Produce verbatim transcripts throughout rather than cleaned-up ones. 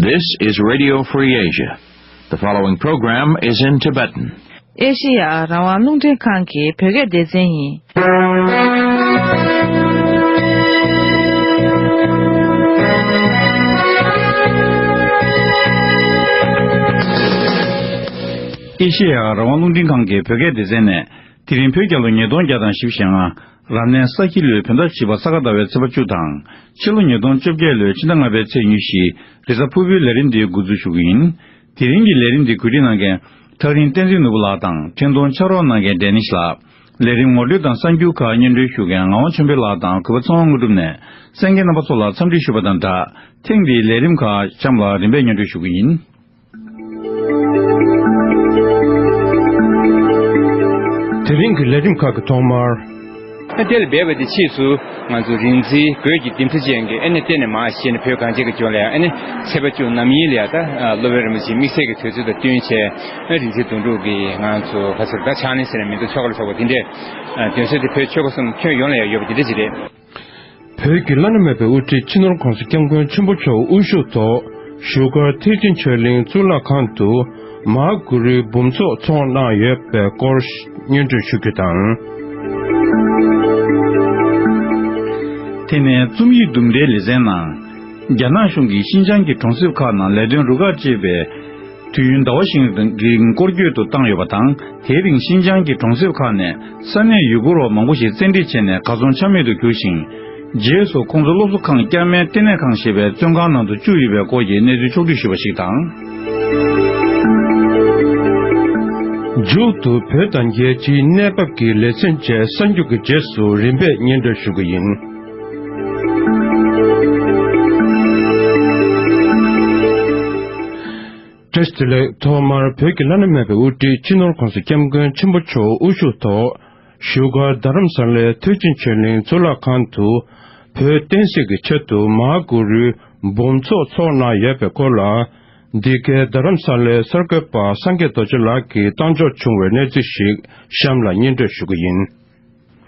This is Radio Free Asia. The following program is in Tibetan. ཨེ་ཤེ་ཡ་རང་དབང་རླུང་འཕྲིན་ཁང་གི་བོད་སྐད་སྡེ་ཚན་ཡིན། ཨེ་ཤེ་ཡ་རང་དབང་རླུང་འཕྲིན་ཁང་གི་བོད་སྐད་སྡེ་ཚན་ནས། དེ་རིང་བོད་རྒྱལ་ལོ་ཉིས་སྟོང་བརྒྱ་དང་བཞི་བཅུ་ཞེ་ལྔ། རབ་གནས་ས་ཁྱི་ལོའི་བོད་ཟླ་བཞི་པ་ས་ག་ཟླ་བའི་ཚེས་པ་བཅུ་དང་། ཕྱི་ལོ་ཉིས་སྟོང་བཅོ་བརྒྱད་ལོའི་ཕྱི་ཟླ་ལྔ་པའི་ཚེས་ཉི་ཤུ། རེས་གཟའ་ཕུར་བུའི་ལས་རིམ་འདི་འགོ་འཛུགས་ཞུ་གི་ཡིན། དེ་རིང་གི་ལས་རིམ་འདི་གོ་སྒྲིག་གནང་མཁན། ཐག་རིང་བསྟན་འཛིན་ནོར་བུ་ལགས་དང་། འཕྲིན་གཏོང་ཕྱག་རོགས་གནང་མཁན་ཌེ་ནིཤ་ལགས། ལས་རིམ་ངོ་སྤྲོད་དང་གསར་འགྱུར་ཁག་སྙན་སྒྲོན་ཞུ་མཁན་ངག་དབང་ཆོས་འཕེལ་ལགས་དང་གུས་པ་ཚེ་དབང་དངོས་གྲུབ་ནས། གསན་མཁན་རྣམ་པ་ཚོ་ལ་འཚམས་འདྲི་ཞུ་བ་དང་སྦྲགས། ཐེངས་འདིའི་ལས་རིམ་ཁག་གཤམ་ལ་རིམ་པས་སྙན་སྒྲོན་ཞུ་གི་ཡིན། དེ་རིང་གི་ལས་རིམ་ཁག་གི་ཐོག་མར། ཨ་དེ་ལ་འབད་པ་དེ་ཕྱིས་སུ་ང་ཚོ་རིག་འཛིན་རྒོད་ཀྱི་ལྡེམ་ཚ་ཅན་གྱི་ཨ་ནི་བསྟན་ནས་མར་བཤད་ནས་བོད་གངས་ཅན་གྱི་ལྗོངས་ལ་ཡང་ཨ་ནི་ཚེས་པ་བཅུ་རྣམ་གཡེང་ལ་ཡང་ད་སློབ་དཔོན་རིན་པོ་ཆེའི་དམིགས་བསལ་གྱི་དུས་ཚོད་དང་བསྟུན་བྱས། ཨ་རིག་འཛིན་དོན་གྲུབ་ཀྱིས་ང་ཚོ་ག་ཚོད་ད་ཕྱག་ལེན་ཟེར་ན་མི་འདུག་ཆོ་ག་ལ་སོགས་པ་དེ་འདྲས། ཨ་དོན་གསལ་དེ་བོད་ཆོལ་ཁ་གསུམ་ཁྱོན་ཡོངས་ལ་ཡང་ཡོད་པ་དེ་འདྲ་ཅིག་རེད། བོད་ཀྱི་བླ་ན་མེད་པའི་དབུ་ཁྲིད་སྤྱི་ནོར་༸གོང་ས་༸སྐྱབས་མགོན་ཆེན་པོ་མཆོག་དབུ་བཞུགས་ཐོག་བཞུགས་སྒར་ཐེག་ཆེན་ཆོས་གླིང་གཙུག་ལག་ཁང་དུ་མ་ཧཱ་གུ་རུའི་འབུམ་ཚོགས་ཚོགས་གནང་ཡོད་པའི་སྐོར་སྙན་སྒྲོན་ཞུ་རྒྱུ་དང་། དེ་ནས་རྩོམ་ཡིག་དུམ་གྲའི་ལེ་ཚན་ནང་། རྒྱ་ནག་གཞུང་གིས་ཤིན་ཅང་གི་གྲོང་གསེབ་ཁག་ནང་ལས་དོན་རུ་ཁག་ཅེས་པའི། དུས་ཡུན་ཟླ་བ་བཞིའི་རིང་སྐོར་སྐྱོད་དུ་བཏང་ཡོད་པ་དང་། དེའི་རིང་ཤིན་ཅང་གི་གྲོང་གསེབ་ཁག་ནས་ས་གནས་ཡུ་གུར་བ་མང་པོ་ཞིག་བཙན་ཁྲིད་བྱས་ནས་གར་སོང་ཆ་མེད་དུ་གྱུར་ཞིང་། རྗེས་སུ་ཁོང་ཚོ་སློབ་གསོ་ཁང་བསྐྱར་མའི་ལྟེ་གནས་ཁང་ཞེས་པའི་བཙོན་ཁང་ནང་དུ་བཅུག་ཡོད་པའི་སྐོར་གྱི་གནས་ཚུལ་ཕྱོགས་བསྒྲིགས་ཞུས་པ་ཞིག་དང་། མཇུག་ཏུ་བོད་དང་རྒྱལ་སྤྱིའི་གནས་བབ་ཀྱི་ལེ་ཚན་བཅས་གསར་འགྱུར་གྱི་རྗེས་སུ་རིམ་པས་སྙན་སྒྲོན་ཞུ་གི་ཡིན། བཀྲ་ཤིས་བདེ་ལེགས། ཐོག་མར་བོད་ཀྱི་བླ་ན་མེད་པའི་དབུ་ཁྲིད་སྤྱི་ནོར་༸གོང་ས་༸སྐྱབས་མགོན་ཆེན་པོ་མཆོག་དབུ་བཞུགས་ཐོག་བཞུགས་སྒར་རྡ་རམ་ས་ལའི་ཐེག་ཆེན་ཆོས་གླིང་གཙུག་ལག་ཁང་དུ་བོད་བསྟན་སྲིད་ཀྱི་ཆེད་དུ་མ་ཧཱ་གུ་རུའི་འབུམ་ཚོགས་ཚོགས་གནང་ཡོད་པའི་སྐོར་ལ། འདི་གའི་རྡ་རམ་ས་ལའི་གསར་འགོད་པ་སངས་རྒྱས་རྡོ་རྗེ་ལགས་ཀྱིས་བཏང་འབྱོར་བྱུང་བའི་གནས་ཚུལ་ཞིག་གཤམ་ལ་སྙན་སྒྲོན་ཞུ་གི་ཡིན།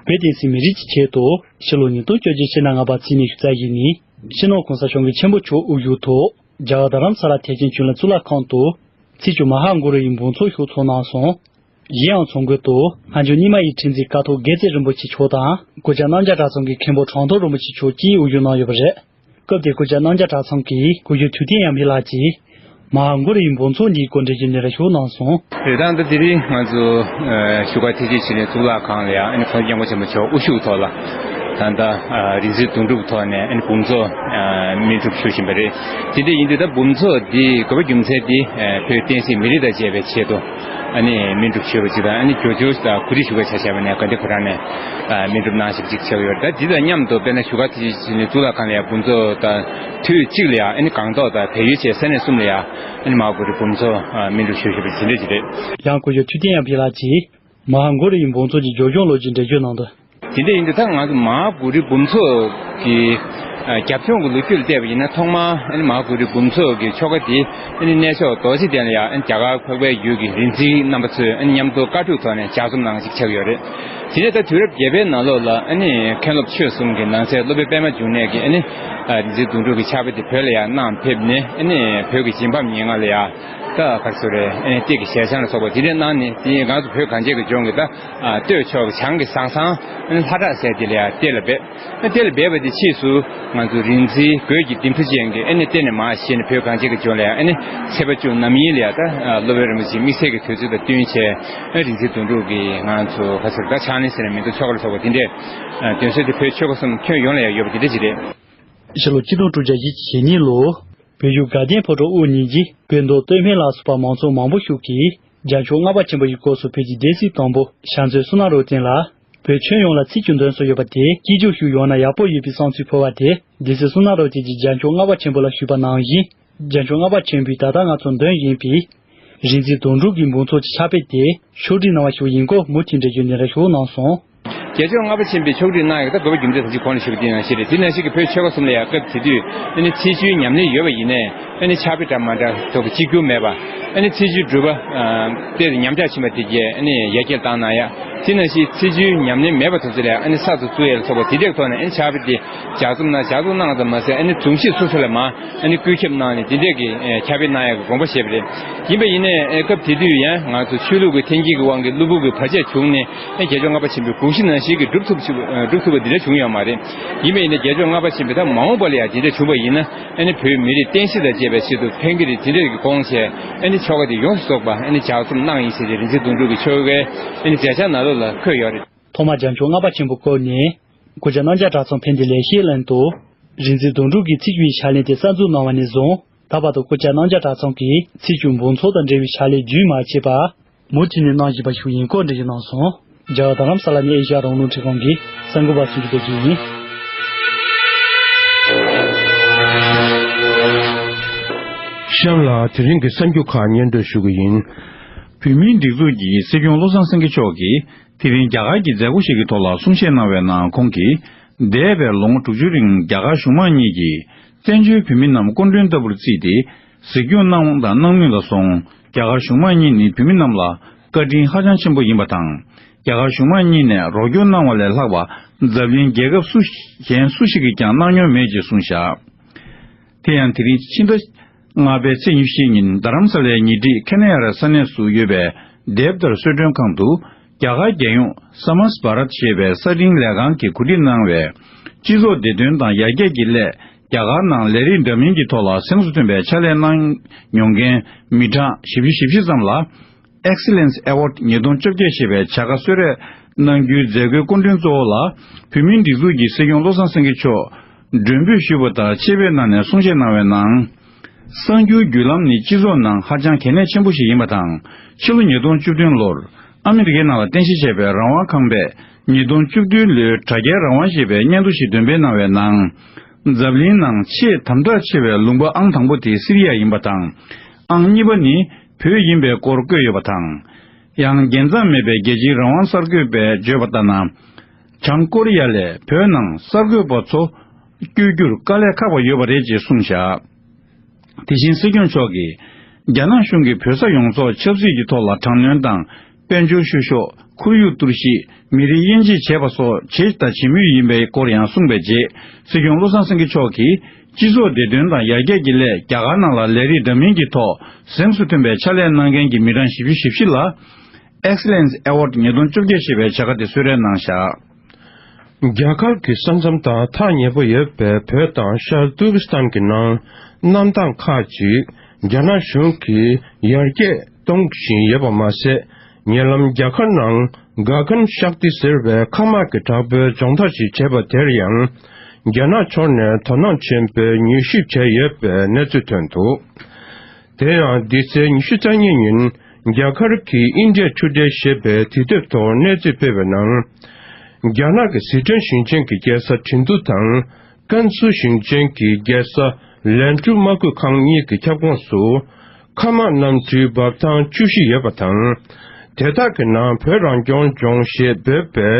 བོད་བསྟན་སྲིད་མི་རིགས་ཀྱི་ཆེད་དུ་ཕྱི་ལོ་ཉིས་སྟོང་བཅོ་བརྒྱད་ཕྱི་ཟླ་ལྔ་པ་ཚེས་ཉི་ཤུ་རྩ་བཞི་ཉིན་སྤྱི་ནོར་༸གོང་ས་༸སྐྱབས་མགོན་ཆེན་པོ་མཆོག་དབུ་བཞུགས་ཐོག་རྒྱ་གར་རྡ་རམ་ས་ལ་ཐེག་ཆེན་ཆོས་གླིང་གཙུག་ལག་ཁང་དུ་ཚེས་བཅུ་མ་ཧཱ་གུ་རུ་ཡི་འབུམ་ཚོགས་ཞུགས་ཚོགས་གནང་སོང་། གཞན་ཡང་ཚོགས་མགོན་དུ་ལྷ་མཆོག་རྙིང་མ་ཡི་ཁྲི་འཛིན་ཀཿཐོག་དགེ་རྩེ་རིན་པོ་ཆེ་མཆོག་དང་སྒོ་བྱང་རྣམ་རྒྱལ་གྲྭ་ཚང་གི་མཁན་པོ་གྲངས་ཐོབ་རིན་པོ་ཆེ་མཆོག་བཅས་དབུ་བཞུགས་གནང་ཡོད་པ་རེད། སྐབས་དེར་སྒོ་བྱང་རྣམ་རྒྱལ་གྲྭ་ཚང་གི་སྐུ་ཞབས་ཐུབ་བསྟན་ཡར་འཕེལ་ལགས་ཀྱིས་མ་ཧཱ་གུ་རུ་ཡི་འབུམ་ཚོགས་འདིའི་སྐོར་འགྲེལ་བརྗོད་སྙན་སྒྲོན་ཞུ་གནང་སོང་། རེད། ད་ལྟ་དེ་རིང་ང་ཚོ་བཞུགས་སྒར་ཐེག་ཆེན་ཆོས་གླིང་གཙུག་ལག་ཁང་ལ་ཡང་ཨ་ནི་༸གོང་ས་༸སྐྱབས་མགོན་ཆེན་པོ་མཆོག་དབུ་བཞུགས་ཐོག་ལ་ད་ལྟ་རིག་འཛིན་དོན་གྲུབ་ཐོག་ནས་ཨ་ནི་འབུམ་ཚོགས་སྨིན་སྒྲུབ་ཞུ་བཞིན་པ་རེད། དེ་འདྲ་ཡིན་དུས་ད་འབུམ་ཚོགས་འདི་དགོས་པ་རྒྱུ་མཚན་འདི་བོད་བསྟན་སྲིད་མི་རིགས་དང་བཅས་པའི་ཆེད་དུ། ཨ་ནི་སྨིན་སྒྲུབ་ཞུས་པ་ཅིག་དང་། ཨ་ནི་བསྒྱུར་བཅོས་དང་གོ་སྒྲིག་ཞུ་མཁན་ཆ་བཞག་པ་ནས་དགའ་ལྡན་ཕོ་བྲང་ནས་ཨ་སྨིན་སྒྲུབ་གནང་བཞིན་པ་ཅིག་ཆགས་ཡོད་རེད། ད་འདི་དང་མཉམ་དུ་དཔེར་ན་བཞུགས་སྒར་ཐེག་ཆེན་ཆོས་གླིང་གཙུག་ལག་ཁང་ལ་ཡང་འབུམ་ཚོགས་དང་དུས་གཅིག་ལ་ཡང་ཨ་ནི་སྒང་ཏོག་དང་བལ་ཡུལ་བཅས་ས་གནས་གསུམ་ལ་ཡང་ཨ་ནི་མ་ཧཱ་གུ་རུའི་འབུམ་ཚོགས་ཨ་སྨིན་སྒྲུབ་ཞུ་བཞིན་པ་ཅིག་འདྲ་ཅིག་རེད། ཡང་སྐུ་ཞབས་ཐུབ་བསྟན་ཡར་འཕེལ་ལགས་ཀྱིས་མ་ཧཱ་གུ་རུ་ཡི་འབུམ་ཚོགས་ཀྱི་སྦྱོར་སྐྱོང་ལོ་རྒྱུས་འགྲེལ་བརྗོད་གནང་དོན། དེ་འདྲ་ཡིན་དུས་ད་ང་ཚོ་མ་ཧཱ་གུ་རུའི་འབུམ་ཚོགས་ཀྱི་ཨ་རྒྱབ་ལྗོངས་ཀྱི་ལོ་རྒྱུས་ལ་བལྟས་པ་ཡིན་ན། ཐོག་མར་ཨ་ནི་མ་ཧཱ་གུ་རུའི་འབུམ་ཚོགས་ཀྱི་ཆོ་ག་དེ་ཨ་ནི་གནས་མཆོག་རྡོ་རྗེ་གདན་ལ་ཡང་ཨ་ནི་རྒྱ་གར་འཕགས་པའི་ཡུལ་གྱི་རིག་འཛིན་རྣམ་པ་ཚོས་ཨ་ནི་མཉམ་དུ་བཀའ་སྒྲུབ་ཐོག་ནས་ལྗགས་རྩོམ་གནང་ཞིག་ཆགས་ཡོད་རེད། དེ་ནས་ད་དུས་རབས་བརྒྱད་པའི་ནང་ལོགས་ལ་ཨ་ནི་མཁན་སློབ་ཆོས་གསུམ་གྱི་ནང་གསེས་སློབ་དཔོན་པད་མ་འབྱུང་གནས་ཀྱིས་ཨ་ནི་ཨ་རིག་འཛིན་དོན་གྲུབ་ཀྱི་ཕྱག་དཔེ་དེ་བོད་ལ་ཡང་གནང་ཕེབས་ནས། ཨ་ནི་བོད་ཀྱི་རྗེ་འབངས་ཉེར་ལྔ་ལ་ཡང་ད་ག་རེ་ཟེར་རེད། ཨ་ནི་གཏེར་གྱི་ཞལ་བྱང་ལ་སོགས་པ་དེ་འདྲ་གནང་ནས། དེ་ང་ཚོ་བོད་གངས་ཅན་གྱི་ལྗོངས་ཀྱི་ད་ཨ་སྟོད་ཕྱོགས་ཀྱི་བྱང་གི་ཟང་ཟང་ཨ་ནི་ལྷ་བྲག་ཟེར་དེ་ལ་ཡང་གཏེར་ལ་སྦས། ཨ་དེ་ལ་སྦས་པ་དེ་ཕྱིས་སུ་ང་ཚོ་རིག་འཛིན་རྒོད་ཀྱི་ལྡེམ་ཚ་ཅན་གྱིས་ཨ་ནི་བསྟན་ནས་མར་བཤད་ནས་བོད་གངས་ཅན་གྱི་ལྗོངས་ལ་ཡང་ཨ་ནི་ཚེས་པ་བཅུ་རྣམ་གཡེང་ལ་ཡང་ད་ཨ་སློབ་དཔོན་རིན་པོ་ཆེའི་དམིགས་བསལ་གྱི་དུས་ཚོད་དང་བསྟུན་བྱས། ཨ་རིག་འཛིན་དོན་གྲུབ་ཀྱིས་ང་ཚོ་ག་ཚོད་ད་ཕྱག་ལེན་ཟེར་ན་མི་འདུག་ཆོ་ག་ལ་སོགས་པ་དེ་འདྲས་ཨ་དོན་གསལ་དེ་བོད་ཆོལ་ཁ་གསུམ་ཁྱོན་ཡོངས་ལ་ཡང་ཡོད་པ་དེ་འདྲ་ཅིག་རེད། ཕྱི་ལོ་ཆིག་སྟོང་དྲུག་བརྒྱ་བཞི་བཅུ་ཞེ་གཉིས་ལོ། བོད་བཞུགས་དགའ་ལྡན་ཕོ་བྲང་དབུ་བརྙེས་རྗེས་བོད་མདོ་སྟོད་སྨད་ལ་སོགས་པ་མང་ཚོགས་མང་པོ་ཞིག་གིས་རྒྱལ་མཆོག་ལྔ་པ་ཆེན་པོ་ཡི་སྐབས་སུ་བོད་ཀྱི་སྡེ་སྲིད་དང་པོ་ཤར་མཛོད་བསོད་ནམས་རབ་བརྟན་ལ། བོད་ཁྱོན་ཡོངས་ལ་ཚིག་གཅིག་འདོན་སྲོལ་ཡོད་པ་དེ་སྐྱིད་སྦྱོར་ཞུ་ཡོང་ན་ཡག་པོ་ཡོད་པའི་བསམ་ཚུལ་འཕོ་བ་དེ་སྡེ་སྲིད་བསོད་ནམས་རབ་བརྟན་གྱིས་རྒྱལ་མཆོག་ལྔ་པ་ཆེན་པོ་ལ་ཞུས་པ་ནང་བཞིན། རྒྱལ་མཆོག་ལྔ་པ་ཆེན་པོས་ད་ལྟ་ང་ཚོར་འདོན་བཞིན་པའི་རིག་འཛིན་དོན་གྲུབ་ཀྱི་འབུམ་ཚོགས་ཀྱི་ཕྱག་དཔེ་དེ་ཕྱོགས་སྒྲིག་གནང་བ་ཞིག་ཡིན་སྐོར་མུ་མཐུད་འགྲེལ་བརྗོད་འདི་འདྲ་ཞིག་གནང་སོང་། རྒྱལ་མཆོག་ལྔ་པ་ཆེན་པོས་ཕྱོགས་སྒྲིག་གནང་ཡག་ད་དགོས་པ་རྒྱུ་མཚན་ད་ཅི་གོང་ལ་ཞུས་པ་དེ་ནང་བཞིན་རེད། དེ་ནང་བཞིན་གྱི་བོད་ཆོལ་ཁ་གསུམ་ལ་ཡང་སྐབས་དེ་དུས་ཨ་ནི་ཚེས་བཅུའི་ཉམས་ལེན་ཡོད་པ་ཡིན་ནའི་ཨ་ནི་ཕྱག་དཔེ་འདྲ་མ་འདྲ་ཐོབ་པ་གཅིག་གྱུར་མེད་པ། ཨ་ནི་ཚེས་བཅུའི་སྒྲུབ་པ་ཨ་དེ་ཉམས་ཆག་ཕྱིན་པ་དེ་རྗེས་ཨ་ནི་ཡར་རྒྱས་བཏང་གནང་ཡག་དེ་ནང་བཞིན་ཚེས་བཅུའི་ཉམས་ལེན་མེད་པ་ཐོབ་ཚེ་ལ་ཨ་ནི་གསར་དུ་བཙུགས་ཡག་ལ་སོགས་པ་དེ་འདྲའི་ཐོག་ནས་ཨ་ནི་ཕྱག་དཔེ་དེ་ལྗགས་རྩོམ་གནང་ལྗགས་རྩོམ་གནང་ཙམ་མ་ཟད་ཨ་ནི་རྫོང་གཞིས་སོ་སོ་ལ་མ་ཨ་ནི་བཀོད་ཁྱབ་གནང་ནས་དེ་འདྲས་ཀྱི་ཨེ་ཁྱབ་སྤེལ་གནང་ཡག་གི་དགོངས་པ་བཞེས་པ་རེད། ཡིན་པ་ཡིན་ནའི་ཨེ་སྐབས་དེ་དུས་ཡང་ང་ཚོ་ཆོས་ལུགས་ཀྱི་འཐེན་འཁྱེར་གྱི་དབང་གིས་བློ་བུར་གྱི་བར་ཆད་བྱུང་ནས་ཨེ་རྒྱལ་མཆོག་ལྔ་པ་ཆེན་པོའི་དགོངས་གཞི་ནང་བཞིན་གྱི་སྒྲུབ་ཐུབ་ཅིག་ཨེ་སྒྲུབ་ཐུབ་པ་འདི་འདྲ་བྱུང་ཡོད་མ་རེད། ཡིན་པ་ཡིན་ནའི་རྒྱལ་མཆོག་ལྔ་པ་ཆེན་པོས་ད་མ་འོངས་པ་ལ་ཡང་དེ་འདྲ་བྱུང་བ་ཡིན་ན་ཨེ་ནི་བོད་མི་རིགས་བསྟན་སྲིད་དང་བཅས་པའི་ཆེད་དུ་ཕན་གྱི་རེད། དེ་འདྲ་གི་དགོངས་བྱས་ཨེ་ནི་ཆོ་ག་དེ་ཡོངས་སུ་རྫོགས་པ་ཨེ་ནི་ལྗགས་རྩོམ་གནང་ཡིན་ཞེས་རིག་འཛིན་དོན་གྲུབ་ཀྱི་ཆོ་གའི་ཨེ་ནི་མཛད་འཆར་ནང་ལོགས་ལ་འཁོད་ཡོད་རེད། ཐོག་མར་རྒྱལ་མཆོག་ལྔ་པ་ཆེན་པོ་སྐོར་ནས་སྐུ་བཅར་གནང་འཇགས་གྲྭ་ཚང་ཕན་བདེ་ལེགས་བཤད་གླེང་དུ། རིག་འཛིན་དོན་གྲུབ་ཀྱིས་ཚེས་བཅུའི་ཕྱག་ལེན་དེ་གསར་འཛུགས་གནང་བ་ནས་བཟུང་ད་བར་དུ་སྐུ་བཅར་གནང་འཇགས་གྲྭ་ཚང་གིས་ཚེས་བཅུ་འབུམ་ཚོགས་དང་འབྲེལ་བའི་ཕྱག་ལས་རྒྱུན་མ་ཆད་པར་མུ་མཐུད་ནས་གནང་བཞིན་པ་ཞིག་ཡིན་སྐོར་འགྲེལ་བརྗོད་གནང་སོང་། རྒྱ་གར་རྡ་རམ་ས་ལ་ནས་ཨེ་ཤ་ཡ་རང་དབང་རླུང་འཕྲིན་ཁང་གི་གསར་འགོད་པ་སུ་ཇི་པེ་ཅི་ཡིན། གཤམ་ལ་དེ་རིང་གི་གསར་འགྱུར་ཁག་སྙན་སྒྲོན་ཞུ་གི་ཡིན། བོད་མིའི་སྒྲིག་འཛུགས་ཀྱི་སྲིད་སྐྱོང་བློ་བཟང་སེང་གེ་མཆོག་གིས། དེ་རིང་རྒྱ་གར་གྱི་མཛད་སྒོ་ཞིག་གི་ཐོག་ལ་གསུང་བཤད་གནང་བའི་ནང་ཁོང་གིས། འདས་པའི་ལོ་ངོ་དྲུག་ཅུ་རིང་རྒྱ་གར་གཞུང་མང་གཉིས་ཀྱིས་བཙན་བྱོལ་བོད་མི་རྣམས་སྐུ་མགྲོན་ལྟ་བུར་བརྩིས་ཏེ། གཟིགས་སྐྱོང་གནང་དང་གནང་མུས་ལ་སོང་། རྒྱ་གར་གཞུང་མང་གཉིས་ནི་བོད་མི་རྣམས་ལ་བཀའ་དྲིན་ཧ་ཅང་ཆེན་པོ་ཡིན་པ་དང་། རྒྱ་གར་གཞུང་མང་གཉིས་ནས་རོགས་སྐྱོར་གནང་བ་ལས་ལྷག་པ་འཛམ་གླིང་རྒྱལ་ཁབ་སུ་གཞན་སུ་ཞིག་གིས་ཀྱང་གནང་མྱོང་མེད་ཅེས་གསུངས་བཞག་དེ་ཡང་དེ་རིང་ཕྱི་ཟླ་ལྔ་པའི་ཚེས་ཉི་ཤུ་ཉིན་རྡ་རམ་ས་ལའི་ཉེ་འཁྲིས་ཁེ་ན་ཡ་ར་ས་གནས་སུ་ཡོད་པའི་དེབ་དར་གསོལ་མགྲོན་ཁང་དུ་རྒྱ་གར་རྒྱལ་ཡོངས་ས་མཱས་བྷ་རཏ་ཞེས་པའི་གསར་རྙིང་ལས་ཁང་གིས་གོ་སྒྲིག་གནང་བའི་སྤྱི་ཚོགས་བདེ་དོན་དང་ཡར་རྒྱས་ཀྱི་སླད་རྒྱ་གར་ནང་ལས་རིགས་འདྲ་མིན་གྱི་ཐོག་ལ་གཟེངས་སུ་ཐོན་པའི་ཕྱག་ལས་གནང་མྱོང་མཁན་མི་གྲངས་བཞི་བཅུ་ཞེ་བཞི་ཙམ་ལ། Excellence Award ཉིས་སྟོང་བཅོ་བརྒྱད་ཞེས་པའི་བྱ་དགའ་གསོལ་རས་གནང་རྒྱུའི་མཛད་སྒོའི་སྐུ་མགྲོན་གཙོ་བོ་ལ་བོད་མིའི་སྒྲིག་འཛུགས་ཀྱི་སྲིད་སྐྱོང་བློ་བཟང་སེང་གེ་མཆོག་མགྲོན་འབོད་ཞུས་པ་དང་ཆེད་ཕེབས་གནང་ནས་གསུང་བཤད་གནང་བའི་ནང་། གསར་འགྱུར་བརྒྱུད་ལམ་ནི་སྤྱི་ཚོགས་ནང་ཧ་ཅང་གལ་གནད་ཆེན་པོ་ཞིག་ཡིན་པ་དང་། ཕྱི་ལོ་ཉིས་སྟོང་བཅུ་བདུན་ལོར་ཨ་མི་རི་ཀའི་ནང་ལ་རྟེན་གཞི་བྱས་པའི་རང་དབང་ཁང་པས་ཉིས་སྟོང་བཅུ་བདུན་ལོའི་དྲ་རྒྱའི་རང་དབང་ཞེས་པའི་སྙན་ཐོ་ཞིག་འདོན་སྤེལ་གནང་བའི་ནང་། འཛམ་གླིང་ནང་ཆེས་དམ་དྲག་ཆེ་བའི་ལུང་པ་ཨང་དང་པོ་དེ་སི་རི་ཡ་ཡིན་པ་དང་། ཨང་གཉིས་པ་ནི་བོད་ཡིན་པའི་སྐོར་བཀོད་ཡོད་པ་དང་། ཡང་རྒྱལ་མཚམས་མེད་པའི་རྒྱལ་སྤྱིའི་རང་དབང་གསར་འགོད་པས་བརྗོད་པ་ལྟར་ན། བྱང་ཀོ་རི་ཡ་ལས་བོད་ནང་གསར་འགོད་པ་ཚོ་བསྐྱོད་རྒྱུར་དཀའ་ལས་ཁག་པ་ཡོད་པ་རེད་ཅེས་གསུངས་བཞག་དེ་བཞིན་སྲིད་སྐྱོང་མཆོག་གིས། རྒྱ་ནག་གཞུང་གིས་བོད་ས་ཡོངས་རྫོགས་ཆབ་སྲིད་ཀྱི་ཐོག་ལ་དྲག་གནོན་དང་། དཔལ་འབྱོར་བཤུ་གཞོག་ཁོར་ཡུག་གཏོར་བཤིག་མི་རིགས་དབྱེ་འབྱེད་བྱས་པ་སོགས་བྱས་དང་བྱེད་མུས་ཡིན་པའི་སྐོར་ཡང་གསུངས་པའི་རྗེས། སྲིད་སྐྱོང་བློ་བཟང་སེང་གེ་མཆོག་གིས། སྤྱི་ཚོགས་བདེ་དོན་དང་ཡར་རྒྱས་ཀྱི་སླད་རྒྱ་གར་ནང་ལ་ལས་རིགས་འདྲ་མིན་གྱི་ཐོག་གཟེངས་སུ་ཐོན་པའི་ཕྱག་ལས་གནང་མཁན་གྱི་མི་གྲངས་བཞི་བཅུ་ཞེ་བཞི་ལ། Excellence Award ཉིས་སྟོང་བཅོ་བརྒྱད་ཞེས་པའི་བྱ་དགའ་དེ་གསོལ་རས་གནང་བཞག་རྒྱ་གར་གྱི་ས་མཚམས་དང་ཐག་ཉེ་པོ་ཡོད་པའི་བོད་དང་ཤར་ཏུར་ཀི་སི་ཐན་གྱི་ནང་གནམ་ཐང་ཁག་ཅིག་རྒྱ་ནག་གཞུང་གིས་ཡར་རྒྱས་གཏོང་བཞིན་ཡོད་པ་མ་ཟད། ཉེ་ལམ་རྒྱ་གར་ནང་ག་གན་ཤཀ་ཏི་ཟེར་བའི་མཁའ་དམག་གི་དྲག་པོའི་སྦྱོང་བརྡར་ཞིག་བྱས་པ་དེར་ཡང་། རྒྱ་ནག་ཕྱོགས་ནས་དོ་སྣང་ཆེན་པོས་མྱུལ་ཞིབ་བྱས་ཡོད་པའི་གནས་ཚུལ་ཐོན་འདུག་དེ་ཡང་འདི་ཚེས་ཉི་ཤུ་རྩ་གཉིས་ཉིན་རྒྱ་གར་གྱི་ཨིན་ཌི་ཡ་ཊུ་ཌེ་ཞེས་པའི་དུས་དེབ་ཐོག་གནས་ཚུལ་སྤེལ་བའི་ནང་། རྒྱ་ནག་གི་ཟི་ཁྲོན་ཞིང་ཆེན་གྱི་རྒྱལ་ས་ཁྲིན་ཏུ་དང་ཀན་སུའུ་ཞིང་ཆེན་གྱི་རྒྱལ་ས་ལན་ཀྲུའུ་དམག་ཁུལ་ཁང་གཉིས་ཀྱི་ཁྱབ་ཁོངས་སུ་མཁའ་དམག་གནམ་གྲུའི་འབབ་ཐང་བཅུ་བཞི་ཡོད་པ་དང་། དེ་དག་གི་ནང་བོད་རང་སྐྱོང་ལྗོངས་ཞེས་འབོད་པའི་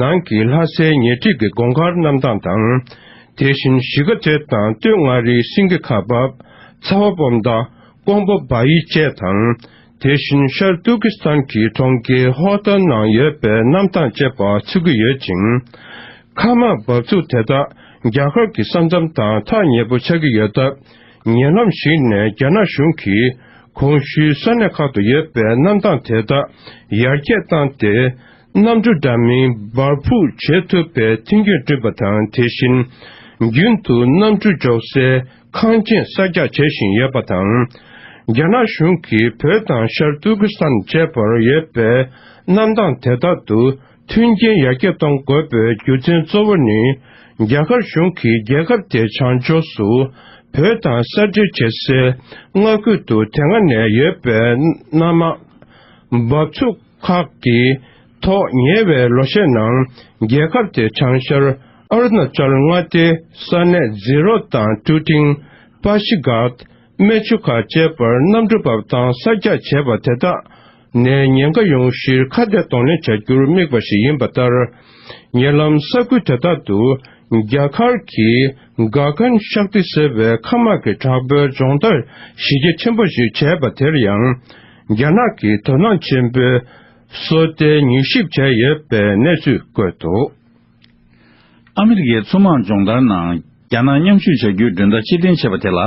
ནང་གི་ལྷ་སའི་ཉེ་འཁྲིས་ཀྱི་དགོང་དཀར་གནམ་ཐང་དང་། དེ་བཞིན་གཞིས་ཀ་རྩེ་དང་སྟོད་མངའ་རིས་སེང་གེ་ཁ་འབབ། ཚ་བ་སྤོམ་མདའ། ཀོང་པོ་བ་ཡི་བཅས་དང་། དེ་བཞིན་ཤར་ཏུར་ཀི་སི་ཐན་གྱི་གྲོང་ཁྱེར་ཧོ་ཏན་ནང་ཡོད་པའི་གནམ་ཐང་བཅས་པ་ཚུད་ཀྱི་ཡོད་ཅིང་། མཁའ་དམག་འབབ་ཚུགས་དེ་དག་རྒྱ་གར་གྱི་ས་མཚམས་དང་ཐག་ཉེ་པོ་ཆགས་ཀྱི་ཡོད་སྟབས། ཉེ་ལམ་ཞིག་ནས་རྒྱ་ནག་གཞུང་གིས་གོང་ཞུས་ས་གནས་ཁག་ཏུ་ཡོད་པའི་གནམ་ཐང་དེ་དག་ཡར་རྒྱས་བཏང་སྟེ། གནམ་གྲུ་འདྲ་མིན་འབར་འབུར་བྱེད་ཐུབ་པའི་མཐུན་རྐྱེན་བསྐྲུན་པ་དང་། དེ་བཞིན་རྒྱུན་དུ་གནམ་གྲུ་འཇོག་སའི་ཁང་ཆེན་གསར་རྒྱག་བྱེད་བཞིན་ཡོད་པ་དང་། རྒྱ་ནག་གཞུང་གིས་བོད་དང་ཤར་ཏུར་ཀི་སི་ཐན་བཅས་པར་ཡོད་པའི་གནམ་ཐང་དེ་དག་ཏུ་མཐུན་རྐྱེན་ཡར་རྒྱས་གཏོང་དགོས་པའི་རྒྱུ་མཚན་གཙོ་བོ་ནི། རྒྱ་གར་གཞུང་གིས་རྒྱལ་ཁབ་དེའི་བྱང་ཕྱོགས་སུ་བོད་དང་ས་འབྲེལ་བྱེད་སའི་མངའ་ཁུལ་དུ་དེ་སྔ་ནས་ཡོད་པའི་གནམ་དམག་འབབ་ཚུགས་ཁག་གི་ཐོག་ཉེ་བའི་ལོ་ཤས་ནང་རྒྱལ་ཁབ་དེའི་བྱང་ཤར་ཨ་རུ་ན་ཅལ་མངའ་སྡེའི་ས་གནས་ཛི་རོ་དང་ཀྲུ་ཀྲིང་། པ་ཤི་གྷལ། སྨན་ཆུ་ཁ་བཅས་པར་གནམ་གྲུ་འབབ་ཐང་གསར་རྒྱག་བྱས་པ་དེ་དག་ ནས་ཉེན་ཁ་ཡོང་གཞིར་ཁ་གཏད་གདོང་ལེན་བྱ་རྒྱུར་དམིགས་པ་ཞིག་ཡིན་པ་ལྟར། ཉེ་ལམ་ས་ཁུལ་དེ་དག་ཏུ་རྒྱ་གར་གྱི་ག་ཁན་ཤཀ་ཏི་ཟེར་བའི་མཁའ་དམག་གི་དྲག་པོའི་སྦྱོང་བརྡར་གཞི་རྒྱ་ཆེན་པོ་ཞིག་བྱས་པ་དེར་ཡང་། རྒྱ་ནག་གིས་དོ་སྣང་ཆེན་པོས་སོ་ལྟའི་ཉུལ་ཞིབ་བྱས་ཡོད་པའི་གནས་ཚུལ་བཀོད་འདུག། ཨ་མི་རི་ཀའི་མཚོ་དམག་སྦྱོང་བརྡར་ནང་རྒྱ་ནག་མཉམ་ཞུགས་བྱ་རྒྱུའི་མགྲོན་བརྡ་ཕྱིར་འཐེན་བྱས་པ་དེ་ལ།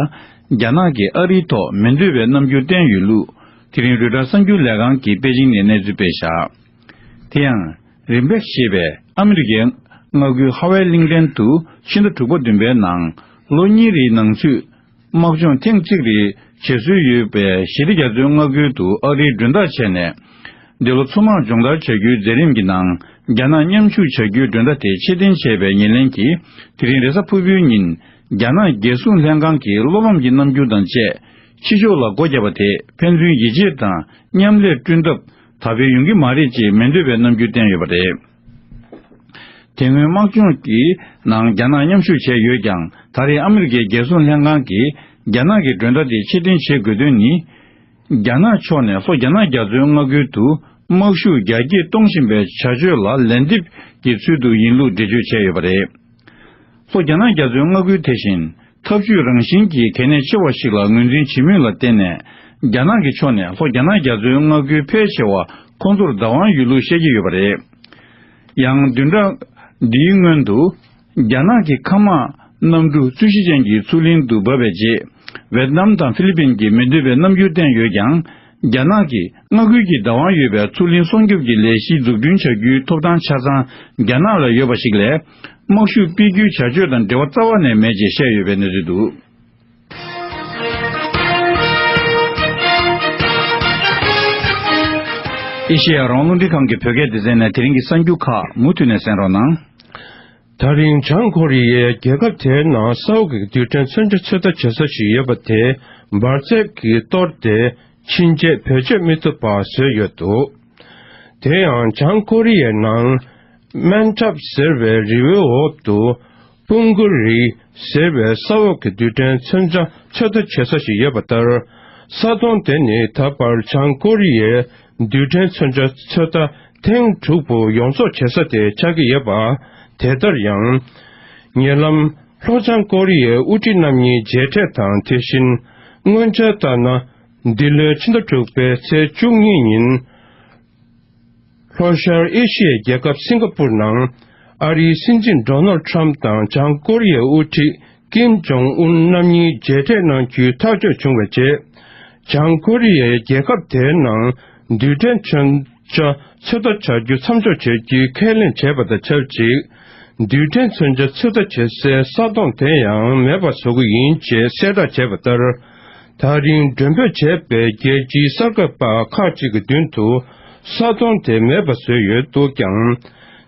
རྒྱ་ནག་གིས་ཨ་རིའི་ཐོག་མི་འདོད་པའི་རྣམ་འགྱུར་བསྟན་ཡོད་ལུགས། དེ་རིང་རོའི་ཊར་གསར་འགྱུར་ལས་ཁང་གིས་པེ་ཅིང་ནས་གནས་ཚུལ་སྤེལ་བཞག། དེ་ཡང་། རིམ་པེག་ཞེས་པའི་ཨ་མི་རི་ཀའི་མངའ་ཁུལ་ཧ་ཝའི་གླིང་ཕྲན་དུ་ཕྱི་ཟླ་དྲུག་པ་བདུན་པའི་ནང་ལོ་གཉིས་རེའི་ནང་ཚུད། དམག་སྦྱོང་ཐེངས་གཅིག་རེ་བྱེད་སྲོལ་ཡོད་པའི་ཞི་བདེ་རྒྱ་མཚོའི་མངའ་ཁུལ་དུ་ཨ་རིའི་མགྲོན་བདག་བྱས་ནས། འདི་ལོ་མཚོ་དམག་སྦྱོང་བརྡར་བྱ་རྒྱུའི་མཛད་རིམ་གྱི་ནང་རྒྱ་ནག་མཉམ་ཞུགས་བྱ་རྒྱུའི་མགྲོན་བརྡ་དེ་ཕྱིར་འཐེན་བྱས་པའི་ཉེར་ལེན་གྱིས། དེ་རིང་རེས་གཟའ་ཕུར་བུའི་ཉིན་རྒྱ་ནག་རྒྱལ་སྲུང་ལྷན་ཁང་གི་བློ་ཕམ་གྱི་རྣམ་འགྱུར་དང་བཅས། ཕྱི་ཕྱོགས་ལ་སྒོ་བརྒྱབ་པ་དེ་ཕན་ཚུན་ཡིད་ཆེས་དང་མཉམ་ལས་བསྐྲུན་ཐབས་དག་པའི་ཡོང་གི་མ་རེད་ཅེས་མི་འདོད་པའི་རྣམ་འགྱུར་བསྟན་ཡོད་པ་རེད། དེ་སྔོན་དམག་སྦྱོང་གི་ནང་རྒྱ་ནག་མཉམ་ཞུགས་བྱས་ཡོད་ཀྱང་། ད་རེས་ཨ་མི་རི་ཀའི་རྒྱལ་སྲུང་ལྷན་ཁང་གིས་རྒྱ་ནག་གི་མགྲོན་བརྡ་དེ་ཕྱིར་འཐེན་བྱེད་དགོས་དོན་ནི། རྒྱ་ནག་ཕྱོགས་ནས་ལྷོ་རྒྱ་ནག་རྒྱ་མཚོའི་མངའ་ཁུལ་དུ་དམག་ཤུགས་རྒྱ་སྐྱེད་གཏོང་བཞིན་པའི་བྱ་སྤྱོད་ལ་ལན་འདེབས་ཀྱི་ཚུལ་དུ་ཡིན་ལུགས་འགྲེལ་བརྗོད་བྱས་ཡོད་པ་རེད། ལྷོ་རྒྱ་ནག་རྒྱ་མཚོའི་མངའ་ཁུལ་དེ་བཞིན་འཐབ་ཇུས་རང་བཞིན་གྱི་གལ་གནད་ཆེ་བ་ཞིག་ལ་ངོས་འཛིན་བྱེད་མུས་ལ་བརྟེན་ནས། རྒྱ་ནག་གི་ཕྱོགས་ནས་ལྷོ་རྒྱ་ནག་རྒྱ་མཚོའི་མངའ་ཁུལ་ཕལ་ཆེ་བ་ཁོང་ཚོར་བདག་དབང་ཡོད་ལུགས་བཤད་ཀྱི་ཡོད་པ་རེད། ཡང་བདུན་ཕྲག་འདིའི་སྔོན་དུ། རྒྱ་ནག་གི་མཁའ་དམག་གནམ་གྲུ་རྩོད་གཞི་ཅན་གྱི་མཚོ་གླིང་དུ་བབས་པའི་རྗེས། ཝེ་ཏི་ནམ་དང་ཧྥི་ལི་པིན་གྱིས་མི་འདོད་པའི་རྣམ་འགྱུར་བསྟན་ཡོད་ཀྱང་། རྒྱ་ནག་གིས་མངའ་ཁུལ་གྱི་བདག་དབང་ཡོད་པའི་མཚོ་གླིང་སྲུང་སྐྱོབ་ཀྱི་ལས་གཞི་འཛུགས་སྐྲུན་བྱ་རྒྱུའི་ཐོབ་ཐང་ཆ་ཚང་རྒྱ་ནག་ལ་ཡོད་པ་ཞིག་ལས། དམག་ཤུགས་སྤེལ་རྒྱུའི་བྱ་སྤྱོད་དང་འབྲེལ་བ་རྩ་བ་ནས་མེད་ཅེས་བཤད་ཡོད་པའི་གནས་ཚུལ་འདུག། ཨེ་ཤེ་ཡ་རང་དབང་རླུང་འཕྲིན་ཁང་གི་བོད་སྐད་སྡེ་ཚན་ནས་དེ་རིང་གི་གསར་འགྱུར་ཁག་མུ་མཐུད་ནས་གསན་རོགས་གནང་། ད་རིང་བྱང་ཀོ་རི་ཡས་རྒྱལ་ཁབ་དེའི་ནང་ས་འོག་གི་རྡུལ་ཕྲན་མཚོན་ཆ་ཚོད་ལྟ་བྱེད་ས་ཞིག་ཡོད་པ་དེ་འབར་རྫས་ཀྱིས་གཏོར་ཏེ་ཕྱིན་ཆད་བེད་སྤྱོད་མི་ཐུབ་པ་བཟོས་ཡོད་འདུག། དེ་ཡང་བྱང་ཀོ་རི་ཡའི་ནང་མན་ཁྲབ་ཟེར་བའི་རི་བོའི་འོག་ཏུ་སྤུན་ཀུ་རི་ཟེར་བའི་ས་འོག་གི་རྡུལ་ཕྲན་མཚོན་ཆ་ཚོད་ལྟ་བྱེད་ས་ཞིག་ཡོད་པ་ལྟར། ས་སྟོང་དེ་ནི་ད་བར་བྱང་ཀོ་རི་ཡའི་རྡུལ་ཕྲན་མཚོན་ཆ་ཚོད་ལྟ་ཐེངས་དྲུག་པོ་ཡོངས་རྫོགས་བྱེད་ས་དེ་ཆགས་ཀྱི་ཡོད་པ། དེ་ལྟར་ཡང་། ཉེ་ལམ་ལྷོ་བྱང་ཀོ་རི་ཡའི་དབུ་ཁྲིད་རྣམ་གཉིས་མཇལ་འཕྲད་དང་། དེ་བཞིན་སྔོན་ཆད་ལྟར་ན། འདི་ལོའི་ཕྱི་ཟླ་དྲུག་པའི་ཚེས་བཅུ་གཉིས་ཉིན། ལྷོ་ཤར་ཨེ་ཤི་ཡའི་རྒྱལ་ཁབ་སིང་ག་པུར་ནང་ཨ་རིའི་སྲིད་འཛིན་ཌོ་ནལ་ཁྲམ་དང་བྱང་ཀོ་རི་ཡའི་དབུ་ཁྲིད་ཀིམ་ཇོང་ཨུན་རྣམ་གཉིས་མཇལ་འཕྲད་གནང་རྒྱུའི་ཐག་གཅོད་བྱུང་བའི་རྗེས། བྱང་ཀོ་རི་ཡའི་རྒྱལ་ཁབ་དེའི་ནང་རྡུལ་ཕྲན་མཚོན་ཆ་ཚོད་ལྟ་བྱ་རྒྱུ་མཚམས་འཇོག་བྱ་རྒྱུའི་ཁས་ལེན་བྱས་པ་དང་ཆབས་ཅིག། རྡུལ་ཕྲན་མཚོན་ཆ་ཚོད་ལྟ་བྱེད་སའི་ས་སྟོང་དེ་ཡང་མེད་པ་བཟོ་གི་ཡིན་ཅེས་གསལ་བསྒྲགས་བྱས་པ་ལྟར། ད་རིང་མགྲོན་འབོད་བྱས་པའི་རྒྱལ་སྤྱིའི་གསར་འགོད་པ་ཁག་ཅིག་གི་མདུན་དུ་ས་སྟོང་དེ་མེད་པ་བཟོས་ཡོད་འདུག་ཀྱང་།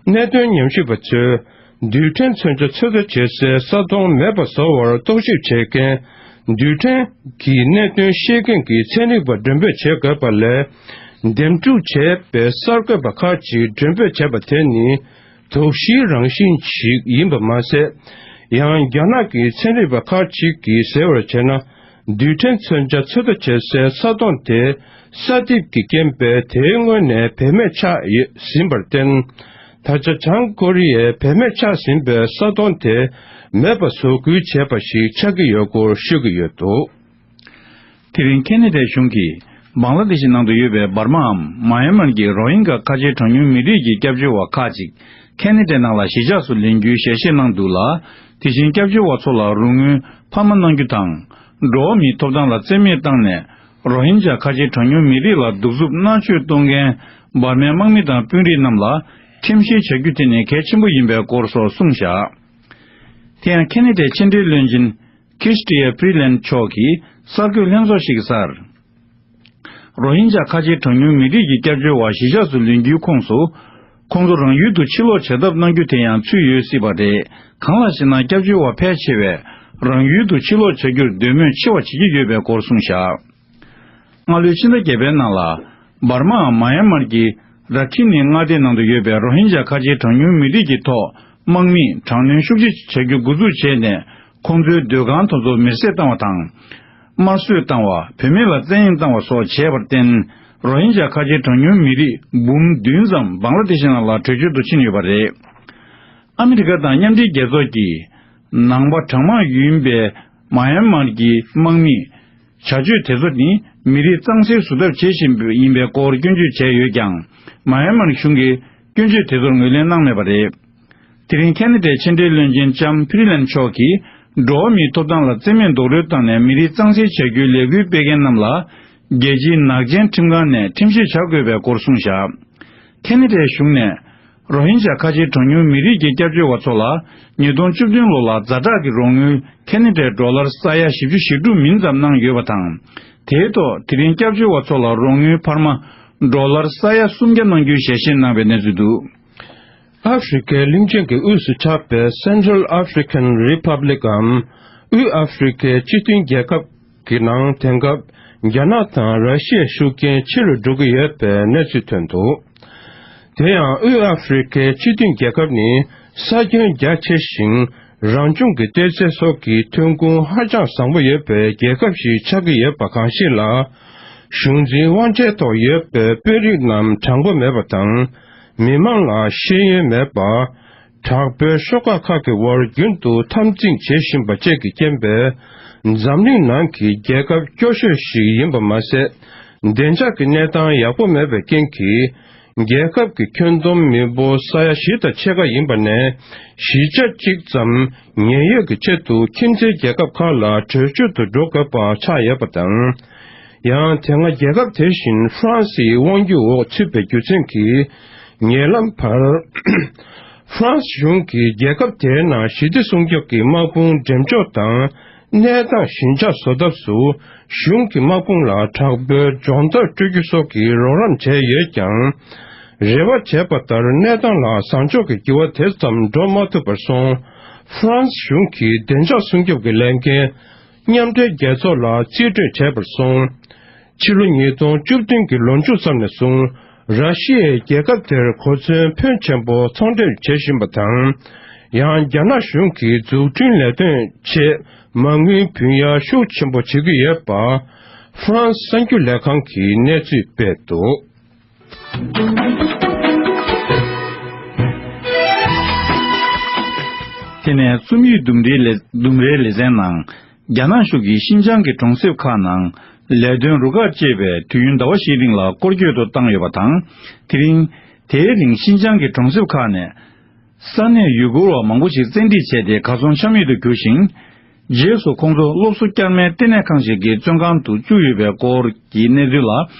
གནད་དོན་ཉམས་ཞིབ་པ་ཚོས་རྡུལ་ཕྲན་མཚོན་ཆ་ཚོད་ལྟ་བྱེད་སའི་ས་སྟོང་མེད་པ་བཟོ་བར་རྟོག་ཞིབ་བྱེད་མཁན། རྡུལ་ཕྲན་གྱི་གནད་དོན་ཤེས་མཁན་གྱི་ཚན་རིག་པ་མགྲོན་འབོད་བྱེད་དགོས་པ་ལས། འདེམས་སྒྲུག་བྱས་པའི་གསར་འགོད་པ་ཁག་ཅིག་མགྲོན་འབོད་བྱས་པ་དེ་ནི། དོགས་གཞིའི་རང་བཞིན་ཞིག་ཡིན་པ་མ་ཟད། ཡང་རྒྱ་ནག་གི་ཚན་རིག་པ་ཁག་ཅིག་གིས་ཟེར་བར་བྱས་ན། རྡུལ་ཕྲན་མཚོན་ཆ་ཚོད་ལྟ་བྱེད་སའི་ས་སྟོང་དེ་ས་ཐིབས་ཀྱི་རྐྱེན་པས་དེའི་སྔོན་ནས་བེད་མེད་ཆགས་ཡོད་ཟིན་པར་བརྟེན། ད་ཆ་བྱང་ཀོ་རི་ཡས་བེད་མེད་ཆགས་ཟིན་པའི་ས་སྟོང་དེ་མེད་པ་བཟོ་སྐུལ་བྱས་པ་ཞིག་ཆགས་ཀྱི་ཡོད་སྐོར་ཤོད་ཀྱི་ཡོད་འདུག། དེ་རིང་ཁེ་ན་ཌའི་གཞུང་གིས་བང་ལ་དེ་ཤི་ནང་དུ་ཡོད་པའི་འབར་མའམ་མཱ་ཡན་མར་གྱི་རོ་ཧིན་ཇཱ་ཁ་ཆེའི་གྲངས་ཉུང་མི་རིགས་ཀྱི་སྐྱབས་བཅོལ་བ་ཁག་ཅིག་ཁེ་ན་ཌའི་ནང་ལ་གཞིས་ཆགས་སུ་ལེན་རྒྱུའི་ཞལ་བཞེས་གནང་འདུག་ལ། དེ་བཞིན་སྐྱབས་བཅོལ་བ་ཚོ་ལ་རོགས་དངུལ་འཕར་མ་གནང་རྒྱུ་དང་། འགྲོ་བ་མིའི་ཐོབ་ཐང་ལ་བརྩི་མེད་བཏང་ནས་རོ་ཧིན་ཇཱ་ཁ་ཆེའི་གྲངས་ཉུང་མི་རིགས་ལ་གདུག་རྩུབ་མནར་གཅོད་གཏོང་མཁན་འབར་མའི་དམག་མི་དང་དཔོན་རིགས་རྣམས་ལ་ཁྲིམས་བཤེར་བྱ་རྒྱུ་དེ་ནི་གལ་ཆེན་པོ་ཡིན་པའི་སྐོར་སོགས་གསུངས་བཞག། དེ་ཡང་ཁེ་ན་ཌའི་ཕྱི་འབྲེལ་བློན་ཆེན། ཁིར་སི་ཊི་ཡ་ཕི་རི་ལན་མཆོག་གིས་གསར་འགོད་ལྷན་ཚོགས་ཤིག་གི་སར། རོ་ཧིན་ཇཱ་ཁ་ཆེའི་གྲངས་ཉུང་མི་རིགས་ཀྱི་སྐྱབས་བཅོལ་བ་གཞིས་ཆགས་སུ་ལེན་རྒྱུའི་ཁོངས་སུ། ཁོང་ཚོ་རང་ཡུལ་དུ་ཕྱིར་ལོག་བྱ་ཐབས་གནང་རྒྱུ་དེ་ཡང་ཚུད་ཡོད་སྲིད་པ་རེད། གང་ལགས་ཤེ་ན། སྐྱབས་བཅོལ་བ་ཕལ་ཆེ་བས་རང་ཡུལ་དུ་ཕྱིར་ལོག་བྱ་རྒྱུར་འདོད་མོས་ཆེ་བ་བྱེད་ཀྱི་ཡོད་པའི་སྐོར་གསུངས་བཞག། སྔ་ལོའི་ཕྱི་ཟླ་བརྒྱད་པའི་ནང་ལ། འབར་མའམ་མཱ་ཡན་མར་གྱི་ར་ཁི་ནི་མངའ་སྡེའི་ནང་དུ་ཡོད་པའི་རོ་ཧིན་ཇཱ་ཁ་ཆེའི་གྲངས་ཉུང་མི་རིགས་ཀྱི་ཐོག་དམག་མིས་དྲག་གནོན་ཤུགས་ཆེ་བྱ་རྒྱུ་འགོ་འཛུགས་བྱས་ནས། ཁོང་ཚོའི་སྡོད་ཁང་དེ་ཚོ་མེར་སྲེག་བཏང་བ་དང་། དམར་གསོད་བཏང་བ། བུད་མེད་ལ་བཙན་གཡེམ་བཏང་བ་སོགས་བྱས་པར་བརྟེན། རོ་ཧིན་ཇཱ་ཁ་ཆེ་གྲངས་ཉུང་མི་རིགས་འབུམ་བདུན་ཙམ་བང་ལ་དེ་ཤི་ནང་ལ་བྲོས་བྱོལ་དུ་ཕྱིན་ཡོད་པ་རེད། ཨ་མི་རི་ཀ་དང་མཉམ་འབྲེལ་རྒྱལ་ཚོགས་ཀྱིས་ནང་པ་གྲངས་མང་ཡིན་པའི་མ་ཡན་མར་གྱི་དམག་མིས་བྱ་སྤྱོད་དེ་ཚོ་ནི་མི་རིགས་གཙང་སེལ་བཟོ་ཐབས་བྱེད་བཞིན་ཡིན་པའི་སྐོར་སྐྱོན་བརྗོད་བྱས་ཡོད་ཀྱང་། མ་ཡན་མར་གཞུང་གིས་སྐྱོན་བརྗོད་དེ་ཚོར་ངོས་ལེན་གནང་མེད་པ་རེད། དེ་རིང་ཁེ་ན་ཌའི་ཕྱི་འབྲེལ་བློན་ཆེན་ལྕམ་ཕི་རི་ལན་མཆོག་གིས་འགྲོ་བ་མིའི་ཐོབ་ཐང་ལ་བརྩི་མེད་རྡོག་རོལ་བཏང་ནས་མི་རིགས་གཙང་སེལ་བྱ་རྒྱུའི་ལས་འགུལ་སྤེལ་མཁན་རྣམས་ལ་རྒྱལ་སྤྱིའི་ནག་ཅན་ཁྲིམས་ཁང་ནས་ཁྲིམས་བཤེར་བྱ་དགོས་པའི་སྐོར་གསུངས་བཞག་ཁེ་ན་ཌའི་གཞུང་ནས་རོ་ཧིན་ཇཱ་ཁ་ཆེ་གྲངས་ཉུང་མི་རིགས་ཀྱི་སྐྱབས་བཅོལ་བ་ཚོ་ལ་ཉིས་སྟོང་བཅུ་བདུན་ལོ་ལ་ཛ་དྲག་གི་རོགས་དངུལ་ཁེ་ན་ཌའི་ཌོ་ལར་ས་ཡ་བཞི་བཅུ་ཞེ་དྲུག་མིན་ཙམ་གནང་ཡོད་པ་དང་། དེའི་ཐོག་དེ་རིང་སྐྱབས་བཅོལ་བ་ཚོ་ལ་རོགས་དངུལ་འཕར་མ་ཌོ་ལར་ས་ཡ་སུམ་བརྒྱ་གནང་རྒྱུའི་ཞལ་བཞེས་གནང་བའི་གནས་ཚུལ་འདུག་ཨ་ཧྥེ་རི་ཁའི་གླིང་ཆེན་གྱི་དབུས་སུ་ཆགས་པའི་Central African Republic འམ་དབུས་ཨ་ཧྥེ་རི་ཁའི་སྤྱི་མཐུན་རྒྱལ་ཁབ་ཀྱི་ནང་དེང་སྐབས་རྒྱ་ནག་དང་ར་ཤི་ཡའི་ཤུགས་རྐྱེན་ཆེ་རུ་འགྲོ་གི་ཡོད་པའི་གནས་ཚུལ་ཐོན་འདུག་དེ་ཡང་དབུས་ཨ་ཧྥེ་རི་ཁའི་སྤྱི་མཐུན་རྒྱལ་ཁབ་ནི་ས་ཁྱོན་རྒྱ་ཆེ་ཞིང་རང་བྱུང་གི་གཏེར་རྫས་སོགས་ཀྱི་ཐོན་ཁུངས་ཧ་ཅང་བཟང་པོ་ཡོད་པའི་རྒྱལ་ཁབ་ཞིག་ཆགས་ཀྱི་ཡོད་པ་གང་ཞིག་ལ། གཞུང་འཛིན་དབང་ཆའི་ཐོག་ཡོད་པའི་དཔོན་རིགས་རྣམས་དྲང་པོ་མེད་པ་དང་། མི་མང་ལ་ཤེས་ཡོན་མེད་པ། དྲག་པོའི་ཤོག་ཁག་ཁག་གི་དབར་རྒྱུན་དུ་འཐབ་འཛིང་བྱེད་བཞིན་པ་བཅས་ཀྱི་རྐྱེན་པས། འཛམ་གླིང་ནང་གི་རྒྱལ་ཁབ་སྐྱོ་ཤོས་ཤིག་ཡིན་པ་མ་ཟད། བདེ་འཇགས་ཀྱི་གནས་སྟངས་ཡག་པོ་མེད་པའི་རྐྱེན་གྱིས། རྒྱལ་ཁབ་ཀྱི་ཁྱོན་བསྡོམས་མི་འབོར་ས་ཡ་བཞི་དང་ཕྱེད་ཀ་ཡིན་པ་ནས་བཞི་ཆ་གཅིག་ཙམ་ཉེན་གཡོལ་གྱི་ཆེད་དུ་ཁྱིམ་མཚེས་རྒྱལ་ཁབ་ཁག་ལ་བྲོས་བྱོལ་དུ་འགྲོ་དགོས་པ་ཆགས་ཡོད་པ་དང་། ཡང་དེ་སྔ་རྒྱལ་ཁབ་དེ་བཞིན་ཧྥ་རན་སིའི་དབང་སྒྱུར་འོག་ཚུད་པའི་རྒྱུ་མཚན་གྱིས་ཉེ་ལམ་བར་ཧྥ་རན་སི་གཞུང་གིས་རྒྱལ་ཁབ་དེའི་ནང་ཞི་བདེ་སྲུང་སྐྱོབ་ཀྱི་དམག་དཔུང་འགྲེམས་འཇོག་དང་། གནས་སྟངས་ཞི་འཇགས་བཟོ་ཐབས་སུ་གཞུང་གི་དམག་དཔུང་ལ་དྲག་པོའི་སྦྱོང་བརྡར་སྤྲོད་རྒྱུ་སོགས་ཀྱི་རོགས་རམ་བྱས་ཡོད་ཀྱང་། རེ་བ་བྱས་པ་ལྟར་གནས་སྟངས་ལ་བཟང་ཕྱོགས་ཀྱི་འགྱུར་བ་དེ་ཙམ་འགྲོ་མ་ཐུབ་པར་སོང་། ཧྥ་རན་སི་གཞུང་གིས་བདེ་འཇགས་སྲུང་སྐྱོབ་ཀྱི་ལས་འགན་མཉམ་འབྲེལ་རྒྱལ་ཚོགས་ལ་རྩིས་སྤྲོད་བྱས་པར་སོང་། ཕྱི་ལོ་ཉིས་སྟོང་བཅུ་བདུན་གྱི་ལོ་མཇུག་ཙམ་ནས་བཟུང་། ར་ཤི་ཡས་རྒྱལ་ཁབ་དེར་གོ་མཚོན་ཕོན་ཆེན་པོ་ཚོང་འབྲེལ་བྱེད་བཞིན་པ་དང་། ཡང་རྒྱ་ནག་གཞུང་གིས་འཛུགས་སྐྲུན་ལས་དོན་ཆེད་མ་དངུལ་བུན་གཡར་ཤུགས་ཆེན་པོ་བྱེད་ཀྱི་ཡོད་པ། ཧྥ་རན་སི་གསར་འགྱུར་ལས་ཁང་གིས་གནས་ཚུལ་སྤེལ་འདུག་དེ་ནས་རྩོམ་ཡིག་ལྡུམ་རའི་ལེ་ལྡུམ་རའི་ལེ་ཚན་ནང་། རྒྱ་ནག་གཞུང་གིས་ཤིན་ཅང་གི་གྲོང་གསེབ་ཁག་ནང་ལས་དོན་རུ་ཁག་ཅེས་པའི་དུས་ཡུན་ཟླ་བ་བཞིའི་རིང་ལ་སྐོར་སྐྱོད་དུ་བཏང་ཡོད་པ་དང་། དེ་རིང་། དེའི་རིང་ཤིན་ཅང་གི་གྲོང་གསེབ་ཁག་ནས། ས་གནས་ཡུ་གུར་བ་མང་པོ་ཞིག་བཙན་ཁྲིད་བྱས་ཏེ་གར་སོང་ཆ་མེད་དུ་གྱུར་ཞིང་། རྗེས་སུ་ཁོང་ཚོ་སློབ་གསོ་བསྐྱར་མའི་ལྟེ་གནས་ཁང་ཞིག་གི་བཙོན་ཁང་དུ་བཅུག་ཡོད་པའི་སྐོར་གྱི་གནས་ཚུལ་ལ།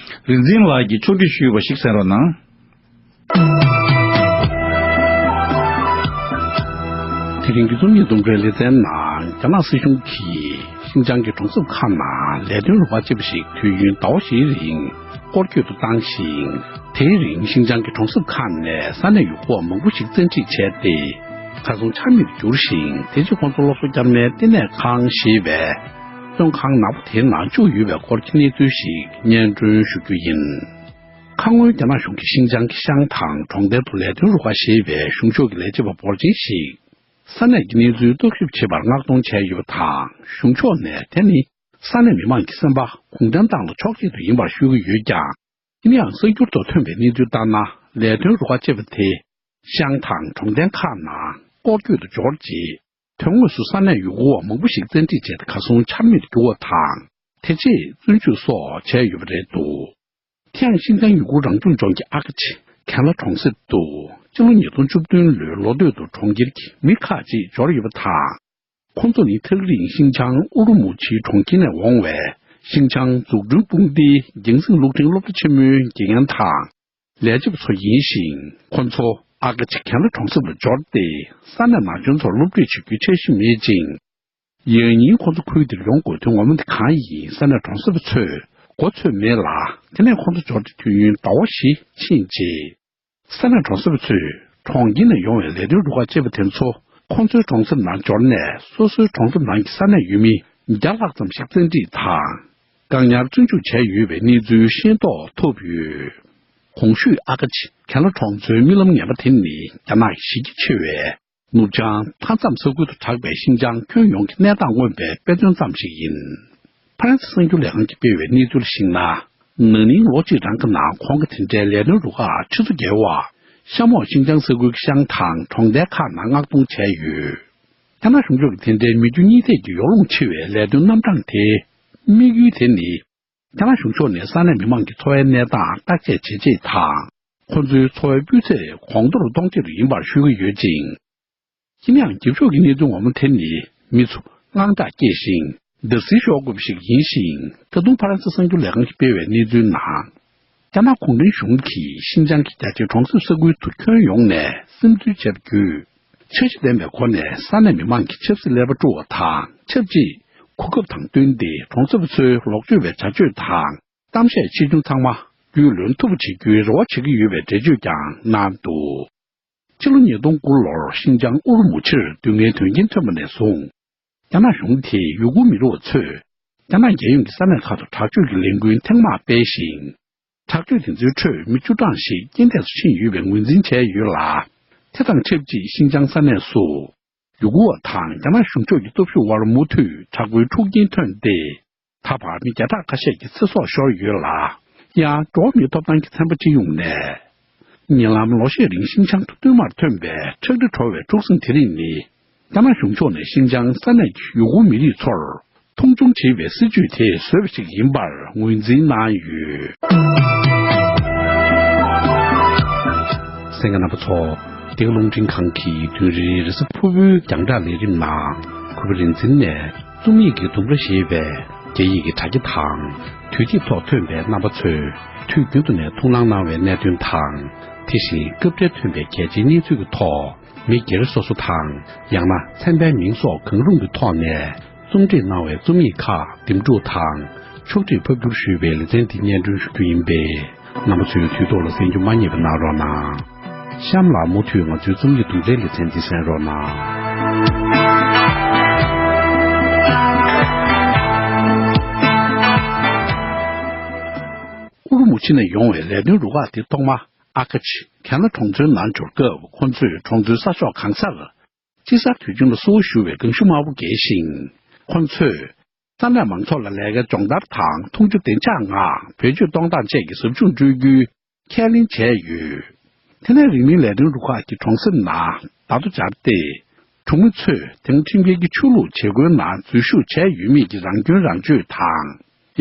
རིག་འཛིན་ལགས་ཀྱིས་ཕྱོགས་སྒྲིག་ཞུས་པ་ཞིག་གསན་རོགས་གནང་། དེ་རིང་གི་རྩོམ་ཡིག་ལྡུམ་རའི་ལེ་ཚན་ནང་། རྒྱ་ནག་སྲིད་གཞུང་གིས་ཤིན་ཅང་གི་གྲོང་གསེབ་ཁག་ནང་ལས་དོན་རུ་ཁག་ཅེས་པ་ཞིག་དུས་ཡུན་ཟླ་བ་བཞིའི་རིང་སྐོར་སྐྱོད་དུ་བཏང་ཞིང་། དེའི་རིང་ཤིན་ཅང་གི་གྲོང་གསེབ་ཁག་ནས་ས་གནས་ཡུ་གུར་བ་མང་པོ་ཞིག་བཙན་ཁྲིད་བྱས་ཏེ། གར་སོང་ཆ་མེད་དུ་གྱུར་ཞིང་། དེ་རྗེས་ཁོང་ཚོ་སློབ་གསོ་བསྐྱར་མའི་ལྟེ་གནས་ཁང་ཞེས་པའི་བཙོན་ཁང་ནག་པོ་དེའི་ནང་བཅུག་ཡོད་པའི་སྐོར་གྱི་གནས་ཚུལ་ཞིག་སྙན་སྒྲོན་ཞུ་རྒྱུ་ཡིན། ཁ་སྔོན་རྒྱ་ནག་གཞུང་གིས་ཤིན་ཅང་གི་ཤང་ཐང་གྲོང་རྡལ་དུ་ལས་དོན་རུ་ཁག་ཞེས་པའི་གཞུང་ཕྱོགས་ཀྱི་ལས་བྱེད་པ་འབོར་ཆེན་ཞིག་ས་གནས་ཀྱི་གནས་ཚུལ་རྟོག་ཞིབ་བྱེད་པར་མངགས་གཏོང་བྱས་ཡོད་པ་དང་། གཞུང་ཕྱོགས་ནས་དེ་ནི་ས་གནས་མི་མང་གི་སེམས་པ་གུང་ཁྲན་ཏང་ལ་ཕྱོགས་གཅིག་ཏུ་ཡིན་པར་ཤོད་ཀྱི་ཡོད་ཀྱང་། ཡིན་ཡང་། གསར་འགྱུར་ཐོག་ཐོན་པའི་གནས་ཚུལ་ལྟར་ན། ལས་དོན་རུ་ཁག་ཅེས་པ་དེ་ཤང་ཐང་གྲོང་རྡལ་ཁག་ནང་སྐོར་སྐྱོད་དུ་འབྱོར་རྗེས། དོན་དངོས་སུ་ས་གནས་ཡུ་གུར་བ་མང་པོ་ཞིག་བཙན་ཁྲིད་བྱས་ཏེ་གར་སོང་ཆ་མེད་དུ་གྱུར་བ་དང་། དེ་རྗེས་བཙོན་འཇུག་སོགས་བྱས་ཡོད་པ་རེད་འདུག་དེ་ཡང་། ཤིན་ཅང་ཡུ་གུར་རང་སྐྱོང་ལྗོངས་ཀྱི་ཨ་ཀ་ཆི་གན་ལ་གྲོང་གསེབ་ཏུ། སྤྱི་ལོ་ཉིས་སྟོང་བཅུ་བདུན་ལོའི་ལོ་སྟོད་དུ་གྲོང་ཁྱེར་གྱི་མི་ཁག་ཅིག་འབྱོར་ཡོད་པ་དང་། ཁོང་ཚོ་ནི་ཐག་རིང་ཤིན་ཅང་ཨུ་རུ་མུ་ཆིའི་གྲོང་ཁྱེར་ནས་འོང་བའི་ཤིན་ཅང་འཛུགས་སྐྲུན་དཔུང་སྡེའི་རྒྱང་སྲིང་སློབ་འབྲིང་སློབ་གྲྭ་ཆེན་མོའི་དགེ་རྒན་དང་། ལས་བྱེད་པ་ཚོ་ཡིན་ཞིང་། ཁོང་ཚོ་ཨ་ཀ་ཆི་གན་ལ་གྲོང་གསེབ་ལ་འབྱོར་ཏེ། ས་གནས་ན་གཞོན་ཚོར་སློབ་ཁྲིད་བྱེད་རྒྱུའི་འཆར་གཞི་མེད་ཅིང་། ཡང་སྙིང་ཁོང་ཚོ་ཁུལ་དེར་ཡོང་དགོས་དོན་ངོ་མ་དེ་གང་ཡིན་ས་གནས་གྲོང་གསེབ་པ་ཚོས་མགོ་ཚོད་མེད་ལ། དེ་ནས་ཁོང་ཚོ་འབྱོར་ཏེ་དུས་ཡུན་ཟླ་བ་བཞི་ཕྱིན་རྗེས། ས་གནས་གྲོང་གསེབ་པ་ཚོས་གྲོང་ཁྱེར་ནས་ཡོང་བའི་ལས་དོན་རུ་ཁག་ཅེས་པ་དེ་ཚོ་ཁོང་ཚོའི་གྲོང་གསེབ་ནང་འབྱོར་ནས། སོ་སོའི་གྲོང་གསེབ་ནང་གི་ས་གནས་ཡུལ་མི་བརྒྱ་ལྷག་ཙམ་ཞིག་བཙན་ཁྲིད་དང་། བཀག་ཉར་བཙོན་འཇུག་བྱས་ཡོད་པའི་གནས་ཚུལ་ཤེས་རྟོགས་ཐུབ་ཡོད། གོང་ཞུས་ཨ་ཀ་ཆི་གན་ལ་གྲོང་ཚོའི་རྨི་ལམ་ངན་པ་དེ་ནི་རྒྱ་ནག་གི་གཞི་རྒྱ་ཆེ་བའི་ནུབ་བྱང་མཐའ་མཚམས་ས་ཁུལ་དུ་གྲགས་པའི་ཤིན་ཅང་ཁྱོན་ཡོངས་ཀྱི་གནས་སྟངས་མངོན་པའི་དཔེ་མཚོན་ཙམ་ཞིག་ཡིན། ཧྥ་རན་སི་གསར་འགྱུར་ལས་ཁང་གིས་སྤེལ་བའི་གནས་ཚུལ་ལ་གཞིགས་ན། ན་ནིང་ལོ་གཅིག་རང་གི་ནང་ཁོང་གི་དེ་འདྲའི་ལས་དོན་རུ་ཁག་ཆུ་ཚོད་བརྒལ་བ་གཤམ་འོག་ཤིན་ཅང་ས་ཁུལ་གྱི་ཤང་དང་གྲོང་རྡལ་ཁག་ནང་མངགས་གཏོང་བྱས་ཡོད། རྒྱ་ནག་གཞུང་ཕྱོགས་ཀྱིས་དེ་འདྲའི་མི་རྒྱུ་གཉིས་འདེད་ཀྱི་ཡོ་ལོང་ཆེ་བའི་ལས་དོན་རྣམ་གྲངས་དེའི་དམིགས་ཡུལ་དེ་ནི། རྒྱ་ནག་གཞུང་ཕྱོགས་ནས་ས་གནས་མི་མང་གི་འཚོ་བའི་གནས་སྟངས་བརྟག་དཔྱད་བྱེད་ཆེད་དང་། ཁོ་ཚོའི་འཚོ་བའི་སྤུས་ཚད་གོང་མཐོར་གཏོང་ཆེད་དུ་ཡིན་པར་ཞུ་གི་ཡོད་ཅིང་། ཡིན་ཡང་། རྒྱབ་ཕྱོགས་ཀྱི་གནད་དོན་ངོ་མ་དེ་ནི་མི་ཚོ་དངངས་སྐྲག་སྐྱེས་ཤིང་། བརྡབ་གསིག་ཤོར་དགོས་པ་ཞིག་ཡིན་ཞིང་། ད་དུང་ཕ་རན་སི་གསར་འགྱུར་ལས་ཁང་གིས་སྤེལ་བའི་གནས་ཚུལ་ནང་། རྒྱ་ནག་གུང་ཁྲན་གཞུང་གིས་ཤིན་ཅང་གི་རྒྱ་ཆེའི་གྲོང་གསེབ་ས་ཁུལ་དུ་ཁྱོན་ཡོངས་ནས་སིམ་འཛུལ་བྱས་པ་བརྒྱུད། འཆར་གཞི་ལྡན་པའི་སྒོ་ནས་ས་གནས་མི་མང་གི་ཆབ་སྲིད་ཀླད་པ་དཀྲུག་པ་དང་ཆབས་ཅིག་གོ་སྐབས་དང་བསྟུན་ཏེ་གྲོང་གསེབ་པ་ཚོའི་ལོག་སྤྱོད་པའི་བྱ་སྤྱོད་དང་གཏམ་བཤད་ཆེ་ཆུང་ཚང་མ་རྒྱུས་ལོན་ཐུབ་པ་བྱེད་རྒྱུའི་རེ་བ་བྱེད་ཀྱི་ཡོད་པའི་འགྲེལ་བརྗོད་ཀྱང་གནང་འདུག་ཕྱི་ལོ་ཉིས་སྟོང་དགུ་ལོར་ཤིན་ཅང་ཨུ་རུ་མུ་ཆིར་སྡུག་བསྔལ་དོན་རྐྱེན་ཐོན་པ་ནས་བཟུང་། རྒྱ་ནག་གཞུང་གིས་ཡུ་གུར་མི་རིགས་པ་ཚོས་རྒྱ་ནག་རྒྱལ་ཡོངས་ཀྱི་ས་གནས་ཁག་ཏུ་དྲག་སྤྱོད་ཀྱི་ལས་འགུལ་ཐེངས་མང་སྤེལ་ཞིང་། དྲག་སྤྱོད་དེ་ཚོའི་ཁྲོད་མི་བཅུ་གྲངས་ཤིག་རྐྱེན་འདས་སུ་ཕྱིན་ཡོད་པའི་ངོས་འཛིན་བྱས་ཡོད་ལ། དེ་དང་ཆབས་ཅིག་ཤིན་ཅང་ས་གནས་སུ་ཡུ་གུར་བ་དང་རྒྱ་ནག་གཞུང་ཕྱོགས་ཀྱི་སྟོབས་ཤུགས་དབར་མུ་མཐུད་དྲག་པོའི་འཁྲུག་རྐྱེན་ཐོན་ཏེ། ད་བར་མི་བརྒྱ་ཕྲག་ཁ་ཤས་ཀྱི་ཚེ་སྲོག་ཤོར་ཡོད་ལ། ཡང་འགྲོ་བ་མིའི་ཐོབ་ཐང་གི་ཚན་པ་སྤྱི་ཡོངས་ནས། ཉེ་ལམ་ལོ་ཤས་རིང་ཤིན་ཅང་དུ་བསྟུད་མར་ཐོན་པའི་ཁྲག་དྲི་བྲོ་བའི་འཁྲུག་ཟིང་དེ་རིགས་ནི། རྒྱ་ནག་གཞུང་ཕྱོགས་ནས་ཤིན་ཅང་ས་གནས་ཀྱི་ཡུ་གུར་མི་རིགས་ཚོར་མཐོང་ཆུང་བྱེད་པའི་སྲིད་བྱུས་དེ་བཟོས་པ་ཞིག་ཡིན་པར་ངོས་འཛིན་གནང་ཡོད། གསན་མཁན་རྣམ་པ་ཚོ། འདི་ག་རླུང་འཕྲིན་ཁང་གི་བདུན་རེའི་རེས་གཟའ་ཕུར་བུའི་རྒྱང་བསྒྲགས་ལས་རིམ་ནང་གུས་པ་རིག་འཛིན་ནས་རྩོམ་ཡིག་གི་ལྡུམ་ར་ཞེས་པའི་རྒྱ་ཡིག་གི་དྲ་རྒྱ་དང་། དུས་དེབ་ཐོག་ཐོན་པའི་རྣམ་པ་ཚོས་དུས་རྒྱུན་དུ་ནས་ཐུགས་སྣང་གནང་བའི་གནད་དོན་དང་། དེ་བཞིན་སྐབས་འཕྲལ་ཐོན་པའི་གལ་ཆེའི་གནས་ཚུལ་གྱི་ཐོག་མི་སྒེར་སོ་སོ་དང་། ཡང་ན་ཚན་པའི་མིང་སོགས་གང་རུང་གི་ཐོག་ནས་རྩོམ་སྒྲིག་གནང་བའི་རྩོམ་ཡིག་ཁག་འདེམས་སྒྲུག་དང་ཕྱོགས་སྒྲིག་ཕབ་བསྒྱུར་ཞུས་པའི་ལེ་ཚན་འདི་སྙན་སྒྲོན་ཞུ་རྒྱུ་ཡིན་པས། རྣམ་པ་ཚོས་དུས་ཐོག་ལ་གསན་རྒྱུ་མ་བསྙེལ་བ་གནང་རོགས་གནང་། གཤམ་ལ་མུ་མཐུད་ང་ཚོའི་རྩོམ་ཡིག་དུམ་གྲའི་ལེ་ཚན་འདི་གསན་རོགས་གནང་། ཨུ་རུ་མུ་ཆི་ནས་ཡོང་བའི་ལས་དོན་རུ་ཁག་དེ་ཐོག་མ་ཨ་ཀ་ཆི་གན་ལ་གྲོང་ཚོའི་ནང་འབྱོར་སྐབས། ཁོ་ཚོས་གྲོང་ཚོའི་ས་ཕྱོགས་གང་སར་དཔྱིད་གསར་དུས་ཆེན་ལ་གསོལ་བ་ཞུ་བའི་ཁང་ཤུལ་དམར་པོ་བརྒལ་ཞིང་། ཁོ་ཚོས་ས་གནས་མང་ཚོགས་ལ་ལས་ཀའི་སྦྱོང་བརྡར་དང་འཐུང་ཆུ་བདེ་འཇགས་ངང་བེད་སྤྱོད་གཏོང་སྟངས་བཅས་ཀྱི་ཟབ་སྦྱོང་སྤྲོད་རྒྱུའི་ཁས་ལེན་བྱས་ཡོད། དེ་ནས་རིང་མིན་ལས་དོན་རུ་ཁག་གིས་གྲོང་གསེབ་ནང་བརྡ་ཐོ་སྦྱར་ཏེ། གྲོང་མི་ཚོས་དེང་ཁྲིམས་འགལ་གྱི་ཆོས་ལུགས་བྱེད་སྒོའི་ནང་འཛུལ་ཞུགས་བྱས་ཡོད་མེད་ཀྱི་རང་སྐྱོན་རང་བརྗོད་དང་།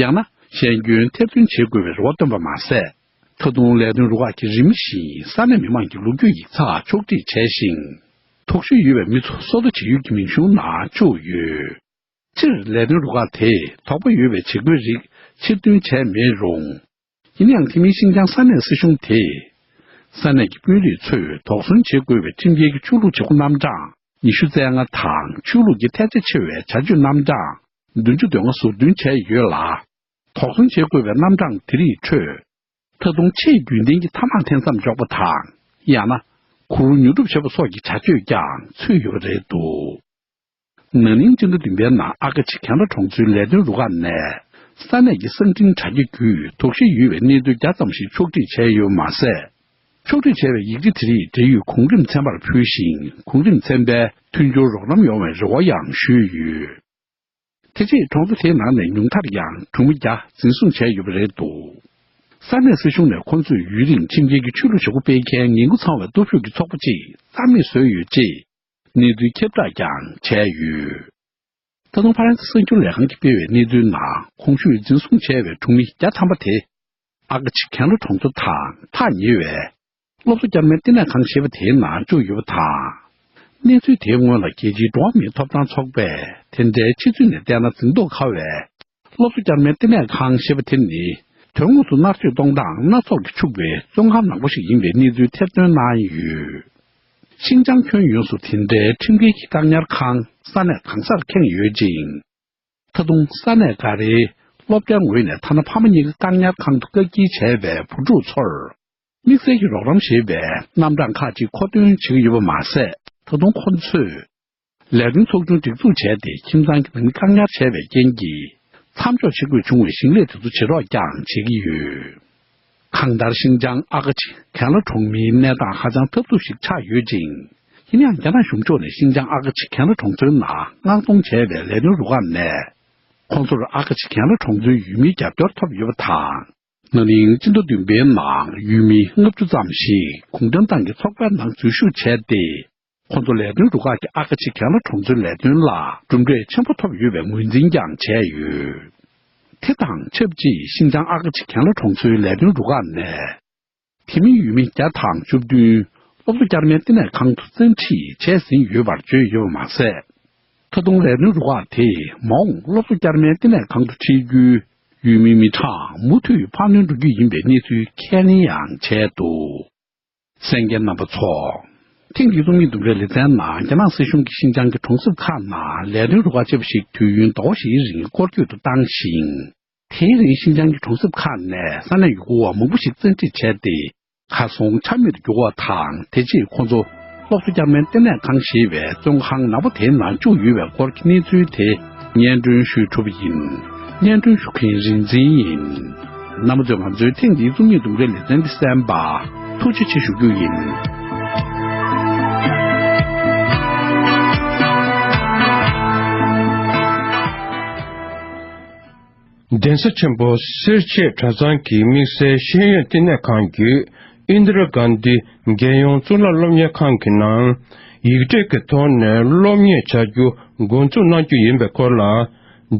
ཡང་ན་ཞན་སྐྱོན་ཐེར་འདོན་བྱེད་དགོས་པའི་རེ་བ་བཏོན་པ་མ་ཟད། ད་དུང་ལས་དོན་རུ་ཁག་གིས་རིམ་བཞིན་ས་གནས་མི་མང་གི་ལོ་རྒྱུས་ཡིག་ཚགས་ཕྱོགས་སྒྲིག་བྱས་ཤིང་། དོགས་གཞི་ཡོད་པའི་མི་ཚོ་སོ་ལྟ་བྱེད་ཡུལ་གྱི་མིང་གཞུང་ནང་བཅུག་ཡོད། སྤྱིར་ལས་དོན་རུ་ཁག་དེས་དོགས་པ་ཡོད་པའི་བྱེད་སྒོའི་རིགས་ཕྱིར་འདོན་བྱས་མེད་རུང་། ཡིན་ཡང་། དེ་མིན་ཤིན་ཅང་ས་གནས་སྲིད་གཞུང་དེས། ས་གནས་ཀྱི་དཔོན་རིགས་ཚོས་དོགས་ཟོན་བྱེད་དགོས་པའི་ཁྲིམས་འགལ་གྱི་ཆོས་ལུགས་བྱེད་སྒོ་རྣམ་གྲངས་ཉི་ཤུ་རྩ་ལྔ་དང་། ཆོས་ལུགས་ཀྱི་ཐལ་ཆ་ཆེ་བའི་བྱ་སྤྱོད་རྣམ་གྲངས་བདུན་ཅུ་དོན་ལྔ་ཟུར་འདོན་བྱས་ཡོད་ལ། དོགས་ཟོན་བྱེད་དགོས་པའི་རྣམ་གྲངས་དེ་རིགས་ཁྲོད། ད་དུང་ཆེས་རྒྱུན་ལྡན་གྱི་ཐ་མག་འཐེན་མཚམས་འཇོག་པ་དང་། ཡང་ན། གུར་ཉོ་སྒྲུབ་བྱེད་པ་སོགས་ཀྱི་བྱ་སྤྱོད་ཀྱང་ཚུད་ཡོད་པ་རེད་འདུག་ན་ནིང་སྤྱི་ཟླ་བདུན་པའི་ནང་ཨ་ཀ་ཆི་གན་ལ་གྲོང་ཚོའི་ལས་དོན་རུ་ཁག་ནས། ས་གནས་ཀྱི་གསང་འཕྲིན་དྲ་རྒྱ་བརྒྱུད་དོགས་གཞི་ཡོད་པའི་གནས་ཚུལ་བརྒྱ་ཙམ་ཞིག་ཕྱོགས་སྒྲིག་བྱས་ཡོད་མ་ཟད། ཕྱོགས་སྒྲིག་བྱས་པའི་ཡིག་ཆ་དེ་རིགས་འབྲེལ་ཡོད་གོང་རིམ་ཚན་པར་ཕུལ་ཞིང་། གོང་རིམ་ཚན་པས་མཐུན་འགྱུར་རོགས་རམ་ཡོང་བའི་རེ་བ་ཡང་ཞུས་ཡོད། དེ་རྗེས་གྲོང་ཚོ་དེའི་ནང་ནས་ཉུང་མཐར་ཡང་གྲོང་མི་བརྒྱ་འཛིན་བཟུང་བྱས་ཡོད་པ་རེད་འདུག་ས་གནས་སྲིད་གཞུང་ནས་ཁོང་ཚོས་ཡུན་རིང་ཁྲིམས་འགལ་གྱི་ཆོས་ལུགས་བྱེད་སྒོ་སྤེལ་མཁན་ངན་དགུ་ཚང་བའི་སྟོབས་ཤུགས་ཀྱི་ཚོགས་པ་གཅིག་རྩ་མེད་བཟོས་ཡོད་ཅེས་གནས་ཚུལ་ཁྱབ་བསྒྲགས་ཀྱང་བྱས་ཡོད། ད་དུང་ཕ་རན་སི་གསར་འགྱུར་ལས་ཁང་གིས་སྤེལ་བའི་གནས་ཚུལ་ནང་། གོང་ཞུས་འཛིན་བཟུང་བྱས་པའི་གྲོང་མི་བརྒྱ་ཐམ་པ་དེ། ཨ་ཀ་ཆི་གན་ལ་གྲོང་ཚོ་དང་ཐག་ཉེ་བའི། སློབ་གསོ་བསྐྱར་མའི་བསྟི་གནས་ཁང་ཞེས་པ་དེའི་ནང་བཅུག་ཡོད་པ་དང་། གནས་ཚུལ་དེའི་སྔོན་ལ་རྒྱལ་སྤྱིའི་འགྲོ་བ་མིའི་ཐོབ་ཐང་ཚོགས་པས་དེ་འདྲའི་ཕྱི་ཚུལ་ནས་བལྟས་ན་འཛེམ་དོགས་ཁ་བའི། སློབ་གསོ་བསྐྱར་མའི་བསྟི་གནས་ཁང་ཞེས་པ་དེ་ནི། དོན་དངོས་སུ་མནར་གཅོད་གཏོང་སྟངས་སྣ་ཚོགས་ཀྱིས་ཕྱུག་པའི་བཙོན་ཁང་ནག་པོ་ཞིག་ཡིན་པའི་གནས་ཚུལ་ཐེར་འདོན་གནང་ཡོད། ཤིན་ཅང་ཁྱོན་ཡོངས་སུ་དེ་འདྲའི་ཁྲིམས་འགལ་གྱི་བཀག་ཉར་ཁང་ས་གནས་གང་སར་ཁེངས་ཡོད་ཅིང་། ད་དུང་ས་གནས་འགའ་རེའི་སློབ་གྲྭའི་ངོས་ནས་ཐ་ན་ཕ་མ་གཉིས་ཀ་བཀག་ཉར་ཁང་དུ་བཀག་སྐྱིལ་བྱས་པའི་བུ་ཕྲུག་ཚོར། དམིགས་བསལ་གྱི་རོགས་རམ་ཞེས་པའི་རྣམ་གྲངས་ཁག་ཅིག་མཁོ་འདོན་བྱེད་ཀྱི་ཡོད་པ་མ་ཟད། ད་དུང་ཁོ་ཚོས་ལས་དོན་ཚོགས་ཆུང་སྒྲིག་འཛུགས་བྱས་ཏེ། ཁྱིམ་ཚང་གི་ནང་མི་བཀག་ཉར་བྱས་པའི་རྐྱེན་གྱིས། མཚམས་འཇོག་བྱེད་དགོས་བྱུང་བའི་ཞིང་ལས་དེ་ཚོ་བྱེད་རོགས་ཀྱང་བྱེད་ཀྱི་ཡོད། གང་ལྟར། ཤིན་ཅང་ཨ་ཀ་ཆི་གན་ལ་གྲོང་མིའི་གནས་སྟངས་ཧ་ཅང་ཐབས་སྡུག་ཞིག་ཆགས་ཡོད་ཅིང་། ཡིན་ཡང་། རྒྱ་ནག་གཞུང་ཕྱོགས་ནས་ཤིན་ཅང་ཨ་ཀ་ཆི་གན་ལ་གྲོང་ཚོའི་ནང་མངགས་གཏོང་བྱས་པའི་ལས་དོན་རུ་ཁག་ནས། ཁོང་ཚོར་ཨ་ཀ་ཆི་གན་ལ་གྲོང་ཚོའི་ཡུལ་མིའི་རྒྱབ་སྐྱོར་ཐོབ་ཡོད་པ་དང་། ན་ནིང་སྤྱི་ཟླ་བདུན་པའི་ནང་ཡུལ་མི་ལྔ་བཅུ་ཙམ་ཞིག་གུང་ཁྲན་ཏང་གི་ཚོགས་པའི་ནང་འཛུལ་ཞུགས་བྱས་ཏེ། ཁོང་ཚོ་ལས་དོན་རུ་ཁག་གི་ཨ་ཁ་ཆེ་གྱེན་ལ་གྲོང་ཚོའི་ལས་དོན་ལ་གྲུབ་འབྲས་ཆེན་པོ་ཐོབ་ཡོད་པའི་ངོས་འཛིན་ཀྱང་བྱས་ཡོད། དེ་དང་ཆབས་ཅིག་ཤིན་ཅང་ཨ་ཁ་ཆེ་གྱེན་ལ་གྲོང་ཚོའི་ལས་དོན་རུ་ཁག་ནས། དེ་མིན་ཡུལ་མི་བརྒྱ་དང་བཅུ་བདུན་སློབ་གསོ་བསྐྱར་མའི་ལྟེ་གནས་ཁང་དུ་བཙན་ཁྲིད་བྱས་ཟིན་ཡོད་པར་བརྗོད་ཡོད་པ་མ་ཟད། ད་དུང་ལས་དོན་རུ་ཁག་དེས་མ་འོངས་སློབ་གསོ་བསྐྱར་མའི་ལྟེ་གནས་ཁང་དུ་ཁྲིད་རྒྱུའི་ཡུལ་མིའི་མི་གྲངས་མུ་མཐུད་འཕར་སྣོན་འགྲོ་རྒྱུ་ཡིན་པའི་གནས་ཚུལ་ཁས་ལེན་ཡང་བྱས་འདུག། གསན་མཁན་རྣམ་པ་ཚོ། ཐེངས་འདིའི་རྩོམ་ཡིག་འདུམ་འགྲིག་ལེ་ཚན་ནང་རྒྱ་ནག་སྲིད་གཞུང་གིས་ཤིན་ཅང་གི་གྲོང་གསེབ་ཁག་ནང་ལས་དོན་རུ་ཁག་ཆེ་བ་ཞིག་དུས་ཡུན་ཟླ་བ་བཞིའི་རིང་སྐོར་སྐྱོད་དུ་བཏང་ཞིང་། དེའི་རིང་ཤིན་ཅང་གི་གྲོང་གསེབ་ཁག་ནས་ས་གནས་ཡུལ་སྐོར་བ་མང་པོ་ཞིག་བཙན་ཁྲིད་བྱས་ཏེ། གར་སོང་ཆ་མེད་དུ་གྱུར་བ་དང་། དེ་རྗེས་ཁོང་ཚོ་སློབ་གསོ་བསྐྱར་མའི་ལྟེ་གནས་ཁང་ཞེས་པའི་བཙོན་ཁང་ནག་པོ་དེའི་ནང་བཅུག་ཡོད་པའི་སྐོར་གྱི་གནས་ཚུལ་དེ་སྙན་སྒྲོན་ཞུས་གྲུབ་པ་ཡིན། སྙན་སྒྲོན་ཞུ་མཁན་རིག་འཛིན་ཡིན། རྣམ་པ་ཚོས་ང་ཚོའི་ཐེངས་འདིའི་རྩོམ་ཡིག་འདུམ་འགྲིག་ལེ་ཚན་འདི་གསན་པ་ཐུགས་རྗེ་ཆེ་ཞུ་རྒྱུ་ཡིན། གདན་ས་ཆེན་པོ་སེར་བྱེས་གྲྭ་ཚང་གི་དམིགས་བསལ་ཤེས་ཡོན་བསྟི་གནས་ཁང་བརྒྱུད་ཨིན་དྲ་གྷན་དྷི་རྒྱལ་ཡོངས་གཙུག་ལག་སློབ་གཉེར་ཁང་གི་ནང་ཡིག་ཕྲད་ཀྱི་ཐོག་ནས་སློབ་གཉེར་བྱ་རྒྱུ་འགོ་འཛུགས་གནང་རྒྱུ་ཡིན་པའི་སྐོར་ལ།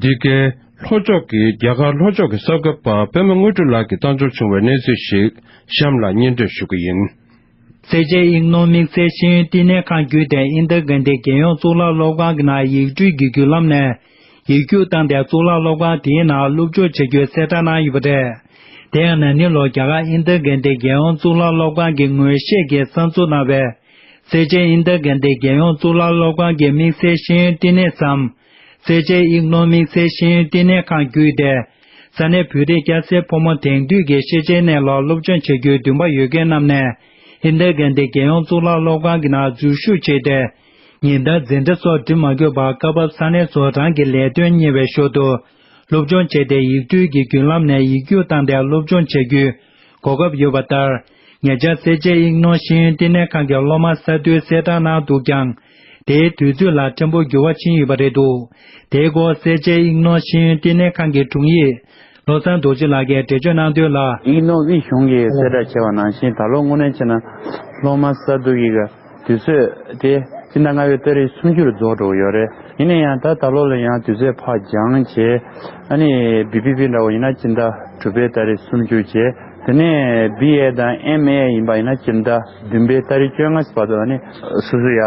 འདི་གའི་ལྷོ་ཕྱོགས་ཀྱི་རྒྱ་གར་ལྷོ་ཕྱོགས་ཀྱི་གསར་འགོད་པ་པད་མ་དངོས་གྲུབ་ལགས་ཀྱིས་བཏང་འབྱོར་བྱུང་བའི་གནས་ཚུལ་ཞིག་གཤམ་ལ་སྙན་སྒྲོན་ཞུ་གི་ཡིན། སེར་བྱེས་དབྱིག་ནོར་དམིགས་བསལ་ཤེས་ཡོན་བསྟི་གནས་ཁང་བརྒྱུད་དེ་ཨིན་དྲ་གྷན་དྷི་རྒྱལ་ཡོངས་གཙུག་ལག་སློབ་ཁང་གི་ནང་ཡིག་འབྲུ་གྱི་བརྒྱུད་ལམ་ནས་ཡིག་རྒྱུགས་བཏང་སྟེ་གཙུག་ལག་སློབ་ཁང་དེའི་ནང་སློབ་སྦྱོང་བྱ་རྒྱུའི་གསལ་བསྒྲགས་གནང་ཡོད་པ་རེད། དེ་ཡང་ན་ནིང་ལོར་རྒྱ་གར་ཨིན་དྲ་གྷན་དྷི་རྒྱལ་ཡོངས་གཙུག་ལག་སློབ་ཁང་གིས་ངོས་བཞེས་ཀྱིས་གསར་འཛུགས་གནང་བའི་སེར་བྱེས་ཨིན་དྲ་གྷན་དྷི་རྒྱལ་ཡོངས་གཙུག་ལག་སློབ་ཁང་གི་དམིགས་བསལ་ཤེས་ཡོན་བསྟི་གནས་སམ། སེར་བྱེས་དབྱིག་ནོར་དམིགས་བསལ་ཤེས་ཡོན་བསྟི་གནས་ཁང་བརྒྱུད་དེ། ས་གནས་བོད་རིགས་སྐྱ་སེར་ཕོ་མོ་དེང་དུས་ཀྱི་ཤེས་བྱའི་གནས་ལ་སློབ་སྦྱོང་བྱ་རྒྱུའི་འདུན་པ་ཡོད་མཁན་རྣམས་ནས་ཨིན་དྲ་གྷན་དྷི་རྒྱལ་ཡོངས་གཙུག་ལག་སློབ་ཁང་གི་ནང་འཛུལ་ཞུགས་བྱས་ཏེ། ཉིན་ལྟར་འཛིན་གྲྭ་སོགས་འགྲིམ་མ་དགོས་པར་སྐབས་བབ་ས་གནས་སུ་རང་གི་ལས་དོན་གཉེར་བའི་ཞོར་དུ། སློབ་སྦྱོང་བྱས་ཏེ་ཡིག་འབྲུ་གྱི་བརྒྱུད་ལམ་ནས་ཡིག་རྒྱུགས་བཏང་སྟེ་སློབ་སྦྱོང་བྱ་རྒྱུའི་གོ་སྐབས་ཡོད་པ་ལྟར། ཉེ་ཆར་སེར་བྱེས་དབྱིག་ནོར་ཤེས་ཡོན་བསྟི་གནས་ཁང་གི་སློབ་མ་གསར་བསྡུའི་གསལ་བསྒྲགས་གནང་འདུག་ཀྱང་། དེའི་དུས་ཚོད་ལ་ཕྲན་བུ་འགྱུར་བ་ཕྱིན་ཡོད་པ་རེད་འདུག། དེའི་སྐོར་སེར་བྱེས་དབྱིག་ནོར་ཤེས་ཡོན་བསྟི་གནས་ཁང་གི་དྲུང་ཡིག་བློ་བཟང་རྡོ་རྗེ་ལགས་ཀྱིས་འགྲེལ་བརྗོད་གནང་དོན་ལ། དབྱིག་ནོར་དབྱིག་གཞུང་གིས་གསལ་བསྒྲགས་བྱས་པ་ནང་བཞིན། ད་ལོ་དངོས་གནས་བྱས་ན་སློབ་མ་གསར་བསྡུ་གི་དུས་ཚོད་དེ་སྤྱི་ཟླ་ལྔ་པའི་ཏ་རིག་སུམ་ཅུ་ལ་རྫོགས་འགྲོ་གི་ཡོད་རེད། ཡིན་ན་ཡང་ད་ད་ལོ་ལ་ཡང་དུས་ཚོད་ཕར་འགྱངས་བྱས། ཨ་ནི་བི་བི་པི་འདྲ་བོ་ཡིན་ན་སྤྱི་ཟླ་དྲུག་པའི་ཏ་རིག་སུམ་ཅུ་བྱས། དེ་ནས་བི་ཨེ་དང་ཨེམ་ཨེ་ཡིན་པ་ཡིན་ན་སྤྱི་ཟླ་བདུན་པའི་ཏ་རིག་བཅོ་ལྔ་བར་དུ། ཨ་ནི་སོ་སོ་ཡ་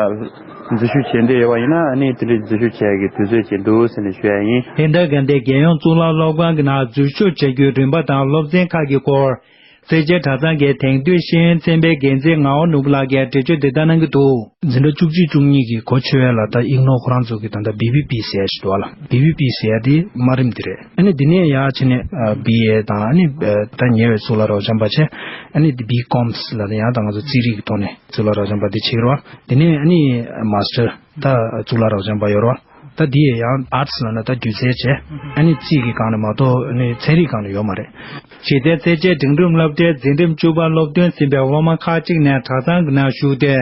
འཛུལ་ཞུགས་བྱེད་འདོད་ཡོད་པ་ཡིན་ན། ཨ་ནི་དེ་འདྲའི་འཛུལ་ཞུགས་བྱེད་ཡག་གི་དུས་ཚོད་ཅིག་འདུག་ཟེར་ནས་ཞུ་ཡ་ཡིན། ཨིན་དྲ་གྷན་དྷི་རྒྱལ་ཡོངས་གཙུག་ལག་སློབ་ཁང་གི་ནང་འཛུལ་ཞུགས་བྱ་རྒྱུའི་རིམ་པ་དང་སློབ་ཚན་ཁག་གི་སྐོར། སེར་བྱེས་གྲྭ་ཚང་གི་དེང་དུས་ཤེས་ཡོན་ཚན་པའི་འགན་འཛིན་ངག་དབང་ནོར་བུ་ལགས་ཀྱིས་འགྲེལ་བརྗོད་འདི་ལྟར་གནང་གི་འདུག། འཛིན་གྲྭ་བཅུ་གཅིག་བཅུ་གཉིས་ཀྱི་གོ་ཆོད་ཡ་ལ་ད་དབྱིག་ནོར་ཁོ་རང་ཚོ་གི་ད་ལྟ་བི་བི་པི་ཟེར་ཡ་ཞིག་འདུག་བ་ལ། བི་བི་པི་ཟེར་ཡ་དེ་དམའ་རིམ་དེ་རེད། ཨ་ནི་དེ་ནས་ཡར་ཕྱིན་ནས་བི་ཨེ་དང་། ཨ་ནི་ད་ཉེ་བའི་གཙུག་ལག་རབ་འབྱམས་པ་བྱས། ཨ་ནི་དེ་བི་ཀོམ་ལ་ཡང་ད་ང་ཚོ་རྩིས་རིག་གི་ཐོག་ནས་གཙུག་ལག་རབ་འབྱམས་པ་དེ་བྱེད་ཀྱི་རེད་བ། དེ་ནས་ཨ་ནི་མཱ་སི་ཊར་ད་གཙུག་ལག་རབ་འབྱམས་པ་ཡོད་རེད་བ། ད་འདི་ཡི་ཡང་ཨར་ཊི་སི་ལབ་ན་ད་སྒྱུ་རྩལ་བྱས། ཨ་ནི་རྩིས་ཀྱི་སྒང་ནས་མ་གཏོགས་ཨ་ནི་ཚན་རིག་སྒང་ནས་ཡོད་མ་རེད། གཞི་རྩའི་སེར་བྱེས་འབྲིང་རིམ་སློབ་གྲྭའི་འཛིན་རིམ་བཅུ་པ་སློབ་ཐོན་ཟིན་པའི་སློབ་མ་ཁག་ཅིག་ནས་གྲྭ་ཚང་གི་ནང་ཞུགས་ཏེ།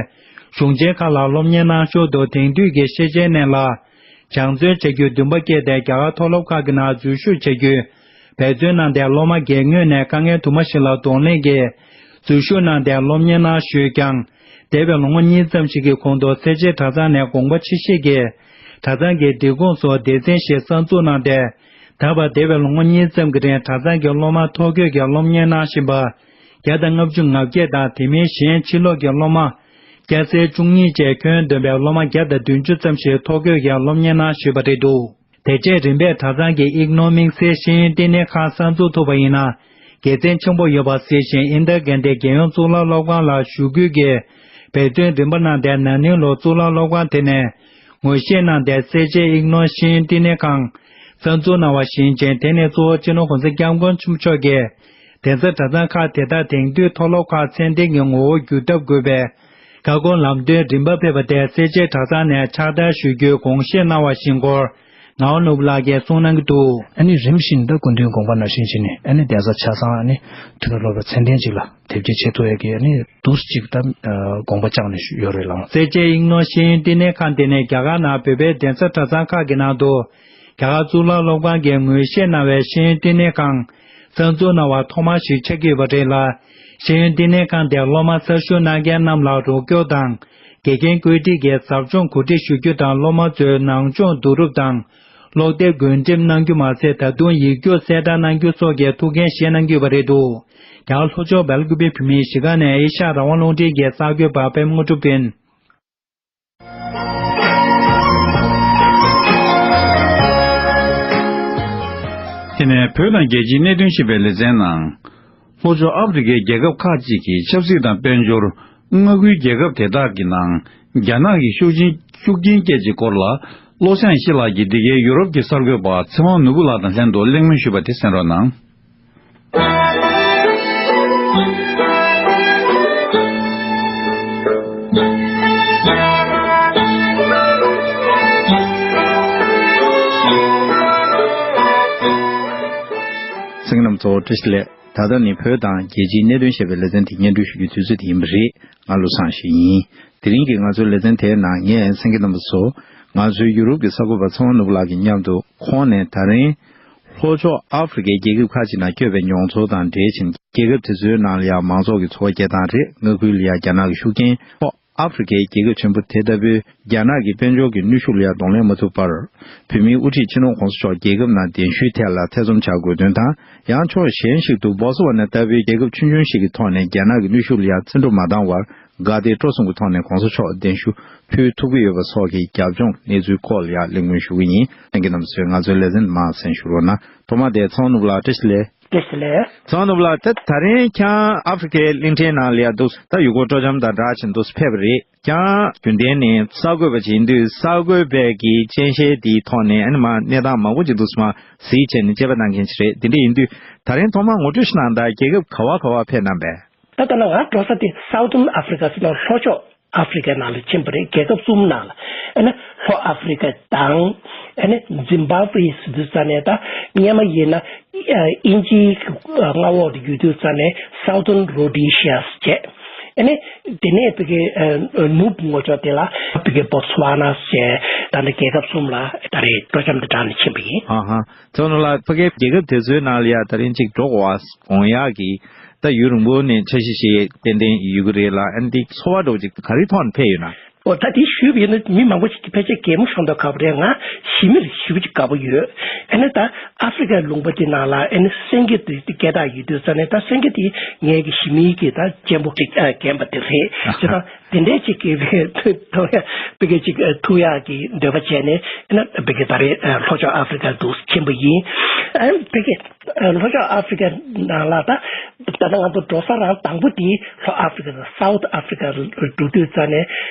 གཞུང་ཆེན་ཁག་ལ་སློབ་གཉེར་གནང་ཞོར་དུ་དེང་དུས་ཀྱི་ཤེས་བྱའི་གནས་ལ་སྦྱང་བརྩོན་བྱ་རྒྱུའི་འདུན་པ་སྐྱེས་ཏེ། རྒྱ་གར་མཐོ་སློབ་ཁག་གི་ནང་འཛུལ་ཞུགས་བྱ་རྒྱུའི་འབད་བརྩོན་གནང་སྟེ། སློབ་མ་སྒེར་ངོས་ནས་དཀའ་ངལ་དུ་མ་ཞིག་ལ་གདོང་ལེན་གྱིས་འཛུལ་ཞུགས་གནང་སྟེ་སློབ་གཉེར་གནང་ཞུས་ཀྱང་། འདས་པའི་ལོ་ངོ་གཉིས་ཙམ་ཞིག་གི་གོང་དུ་སེར་བྱེས་གྲྭ་ཚང་ནས་དགོངས་པ་ཆེ་བཞེས་ཀྱིས་གྲྭ་ཚང་གི་སྒྲིག་ཁོངས་སུ་སྡེ་ཚན་ཞིག་གསར་འཛུགས་གནང་སྟེ། ད་བར་འདས་པའི་ལོ་ངོ་གཉིས་ཙམ་གྱི་རིང་གྲྭ་ཚང་གི་སློབ་མ་ཐོ་འགོད་ཀྱིས་སློབ་གཉེར་གནང་བཞིན་པ་བརྒྱ་དང་ལྔ་བཅུ་ང་བརྒྱད་དང་། དེ་མིན་གཞན་ཕྱི་ལོགས་ཀྱི་སློབ་མ་སྐྱ་སེར་བཅུ་གཉིས་བཅས་ཁྱོན་བསྡོམས་པའི་སློབ་མ་བརྒྱ་དང་བདུན་ཅུ་ཙམ་ཞིག་ཐོ་འགོད་ཀྱིས་སློབ་གཉེར་གནང་བཞིན་པ་རེད་འདུག། དེ་རྗེས་རིམ་པས་གྲྭ་ཚང་གི་དབྱིག་ནོར་དམིགས་བསལ་ཤེས་ཡོན་བསྟི་གནས་ཁང་གསར་འཛུགས་ཐུབ་པ་ཡིན་ན་དགེ་མཚན་ཆེན་པོ་ཡོད་པ་གཟིགས་བཞིན། ཨིན་དྲ་གྷན་དྷི་རྒྱལ་ཡོངས་གཙུག་ལག་སློབ་ཁང་ལ་ཞུགས་རྒྱུ་གི་འབད་བརྩོན་རིམ་པ་གནང་སྟེ། ན་ནིང་ལོར་གཙུག་ལག་སློབ་ཁང་དེ་ནས་ངོས་བཞེས་གནང་སྟེ། སེར་བྱེས་དབྱིག་ནོར་ཤེས་ཡོན་བསྟི་གནས་ཁང་གསར་འཛུགས་གནང་བ་བཞིན་བྱས། དེ་ནས་གཙོ་བོ་སྤྱི་ནོར་༸གོང་ས་༸སྐྱབས་མགོན་ཆེན་པོ་མཆོག་གིས་གདན་ས་གྲྭ་ཚང་ཁག་དེ་དག་དེང་དུས་མཐོ་སློབ་ཁག་ཚད་ལྡན་གྱི་ངོ་བོར་འགྱུར་ཐབས་དགོས་པའི་ཁ་སྐོང་ལམ་སྟོན་རིམ་པ་ཕེབས་པ་དེ་སེར་བྱེས་གྲྭ་ཚང་ནས་ཕྱག་བསྟར་ཞུ་རྒྱུའི་དགོངས་བཞེས་གནང་བ་བཞིན་སྐོར་ངག་དབང་ནོར་བུ་ལགས་ཀྱིས་གསུངས་གནང་གི་འདུག། ཨ་ནི་རིམ་བཞིན་ད་སྐུ་མདུན་དགོངས་པ་ནང་བཞིན་བྱས་ནས། ཨ་ནི་གདན་ས་ཆ་ཚང་། ཨ་ནི་མཐོ་རིམ་སློབ་གྲྭ་ཚད་ལྡན་ཅིག་ལ་དེབ་སྐྱེལ་བྱེད་ཐུབ་ཡ་གི་ཨ་ནི་འདུག་སེ་ཅིག་ད་དགོངས་པ་བཅངས་ནས་ཡོད་རེད་ལགས། སེར་བྱེས་དབྱིག་ནོར་ཤེས་ཡོན་བསྟི་གནས་ཁང་དེ་ནི་རྒྱ་གར་ནང་བོད་པའི་གདན་ས་གྲྭ་ཚང་ཁག་གི་ནང་དུ་རྒྱ་གར་གཙུག་ལག་སློབ་ཁང་གིས་ངོས་བཞེས་གནང་བའི་ཤེས་ཡོན་བསྟི་གནས་ཁང་ གསར་འཛུགས་གནང་བ་ཐོག་མ་ཞིག་ཆགས་ཀྱི་ཡོད་པ་རེད་ལ། ཤེས་ཡོན་བསྟི་གནས་ཁང་དེར་སློབ་མ་གསར་ཞུགས་གནང་མཁན་རྣམས་ལ་རོགས་སྐྱོར་དང་། དགེ་རྒན་བཀོད་སྒྲིག་གིས་ཟབ་སྦྱོང་གོ་སྒྲིག་ཞུ་རྒྱུ་དང་། སློབ་མ་ཚོའི་ནང་སྦྱོང་བསྡུ་རུབ་དང་། ཀློག་དེབ་བགོ་འགྲེམས་གནང་རྒྱུ་མ་ཟད། ད་དུང་ཡིག་རྒྱུགས་གསལ་བསྒྲགས་གནང་རྒྱུ་སོགས་ཀྱི་ཐུགས་འགན་བཞེས་གནང་གི་ཡོད་པ་རེད་འདུག་ཡང་ལྷོ་ཕྱོགས་སྦེལ་ཀུ་པེ་བོད་མིའི་གཞིས་ཀ་ནས་ཨེ་ཤ་ཡ་རང་དབང་རླུང་འཕྲིན་གྱི་གསར་འགོད་པ་པད་མ་དངོས་གྲུབ་ཡིན། དེ་ནས་བོད་དང་རྒྱལ་སྤྱིའི་གནད་དོན་ཞེས་པའི་ལེ་ཚན་ནང་། ལྷོ་ཕྱོགས་ཨ་ཧྥེ་རི་ཁའི་རྒྱལ་ཁབ་ཁག་ཅིག་གིས་ཆབ་སྲིད་དང་དཔལ་འབྱོར། མངའ་ཁུལ་རྒྱལ་ཁབ་དེ་དག་གི་ནང་རྒྱ་ནག་གི་ཤུགས་རྐྱེན་ཤུགས་རྐྱེན་སྐྱེད་ཀྱི་སྐོར་ལ། ལོ་ཤང་ཤི་ལགས་ཀྱིས་འདི་གའི་ཡུ་རོབ་ཀྱི་གསར་འགོད་པ་ཚེ་དབང་ནོར་བུ་ལགས་དང་ལྷན་དུ་གླེང་མོལ་ཞུས་པ་དེ་གསན་རོགས་གནང་། གསན་མཁན་རྣམ་པ་ཚོ་བཀྲ་ཤིས་བདེ་ལེགས། ད་ལྟ་ནི་བོད་དང་རྒྱལ་སྤྱིའི་གནད་དོན་ཞེས་པའི་ལེ་ཚན་དེ་སྙན་སྒྲོན་ཞུ་རྒྱུའི་དུས་ཚོད་དེ་ཡིན་པ་རེད། ང་བློ་བཟང་ཞིག་ཡིན། དེ་རིང་གི་ང་ཚོའི་ལེ་ཚན་དེའི་ནང་ངས་གསན་མཁན་རྣམ་པ་ཚོ། ང་ཚོའི་ཡུ་རོབ་ཀྱི་གསར་འགོད་པ་ཚེ་དབང་ནོར་བུ་ལགས་ཀྱི་མཉམ་དུ་ཁོང་ནས་ད་རིང་ལྷོ་ཕྱོགས་ཨ་ཧྥེ་རི་ཁའི་རྒྱལ་ཁབ་ཁག་ཅིག་ནང་བསྐྱོད་པའི་མྱོང་ཚོར་དང་འབྲེལ་ཕྱིན། རྒྱལ་ཁབ་དེ་ཚོའི་ནང་ལ་ཡང་མང་ཚོགས་ཀྱི་འཚོ་བ་སྐྱེལ་སྟངས་རེད། མངའ་ཁུལ་ལ་ཡང་རྒྱ་ནག་གི་ཤུགས་རྐྱེན། ལྷོ་ཨ་ཧྥེ་རི་ཁའི་རྒྱལ་ཁབ་ཆེན་པོ་དེ་ལྟ་བུའི་རྒྱ་ནག་གི་དཔལ་འབྱོར་གྱི་གནོན་ཤུགས་ལ་ཡང་གདོང་ལེན་མ་ཐུབ་པར། བོད་མིའི་དབུ་ཁྲིད་སྤྱི་ནོར་གོང་ས་མཆོག་རྒྱལ་ཁབ་ནང་གདན་ཞུའི་ཐད་ལ་ཐེ་ཚོམ་བྱ་དགོས་དོན་དང་། ཡང་ཕྱོགས་གཞན་ཞིག་ཏུ་བོ་སི་ཝ་ན་ལྟ་བུའི་རྒྱལ་ཁབ་ཆུང་ཆུང་ཞིག་གི་ཐོག་ནས་རྒྱ་ནག་གི་གནོན་ཤུགས་ལ་ཡང་བརྩི་འགྲོ་མ་བཏང་བར། དགའ་བདེ་སྤྲོ་གསུམ་གྱི་ཐོག་ནས་གོང་ས་མཆོག་གདན་ཞུ་ཕུལ་ཐུབ་ཀྱི་ཡོད་པ་སོགས་ཀྱི་རྒྱབ་ལྗོངས་གནས་ཚུལ་སྐོར་ལ་ཡང་གླེང་མོལ་ཞུ་གི་ཡིན། ལྷན་རྒྱས་རྣམ་པ་ཚོས་ང་ཚོའི་ལེ་ཚན་མར་གསན་ཞུ་རོགས་གནང་། ཐོག་མ་དེ་ཚེ་དབང་ནོར་བུ་ལགས་བཀྲ་ཤིས་བདེ་ལེགས། བཀྲ་ཤིས་བདེ་ལེགས། ཚེ་དབང་ནོར་བུ་ལགས། ད་ད་རིང་ཁྱེད་ཨ་ཧྥེ་རི་ཁའི་གླིང་ཕྲན་ནང་ལ་ཡ་འདུག་ད་ཡུལ་སྐོར་སྤྲོ་འཆམ་དང་སྦྲགས་བྱས་འདུག་ཕེབས་པ་རེད། ཁྱེད་རྒྱུན་ལྡན་ནས་གསར་འགོད་པ་ཅིག་ཡིན་དུས། གསར་འགོད་པའི་གི་སྤྱན་ཤེལ་དེའི་ཐོག་ནས་ཨ་ནི་མར་གནས་སྟངས་མང་པོ་ཅིག་འདུག་སེ་མར་གཟིགས་བྱས་ནས་དཔྱད་པ་གནང་མཁན་ཅིག་རེད། དེ་འདྲ་ཡིན་དུས་ད་རིང་ཐོག་མར་ངོ་སྤྲོད་ཞིག་གནང་དང་། རྒྱལ་ཁབ་ག་བ་ག་བ་ཕེབས་གནང་པས། ད་ལྟ་ང་འགྲོ་ས་དེ་Southern Africa ཟེར་ན་ལྷོ་ཕྱོགས་ཨ་ཧྥེ་རི་ཁའི་ནང་ལ་ཕྱིན་པ་རེད། རྒྱལ་ཁབ་གསུམ་ནང་ལ། ཨ་ནི་ལྷོ་ཨ་ཧྥེ་རི་ཁ་དང་། ཨ་ནི་ཛིམ་བྷབ་ཝེ་ཟེར་དུས་ཙ་ནས། ད་སྔོན་མ་ཡིན་ན་ཨ་དབྱིན་ཇིའི་མངའ་འོག་ཏུ་ཡོད་དུས་ཙ་ནས་Southern Rhodesia ཟེར་བྱས། ཨ་ནི་དེ་ནས་ཕ་གི་ཨ་ནུབ་ངོས་ཕྱོགས་དེ་ལ་ཕ་གི་བོ་ཚུ་ཝ་ན་ཟེར་བྱས། ད་ནི་རྒྱལ་ཁབ་གསུམ་ལ་ད་རེས་སྤྲོ་འཆམ་དང་སྦྲགས་ནས་ཕྱིན་པ་ཡིན། ཨ་ཧ། ཚོ་ནོར་ལགས། ཕ་གིའི་རྒྱལ་ཁབ་དེ་ཚོའི་ནང་ལ་ཡ་ད་རིང་གཅིག་འགྲོ་དགོས་པ་དགོངས་ཡག་གི། ད་ཡུན་རིང་པོ་ནས་འཆར་གཞི་ཞིག་ཏན་ཏན་ཡོད་ཀྱི་རེད་ལ། ཨ་ནི་དེ་ཚོར་བ་འདྲ་བོ་ཅིག་ག་རེའི་ཐོག་ནས་འཕེལ་ཡོད་ན། ཨོ། ད་དེ་ཞུས་པ་ཡིན་ན་མི་མང་པོ་ཞིག་གིས་ཕལ་ཆེར་གད་མོ་ཤོར་མདོག་ཁ་པོ་རེད། ང་ཞི་མི་ལ་ཞེ་པོ་ཅིག་དགའ་པོ་ཡོད། ཨ་ནི་ད་ཨ་ཧྥེ་རི་ཁའི་ལུང་པ་དེ་ནང་ལ་ཨ་ནི་སེང་གེ་དེ་སྐད་གྲགས་ཡོད་དུས་ཙ་ནས། ད་སེང་གེ་དེ་ངའི་གི་ཞི་མིའི་གི་ད་གཅེན་པོ་ཅིག་ཨ་རྒན་པ་དེ་རེད། བྱས་ཙང་དེ་འདྲའི་ཅིག་གི་ཐུག་ཡ། ཕ་གི་ཅིག་ཐུག་ཡག་གི་འདོད་པ་བྱས་ནས། ཨ་ནི་ཕ་གི་ད་རེས་ལྷོ་ཕྱོགས་ཨ་ཧྥེ་རི་ཁ་དུ་ཕྱིན་པ་ཡིན། ཨ་ནི་ཕ་གི་ལྷོ་ཕྱོགས་ཨ་ཧྥེ་རི་ཁ་ནང་ལ། ད་ད་ལྟ་ང་ཚོ་འགྲོ་ས་རང་དང་པོ་དེ་ལྷོ་ཨ་ཧྥེ་རི་ཁ་དང་South Africa འགྲོ་དུས་ཙ་ནས།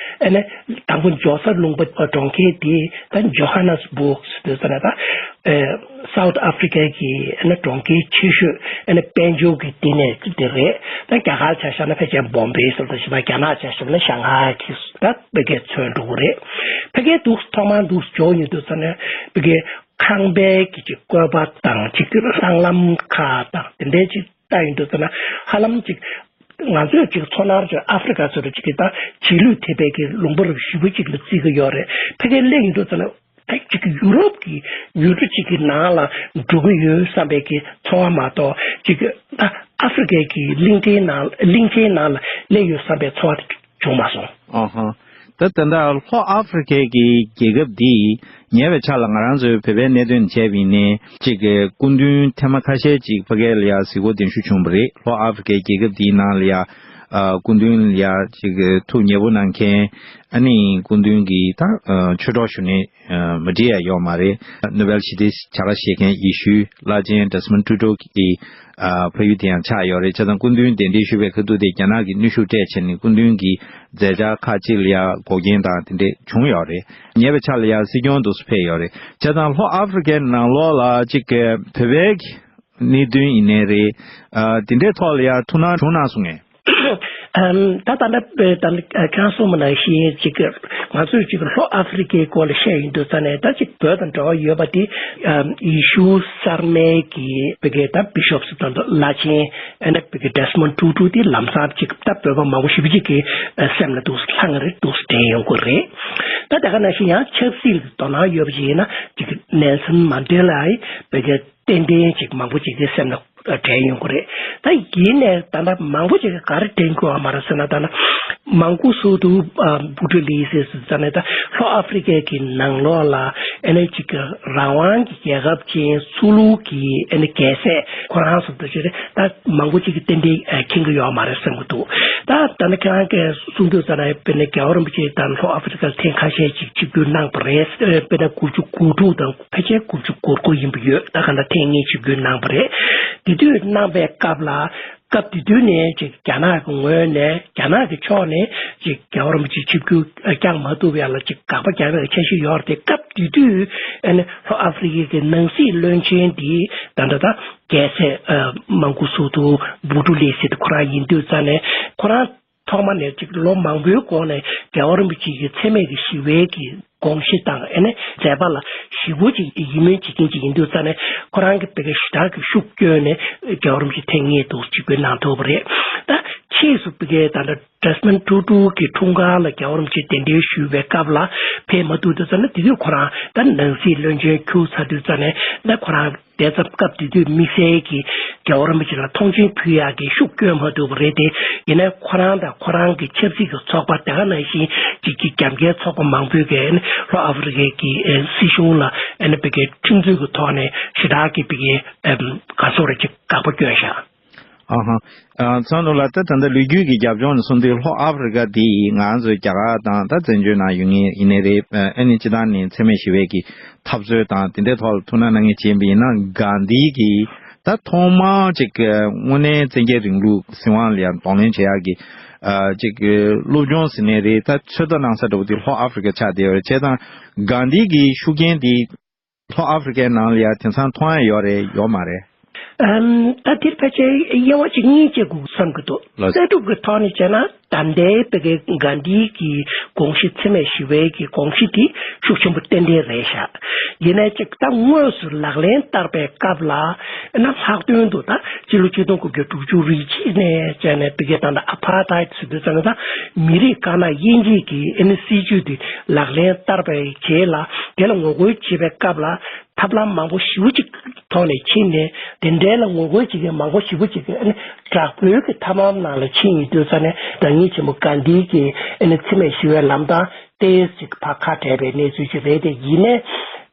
ཨ་ནི་དང་པོ་འབྱོར་ས་ལུང་པ་གྲོང་ཁྱེར་དེ་ད་Johannesburg ཟེར་དུས་ཙ་ནས། ད་ཨ་South Africa གི་ཨ་ནི་གྲོང་ཁྱེར་ཆེ་ཤོས། ཨ་ནི་དཔལ་འབྱོར་གྱི་ལྟེ་གནས་དེ་རེད། ད་རྒྱ་གར་ཆ་བཞག་ན་ཕལ་ཆེར་བོམ་བེ་ཟེར། ད་ཞེ་ན་རྒྱ་ནག་ཆ་བཞག་ན་ཞང་ཧའེ་གི་ད་ཕ་གིར་མཚོན་འགྲོ་གི་རེད། ཕ་གིར་འདུག་ཐོག་མར་འདུག་འབྱོར་ཡོང་དུས་ཙ་ནས་ཕ་གིར་ཁང་པའི་གི་ཅིག་བཀོད་པ་དང་། ཅིག་སྲང་ལམ་ཁག་དང་དེ་འདྲའི་ཅིག་ལྟ་ཡོང་དུས་ཙ་ན། ཧ་ལམ་ཅིག་ང་ཚོས་ཅིག་མཚོ་སྣར་ཅིག་ཨ་ཧྥེ་རི་ཁ་ཚོ་རུ་ཅིག་གི་ད་རྗེས་ལུས་ཐེབས་པའི་གི་ལུང་པ་རུ་ཞེ་པོ་ཅིག་ལ་བརྩི་གི་ཡོད་རེད། ཕ་གིར་སླེབས་ཡོང་དུས་ཙ་ན། ཨེ། ཅིག་ཡུ་རོབ་ཀྱི་ཡུལ་གྲུ་ཅིག་གི་ནང་ལ་འགྲོ་གི་ཡོད་བསམ་པའི་གི་ཚོར་བ་མ་གཏོགས། ཅིག་ཨ་ཨ་ཧྥེ་རི་ཁའི་གི་གླིང་ཕྲན་ནང་། གླིང་ཕྲན་ནང་ལ་སླེབས་ཡོད་བསམ་པའི་ཚོར་བ་དེ་བྱུང་མ་སོང་། ཨ་ཧ། ད་ད་ལྟ་ལྷོ་ཨ་ཧྥེ་རི་ཁའི་གི་རྒྱལ་ཁབ་འདི་ཉེ་བའི་ཆར་ལ་ང་རང་ཚོའི་བོད་པའི་གནད་དོན་བྱས་པ་ཡིན་ནའི། ཅིག་གི་སྐུ་མདུན་ཐེངས་མ་ཁ་ཤས་ཅིག་ཕ་གི་ལ་ཡ་གཟིགས་སྐོར་གདན་ཞུ་བྱུང་བ་རེད། ལྷོ་ཨ་ཧྥེ་རི་ཁའི་རྒྱལ་ཁབ་འདིའི་ནང་ལ་ཡ། ཨ། སྐུ་མདུན་ལ་ཡ་ཅིག་གི་ཐུགས་མཉེས་པོ་གནང་མཁན། ཨ་ནི་སྐུ་མདུན་གྱི་ད་ཆོས་གྲོགས་ཞུ་ནས། ཨ། མ་འགྲིག་ཡ་ཡོད་མ་རེད། ནོ་བེལ་ཞི་བདེའི་བྱ་དགའ་བཞེས་མཁན་ཡེ་ཤུའི་བླ་ཆེན་ཌེ་སི་མོན་ཊུ་ཊུ་གི། ཨ། ཕ་ཡུལ་དེ་ཡང་ཆགས་ཡོད་རེད། བྱས་ཙང་སྐུ་མདུན་གདན་འདྲེན་ཞུ་བའི་ཁ་ཐུག་དེ་རྒྱ་ནག་གིས་གནོན་ཤུགས་སྤྲད་བྱས་ནས། སྐུ་མདུན་གྱི་མཛད་འཆར་ཁག་ཅིག་ལ་ཡ་འགོག་རྐྱེན་དང་དེ་འདྲས་བྱུང་ཡོད་རེད། ཉེ་བའི་ཆར་ལ་ཡ་སྲིད་སྐྱོང་འདུག་སེ་ཕེབས་ཡོད་རེད། བྱས་ཙང་ལྷོ་ཨ་ཧྥེ་རི་ཁའི་ནང་ལོགས་ལ་ཅིག་གི་བོད་པའི་གནད་དོན་ཡིན་ནའི་རེད། ཨ། དེ་འདྲའི་ཐོག་ལ་ཡ་ཐུགས་སྣང་བྱུང་གནང་སོང་ངས། ཨམ། ད་ད་ལྟ་ད་ལྟ་ཁྱེད་རང་གསུངས་པ་ནང་བཞིན་ཅིག་ང་ཚོས་ཅིག་ལྷོ་ཨ་ཧྥེ་རི་ཁའི་སྐོར་ལ་བཤད་ཡོང་དུས་ཙ་ནས། ད་ཅིག་བོད་དང་འབྲེལ་བ་ཡོད་པ་དེ། ཨམ། ཡེ་ཤུ་གསར་མའི་གི་ཕ་གི་ད་བི་ཤོབ་ཟེར་དང་། བླ་ཆེན། ཨ་ནི་ཕ་གི་ཌེ་སི་མོན་ཊུ་ཊུ་དེ་ལམ་སང་ཅིག་ད་བོད་པ་མང་པོ་ཞེ་པོ་ཅིག་གི་སེམས་ལ་འདུག་སེ་ལྷང་ངེ་རེད། འདུག་སེ་དྲན་ཡོང་གི་རེད། ད་དེ་ག་ནང་བཞིན་ཡང་ཆབ་སྲིད་ལ་དོ་སྣང་ཡོད་པ་ཞིག་ཡིན་ན། ཅིག་ནེལ་སོན་མན་ཌེ་ལའི་ཕ་གི་ཏན་ཏན་ཅིག་མང་པོ་ཅིག་གི་སེམས་ལ་ དྲན་ཡོང་གི་རེད། ད་ཡིན་ནའི་ད་ལྟ་མང་པོ་ཅིག་གིས་ག་རེ་དྲན་དགོས་པ་མ་རེད་ཟེར་ན། ད་ལྟ་མང་ཀུ་སུ་ཏུ་བུ་ཏུ་ལི་སི་ཟེར་ཙང་ནས་ད་ལྷོ་ཨ་ཧྥི་རི་ཀའི་གི་ནང་ལོགས་ལ་ཨ་ནི་ཅིག་གི་རང་དབང་གི་རྒྱལ་ཁབ་ཅན་སུ་ལུ་གི་ཨ་ནི་རྒྱལ་སྲས་ཁོ་རང་སོགས་དེ་ཚོ་རེད། ད་མང་པོ་ཅིག་གིས་ཏན་ཏན་མཁྱེན་གྱི་ཡོད་མ་རེད་བསམ་གྱི་འདུག་ད་ད་ནི་ཁྱེད་རང་གིས་གསུང་དུས་ཙམ་ན་དཔེར་ན་རྒྱལ་བ་རིན་པོ་ཆེ་ད་ལྷོ་ཨ་ཧྥི་རི་ཀར་ཐེངས་ཁ་ཤས་ཅིག་ཆིབས་བསྒྱུར་གནང་བ་རེད། དཔེར་ན་དགུ་བཅུ་གོ་དྲུག་དང་ཕལ་ཆེར་དགུ་བཅུ་གོ་དགུ་ཡིན་པ་ཡོད། ད་ག་འདྲ་ཐེངས་གཉིས་ཆིབས་བསྒྱུར་གནང་བ་རེད། དེ་དུས་གནང་པའི་སྐབས་ལ། སྐབས་དེ་དུས་ནས་ཅིག་རྒྱ་ནག་གི་ངོས་ནས་རྒྱ་ནག་གི་ཕྱོགས་ནས་ཅིག་རྒྱལ་བ་རིན་པོ་ཆེ་ཆིབས་བསྒྱུར་བསྐྱངས་མ་ཐུབ་ཡ་ལ་ཅིག་དགག་པ་རྒྱག་ཡ་འཆར་གཞི་ཡོད་རེད་དེ། སྐབས་དེ་དུས་ཨ་ནི་ལྷོ་ཨ་ཧྥི་རི་ཀའི་གི་ནང་སྲིད་བློན་ཆེན་དེ་ད་ལྟ་ད་རྒྱལ་སྲས་ཨ་མང་ཀུ་སུ་ཏུ་བུ་ཏུ་ལི་སི་དེ་ཁོ་རང་ཡིན་དུས་ཙང་ནས། ཁོ་རང་ཐོག་མ་ནས་ཅིག་ལོ་མང་པོའི་གོང་ནས་རྒྱལ་བ་རིན་པོ་ཆེ་གི་འཚེ་མེད་ཀྱི་ཞི་བའི་གི་དགོངས་གཞི་དང་ཨ་ནི་མཛད་པ་ལ་ཞེ་པོ་ཅིག་ཡིད་སྨོན་བྱེད་མཁན་ཅིག་ཡིན་དུས་ཙང་ནས། ཁོ་རང་གིས་ཕ་གིར་ཞེ་དྲག་གི་ཤུགས་བསྐྱོན་ནས་རྒྱལ་བ་རིན་པོ་ཆེ་ཐེངས་གཉིས་འདུག་ཆིབས་བསྒྱུར་གནང་ཐུབ་པ་རེད། ད་ཕྱིས་སུ་ཕ་གིར་ད་ལྟ་ཌེ་སི་མོན་ཊུ་ཊུ་གི་འཁྲུངས་སྐར་ལ་རྒྱལ་བ་རིན་པོ་ཆེ་གདན་འདྲེན་ཞུས་པའི་སྐབས་ལ་ཕེབས་མ་ཐུབ་དུས་ཙང་ནས། དེ་དུས་ཁོ་རང་ད་ནང་སྲིད་བློན་ཆེན་ཁྱུར་ཚར་དུས་ཙང་ནས། ད་ཁོ་རང་དེ་ཙམ་སྐབས་དེ་དུས་དམིགས་བསལ་གྱི་རྒྱལ་བ་རིན་པོ་ཆེ་ལ་མཐོང་ཆེན་ཕུལ་ཡག་གི་ཤུགས་བསྐྱོན་མ་ཐུབ་པ་རེད་དེ། ཡིན་ནའི་ཁོ་རང་དང་ཁོ་རང་གི་ཆབ་སྲིད་ཀྱི་ཚོགས་པ་དེ་ག་ནང་བཞིན་ཅིག་གི་རྒྱབ་འགལ་ཚོགས་པ་མང་པོས་ཀྱི་ལྷོ་ཨ་ཧྥི་རི་ཀའི་གི་སྲིད་གཞུང་ལ་ཨ་ནི་ཕ་གིར་ཁྲིམས་རྩོད་ཀྱི་ཐོག་ནས་ཞེ་དྲག་གི་ཕ་གིར་ག་སོགས་རེ་ཅིག་དགག་པ་བསྐྱོན་བཞག་ཨ་ཧ། ཨ། ཚང་ནུ་ལགས། ད་ད་ལྟ་ལོ་རྒྱུས་ཀྱི་རྒྱབ་ལྗོངས་ནས་གསུངས་དུས། ལྷོ་ཨ་ཧྥི་རི་ཀ་འདི་ང་ཚོའི་རྒྱ་གར་དང་ད་བཙན་བྱོལ་ནང་ཡོད་མཁན་ཡིན་ནའི་རེད། ཨ་ནི་སྤྱིར་བཏང་ནས་འཚེ་མེད་ཞི་བའི་གི་འཐབ་རྩོད་དང་དེ་འདྲའི་ཐོག་ལ་ཐུགས་སྣང་གནང་མཁན་ཅིག་ཡིན་པ་ཡིན་ན། གྷན་དྷི་གིས་ད་ཐོག་མར་ཅིག་དངོས་གནས་བཙན་རྒྱལ་རིང་ལུགས་སྲིད་དབང་ལ་ཡང་གདོང་ལེན་བྱེད་ཡག་གི་ཨ་ཅིག་སློབ་སྦྱོང་ཟེར་ནའི་རེད། ད་ཚོད་ལྟ་གནང་ས་འདྲ་པོ་དེ་ལྷོ་ཨ་ཧྥི་རི་ཀ་ཆགས་བསྡད་ཡོད་རེད། བྱས་ཙང་གྷན་དྷི་གི་ཤུགས་རྐྱེན་དེ་ལྷོ་ཨ་ཧྥི་རི་ཀའི་ནང་ལ་ཡང་དེང་སང་མཐོང་ཡ་ཡོད་རེད། ཡོད་མ་རེད། ཨམ། ད་དེར་ཕལ་ཆེར་དབྱེ་བ་གཅིག་གཉིས་བྱེད་དགོས་བསམ་གྱི་འདུག་ལགས། ལྟ་གྲུབ་ཀྱི་ཐོག་ནས་བྱས་ན། ད་ལྟའི་ཕ་གི་གྷན་དྷི་གི་དགོངས་གཞི། འཚེ་མེད་ཞི་བའི་གི་དགོངས་གཞི་དེ་ཤུགས་ཆེན་པོ་ཏན་ཏན་རེད་ཤག་ཡིན་ནའི་ཅིག་ད་དངོས་སུ་ལག་ལེན་བསྟར་བའི་སྐབས་ལ་ན། ལྷག་དོན་དུ་ད་སྤྱི་ལོ་ཆིག་སྟོང་དགུ་བརྒྱ་དྲུག་ཅུ་རེ་གཅིག་ནས་བྱས་ནས་ཕ་གི་ད་ལྟ་ཨ་ཕར་ཐའིཌ་ཟེར་དུས་ཙམ་ན། ད་མི་རིགས་དཀར་ནག་དབྱེ་འབྱེད་ཀྱི་ཨ་ནི་སྲིད་ཇུས་དེ་ལག་ལེན་བསྟར་བའི་རྗེས་ལ། དེ་ལ་ངོ་རྒོལ་བྱེད་པའི་སྐབས་ལ། ཐབས་ལམ་མང་པོ་ཞེ་པོ་ཅིག་ཐོག་ནས་ཕྱིན་ནས། དེ་འདྲའི་ལ་ངོ་རྒོལ་བྱེད་མཁན་མང་པོ་ཞེ་པོ་ཅིག་གིས་ཨ་ནི་དྲག་པོའི་གི་ཐབས་ལམ་ནང་ལ་ཕྱིན་ཡོད་དུས་ཙང་ནས། དྲང་ཉིད་ཆེན་པོ་གྷན་དྷི་གི་ཨ་ནི་འཚེ་མེད་ཞི་བའི་ལམ་དང་ཏོག་ཙམ་ཅིག་ཕར་ཁ་བྲལ་བའི་གནས་ཚུལ་ཅིག་རེད་དེ། ཡིན་ནའི་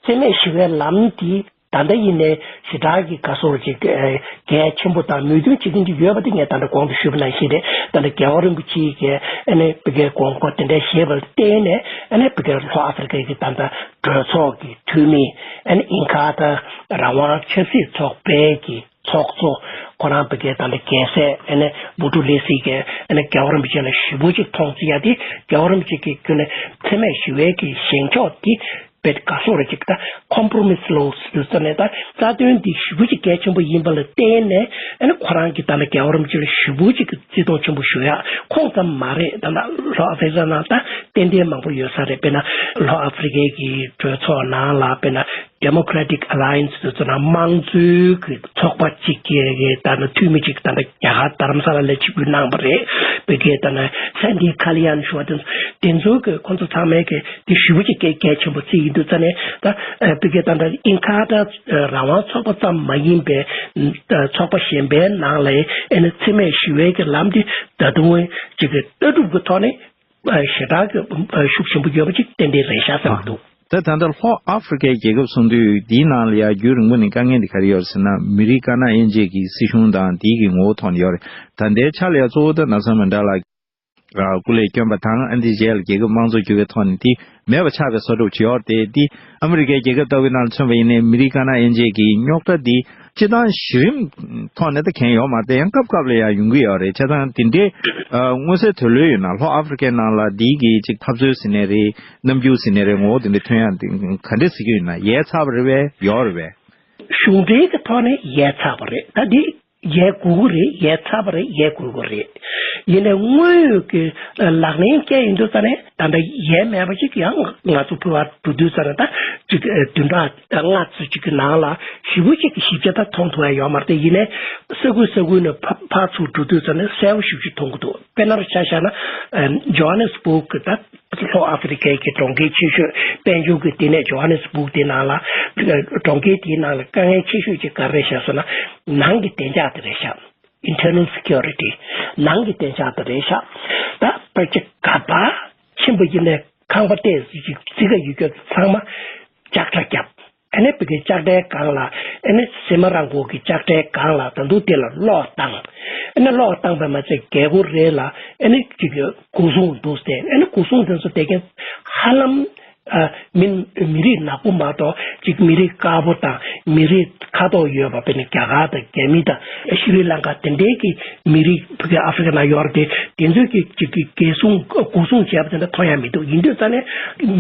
འཚེ་མེད་ཞི་བའི་ལམ་འདི་ད་ལྟ་ཡིན་ནའི་ཞེ་དྲག་གི་ག་སོགས་ཅིག་ཨ་གལ་ཆེན་པོ་དང་མོས་མཐུན་བྱེད་མཁན་ཅིག་ཡོད་པ་དེ་ངས་ད་ལྟ་གོང་དུ་ཞུས་པ་ནང་བཞིན་རེད། ད་ལྟ་རྒྱལ་བ་རིན་པོ་ཆེ་གིས་ཨ་ནི་ཕ་གིའི་དགོངས་པ་དེ་འདྲ་བཞེས་པར་བརྟེན་ནས། ཨ་ནི་ཕ་གིའི་ལྷོ་ཨ་ཧྥི་རི་ཀའི་གི་ད་ལྟ་གྲོས་ཚོགས་ཀྱི་འཐུས་མི། ཨ་ནི་ཨིན་ཁ་ཏ་རང་དབང་ཆབ་སྲིད་ཚོགས་པའི་གི་ཚོགས་གཙོ་ཁོ་རང་ཕ་གིའི་ད་ལྟ་རྒྱལ་སྲས་ཨ་ནི་བུ་ཏུ་ལེ་སི་གིས་ཨ་ནི་རྒྱལ་བ་རིན་པོ་ཆེ་ལ་ཞེ་པོ་ཅིག་མཐོང་བརྩི་ཡ་དེ། རྒྱལ་བ་རིན་པོ་ཆེ་གིས་ཁྱོན་ནས་འཚེ་མེད་ཞི་བའི་གི་བཞེངས་ཕྱོགས་དེ་དཔེ་ག་སོགས་རེ་ཅིག་ད་ཁོམ་པོ་རོ་མི་སི་ལོ་ཟེར་དུས་ཙམ་ནས། ད་རྩ་དོན་འདི་ཞེ་པོ་ཅིག་གལ་ཆེན་པོ་ཡིན་པ་ལ་བརྟེན་ནས། ཨ་ནི་ཁོ་རང་གིས་ད་ལྟ་རྒྱལ་བ་རིན་པོ་ཆེ་ལ་ཞེ་པོ་ཅིག་གི་བརྩི་མཐོང་ཆེན་པོ་ཞུ་ཡ། ཁོང་ཙམ་མ་རེད། ད་ལྟ་ལྷོ་ཨ་ཧྥི་རི་ཀ་ནང་ད་ཏན་ཏན་མང་པོ་ཡོད་ས་རེད། དཔེར་ན་ལྷོ་ཨ་ཧྥི་རི་ཀའི་གི་གྲོས་ཚོགས་ནང་ལ། དཔེར་ན་Democratic Alliance ཟེར་དུས་ཙམ་ན་དམངས་གཙོའི་གི་ཚོགས་པ་གཅིག་གི་གི་ད་ལྟ་འཐུས་མི་གཅིག་ད་ལྟ་རྒྱ་གར་རྡ་རམ་ས་ལ་ལ་ཆིབས་བསྒྱུར་གནང་བ་རེད། བོད་ཀྱི་ད་ལྟ་སན་ཏི་ཁ་ལི་ཡན་ཞུ་བ་དེ་ཚོ། དེ་ཚོ་གི་ཁོང་ཚོ་ཚང་མས་གི་དེ་ཞེ་པོ་ཅིག་གལ་གལ་ཆེན་པོ་བརྩི་ཡི་འདུག་ཙང་ནས། ད་ཨ་བོད་ཀྱི་ད་ལྟ་ཨིན་ཁ་ཏ་རང་དབང་ཚོགས་པ་ཙམ་མ་ཡིན་པའི་ཨ་ཚོགས་པ་གཞན་པའི་ནང་ལ་ཨ་ནི་འཚེ་མེད་ཞི་བའི་གི་ལམ་དེ་ད་དུང་ཅིག་གི་ལྟ་གྲུབ་ཀྱི་ཐོག་ནས་ཨ་ཞེ་དྲག་གི་ཨ་ཤུགས་ཆེན་པོ་ཡོད་པ་ཅིག་ཏན་ཏན་རེད་ཤག་བསམ་གྱི་འདུག་ད་ད་ལྟ་ལྷོ་ཨ་ཧྥི་རི་ཀའི་རྒྱལ་ཁབ་གསུམ་དུས་འདིའི་ནང་ལ་ཡ་རྒྱུན་རིང་པོ་ནས་དཀའ་ངལ་འདི་ག་རེ་ཡོད་རེད་ཟེར་ན། མི་རིགས་དཀར་ནག་དབྱེ་འབྱེད་ཀྱི་སྲིད་གཞུང་དང་འདིའི་གི་ངོ་བོ་ཐོག་ནས་ཡོད་རེད། ད་ལྟའི་ཆ་ལ་ཡ་གཙོ་བོ་ད་ནེལ་སོན་མན་ཌེ་ལ་ཨ་སྐུ་ལས་བསྐྱོན་པ་དང་། ཨ་འདི་རྗེས་ལ་རྒྱལ་ཁབ་དམངས་གཙོ་བསྒྱུར་བའི་ཐོག་ནས་དེ་མེད་པ་ཆགས་པའི་བཟོ་འདྲ་ཅིག་ཡོད་རེད་དེ། དེ་ཨ་མི་རི་ཀའི་རྒྱལ་ཁབ་ལྟ་བུའི་ནང་ལ་མཚོན་པ་ཡིན་ནའི་མི་རིགས་དཀར་ནག་དབྱེ་འབྱེད་ཀྱི་རྙོག་དྲ་འདི་སྤྱིར་བཏང་གཞི་རིམ་ཐོག་ནས་ད་གང་ཡོད་མ་རེད། ཡང་སྐབས་སྐབས་ལ་ཡང་ཡོང་གི་ཡོད་རེད། བྱས་ཙང་དེ་འདྲའི་ཨ་མངོན་གསལ་དོད་ལོས་ཡོད་ན། ལྷོ་ཨ་ཧྥི་རི་ཀའི་ནང་ལ་འདི་གི་ཅིག་འཐབ་རྩོད་ཟེར་ནའི་རེད། རྣམ་འགྱུར་ཟེར་ནའི་རེད། ངོ་བོ་དེ་འདྲ་ཐོན་ཡག་དེ་ག་འདྲས་ཟེར་གྱི་ཡོད་ན། ཡལ་ཚར་བ་རེད་པས། ཡོད་རེད་པས། གཞུང་འབྲེལ་གྱི་ཐོག་ནས་ཡལ་ཚར་བ་རེད། ད་འདི་ཡལ་དགོས་ཀྱི་རེད། ཡལ་ཚར་བ་རེད། ཡལ་དགོས་ཀྱི་རེད། ཡིན་ནའི་དངོས་ཡོད་ཀྱི་ལག་ལེན་བསྐྱལ་ཡོང་དུས་ཙམ་ནས་ད་ལྟ་ཡལ་མེད་པ་ཅིག་ཡང་ང་ཚོ་བོད་པ་འགྲོ་དུས་ཙམ་ནས། ད་ཅིག་བདུན་ཕྲག་ལྔ་ཙམ་ཅིག་གི་ནང་ལ་ཞེ་པོ་ཅིག་གི་ཞིབ་ཆ་ད་མཐོང་ཐུབ་ཡ་ཡོད་མ་རེད་དེ། ཡིན་ནའི་ས་ཁུལ་ས་ཁུལ་ནས་ཕར་ཕར་ཚུར་འགྲོ་དུས་ཙམ་ནས་གསལ་པོ་ཞེ་པོ་ཅིག་མཐོང་གི་འདུག་དཔེར་ན་ཆ་བཞག་ན་ཇོ་ཧན་ནེ་སི་བྷུག་གི་ད་ ལྷོ་ཨ་ཧྥེ་རི་ཁའི་གི་གྲོང་ཁྱེར་ཆེ་ཤོས་དཔལ་འབྱོར་གྱི་ལྟེ་གནས་ཇོ་ཧ་ནེ་སི་སྦུག་དེ་ནང་ལ། གྲོང་ཁྱེར་དེའི་ནང་ལ་དཀའ་ངལ་ཆེ་ཤོས་ཅིག་ག་རེ་རེད་ཤག་ཟེར་ན། ནང་གི་བདེ་འཇགས་དེ་རེད་ཤག Internal security། ནང་གི་བདེ་འཇགས་དེ་རེད་ཤག་ད་ཕལ་ཆེར་ག་པར་ཕྱིན་པ་ཡིན་ནའི་ཁང་པ་བལྟས་ཟིག་ཅིག་རྩིག་ག་ཡོད་རྒྱུ་ཚང་མ་ལྕགས་དྲ་བརྒྱབ། ཨ་ནི་བི་གའི་ལྕགས་དྲའི་སྒང་ལ། ཨ་ནི་སི་མ་རང་གོ་གི་ལྕགས་དྲའི་སྒང་ལ་ད་དུང་དེ་ལ་གློག་བཏང་། ཨ་ནི་གློག་བཏང་པ་མ་ཚད་རྒྱལ་སྒོ་རེ་ལ་ཨ་ནི་ཅིག་སྒོ་སྲུང་འདུག་སྟེ། ཨ་ནི་སྒོ་སྲུང་དེ་ཚོ་དེ་གའི་ཧ་ལམ་ཨ་མི་མི་རིགས་ནག་པོ་མ་གཏོགས་ཅིག་མི་རིགས་དཀར་པོ་དང་མི་རིགས་ཁ་དོག་ཡོད་པ། དཔེར་ན་རྒྱ་གར་དང་རྒྱ་མི་དང་ཤྲི་ལང་ཀ་དེ་འདྲའི་གི་མི་རིགས་བི་གའི་ཨ་ཧྥེ་རི་ཁ་ནང་ཡོད་རེད་དེ། དེ་ཚོས་ཀྱི་ཅིག་གི་སྒོ་སྲུང་སྒོ་སྲུང་བྱས་པ་དེ་འདྲ་མཐོང་ཡ་མི་འདུག་ཡིན་དུས་ཙང་ནས་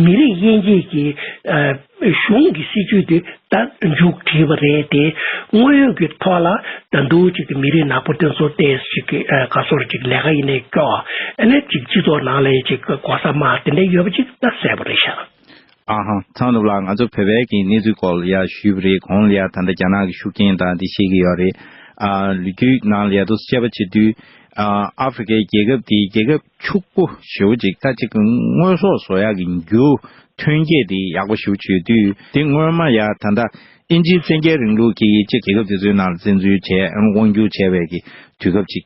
མི་རིགས་དབྱེ་འབྱེད་ཀྱི་ཨ། གཞུང་གི་སྲིད་ཇུས་དེ་ད་མཇུག་བསྒྲིལ་བ་རེད་དེ། དངོས་ཡོད་ཀྱི་ཐོག་ལ་ད་དུང་ཅིག་གི་མི་རིགས་ནག་པོ་དེ་ཚོ་ཏོག་ཙམ་ཅིག་གི་ཨ་ག་ཚོད་ཅིག་ལས་ཀ་ཡིན་ནའི་སྐྱོ། ཨ་ནི་ཅིག་སྤྱི་ཚོགས་ནང་ལ་ཅིག་གོ་ས་དམའ་དེ་འདྲ་ཡོད་པ་ཅིག་ད་གསལ་པོ་རེད་ཤག་ཨ་ཧ། ཚང་ནུབ་ལགས། ང་ཚོ་བོད་པའི་གི་གནས་ཚུལ་སྐོར་ལ་ཡ་ཞུས་པ་རེད། གོང་ལ་ཡ་ད་ལྟ་རྒྱ་ནག་གི་ཤུགས་རྐྱེན་དང་འདི་བཤད་ཀྱི་ཡོད་རེད། ཨ་ལོ་རྒྱུས་ནང་ལ་ཡ་ཏོག་ཙམ་དཔྱད་པ་བྱེད་དུས། ཨ་ཨ་ཧྥེ་རི་ཁའི་རྒྱལ་ཁབ་དེའི་རྒྱལ་ཁབ་ཕྱུག་པོ་ཞེ་པོ་ཅིག་ད་ཅིག་དངོས་ཟོག་བཟོ་ཡག་གི་རྒྱུ་ཐོན་སྐྱེད་དེ་ཡག་པོ་ཞེ་པོ་ཅིག་ཡོད་དུས། དེ་སྔོན་མ་ཡ་ད་ལྟ་དབྱིན་ཇིའི་བཙན་རྒྱལ་རིང་ལུགས་ཀྱི་ཅིག་རྒྱལ་ཁབ་དེ་ཚོའི་ནང་ལ་བཙན་འཛུལ་བྱས། ཨ་ནི་དབང་སྒྱུར་བྱས་པའི་གི་དུས་སྐབས་ཅིག་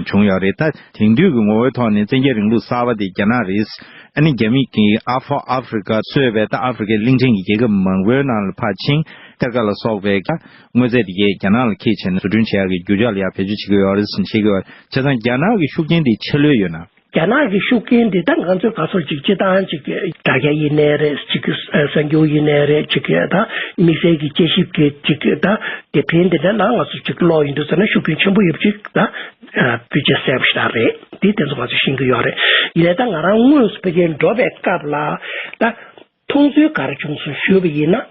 བྱུང་ཡོད་རེད། ད་དེང་དུས་ཀྱི་ངོ་བོའི་ཐོག་ནས་བཙན་རྒྱལ་རིང་ལུགས་གསར་པ་དེ་རྒྱ་ནག་རེད། ཨ་ནི་རྒྱ་མི་གིས་ཨ་ཧྥོ་ཨ་ཧྥེ་རི་ཁ་གཙོས་པའི་ད་ཨ་ཧྥེ་རི་ཁའི་གླིང་ཕྲན་གྱི་རྒྱལ་ཁབ་མང་པོའི་ནང་ལ་ཕར་ཕྱིན། གཏེར་ཁ་ལ་སོགས་པའི་དངོས་རྫས་དེ་གས་རྒྱ་ནག་ལ་འཁྱེར་བྱས་ནས་བཟོ་སྐྲུན་བྱེད་ཡག་གི་རྒྱུ་ཆ་ལ་ཡང་བེད་སྤྱོད་བྱེད་ཀྱི་ཡོད་རེད་ཟེར་ནས་བཤད་ཀྱི་ཡོད་རེད། བྱས་ཙང་རྒྱ་ནག་གི་ཤུགས་རྐྱེན་དེ་ཆེ་ལོས་ཡོད་ན། རྒྱ་ནག་གི་ཤུགས་རྐྱེན་དེ་ད་ང་ཚོས་ག་ཚོད་ཅིག་སྤྱི་བཏང་ཅིག་དྲ་རྒྱ་ཡིན་ནའི་རེད། ཅིག་གསར་འགྱུར་ཡིན་ནའི་རེད། ཅིག་ད་དམིགས་བསལ་གྱི་དཔྱད་ཞིབ་ཀྱི་ཅིག་ད་དེབ་ཕྲེང་དེ་འདྲ་ནང་ང་ཚོ་ཅིག་ཀློག་ཡོང་དུས་ཙམ་ན་ཤུགས་རྐྱེན་ཆེན་པོ་ཡོད་པ་ཅིག་ད་ཕལ་ཆེར་གསལ་པོ་ཞེ་དྲག་རེད། དེ་དེ་ཚོ་ང་ཚོས་ཤེས་ཀྱི་ཡོད་རེད། ཡིན་ནའི་ད་ང་རང་དངོས་སུ་ཕ་གིར་འགྲོ་བའི་སྐབས་ལ་ད། མཐོང་ཚུལ་ག་རེ་བྱུང་སོང་ཞུས་པ་ཡིན་ན།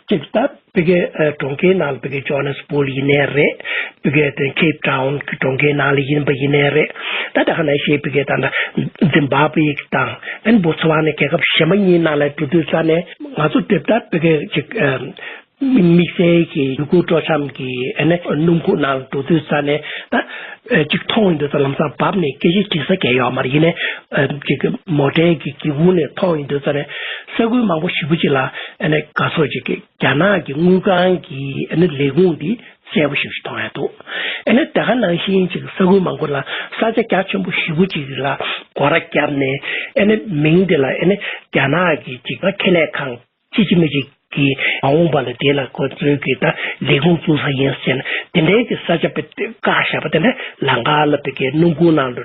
གཅིག་ད་ཕ་གིའི་ཨ་གྲོང་ཁྱེར་ནང་ལ་ཕ་གིའི་ཇོ་ཧ་ནེ་སི་བྷུག་ཡིན་ནའི་རེད། ཕ་གིའི་དེ་ཁེབ་ཊའུན་གྱི་གྲོང་ཁྱེར་ནང་ལ་ཡིན་པ་ཡིན་ནའི་རེད། ད་ད་ག་ནང་བཞིན་ཕ་གིའི་ད་ལྟ་ཛིམ་བྷབ་ཝེ་དང་ཨན་བོ་ཚ་ཝ་ནའི་རྒྱལ་ཁབ་གཞན་པ་གཉིས་ནང་ལ་འགྲོ་དུས་ཙ་ནས་ང་ཚོ་དེབ་ད་ཕ་གིའི་ཅིག་ཨ་དམིགས་བསལ་གྱི་ཡུལ་སྐོར་སྤྲོ་འཆམ་གྱི་ཨ་ནི་སྣུམ་འཁོར་ནང་ལ་འགྲོ་དུས་ཙ་ནས་ད། ཨ་ཅིག་མཐོང་ཡོང་དུས་ཙ་ལམ་སང་བབས་ནས་སྐད་ཆ་དྲི་ས་གང་ཡོད་མ་རེད། ཡིན་ནའི་ཨ་ཅིག་མོ་ཊའི་གི་སྒེའུ་ཁུང་ནས་མཐོང་ཡོང་དུས་ཙ་ནས་ས་ཁུལ་མང་པོ་ཞེ་པོ་ཅིག་ལ་ཨ་ནི་ག་ཚོད་ཅིག་གི་རྒྱ་ནག་གི་དངུལ་ཁང་གི་ཨ་ནི་ལས་ཁུངས་འདི་གསལ་པོ་ཞེ་པོ་ཅིག་མཐོང་ཡ་འདུག་ཨ་ནི་དེ་ག་ནང་བཞིན་ཅིག་ས་ཁུལ་མང་པོ་ལ་ས་ཆ་རྒྱ་ཆེན་པོ་ཞེ་པོ་ཅིག་ལ་སྒོ་ར་བརྒྱབ་ནས་ཨ་ནི་མིང་དེ་ལ་ཨ་ནི་རྒྱ་ནག་གི་ཅིག་ཁེ་ལས་ཁང་། ཅི་ཅི་མི་ཅིག་གིས་མ་འོངས་པ་ལ་དེ་ལ་ཁོ་ཚོའི་གི་ད་ལས་ཁུངས་བཙུགས་ས་ཡིན་ཟེར་ན་དེ་འདྲའི་གི་ས་ཆ་དཔེ་བཀག་བཞག་པ་དེ་འདྲ་ལམ་ཁ་ལ་དེ་གའི་སྣུམ་འཁོར་ནང་དུ་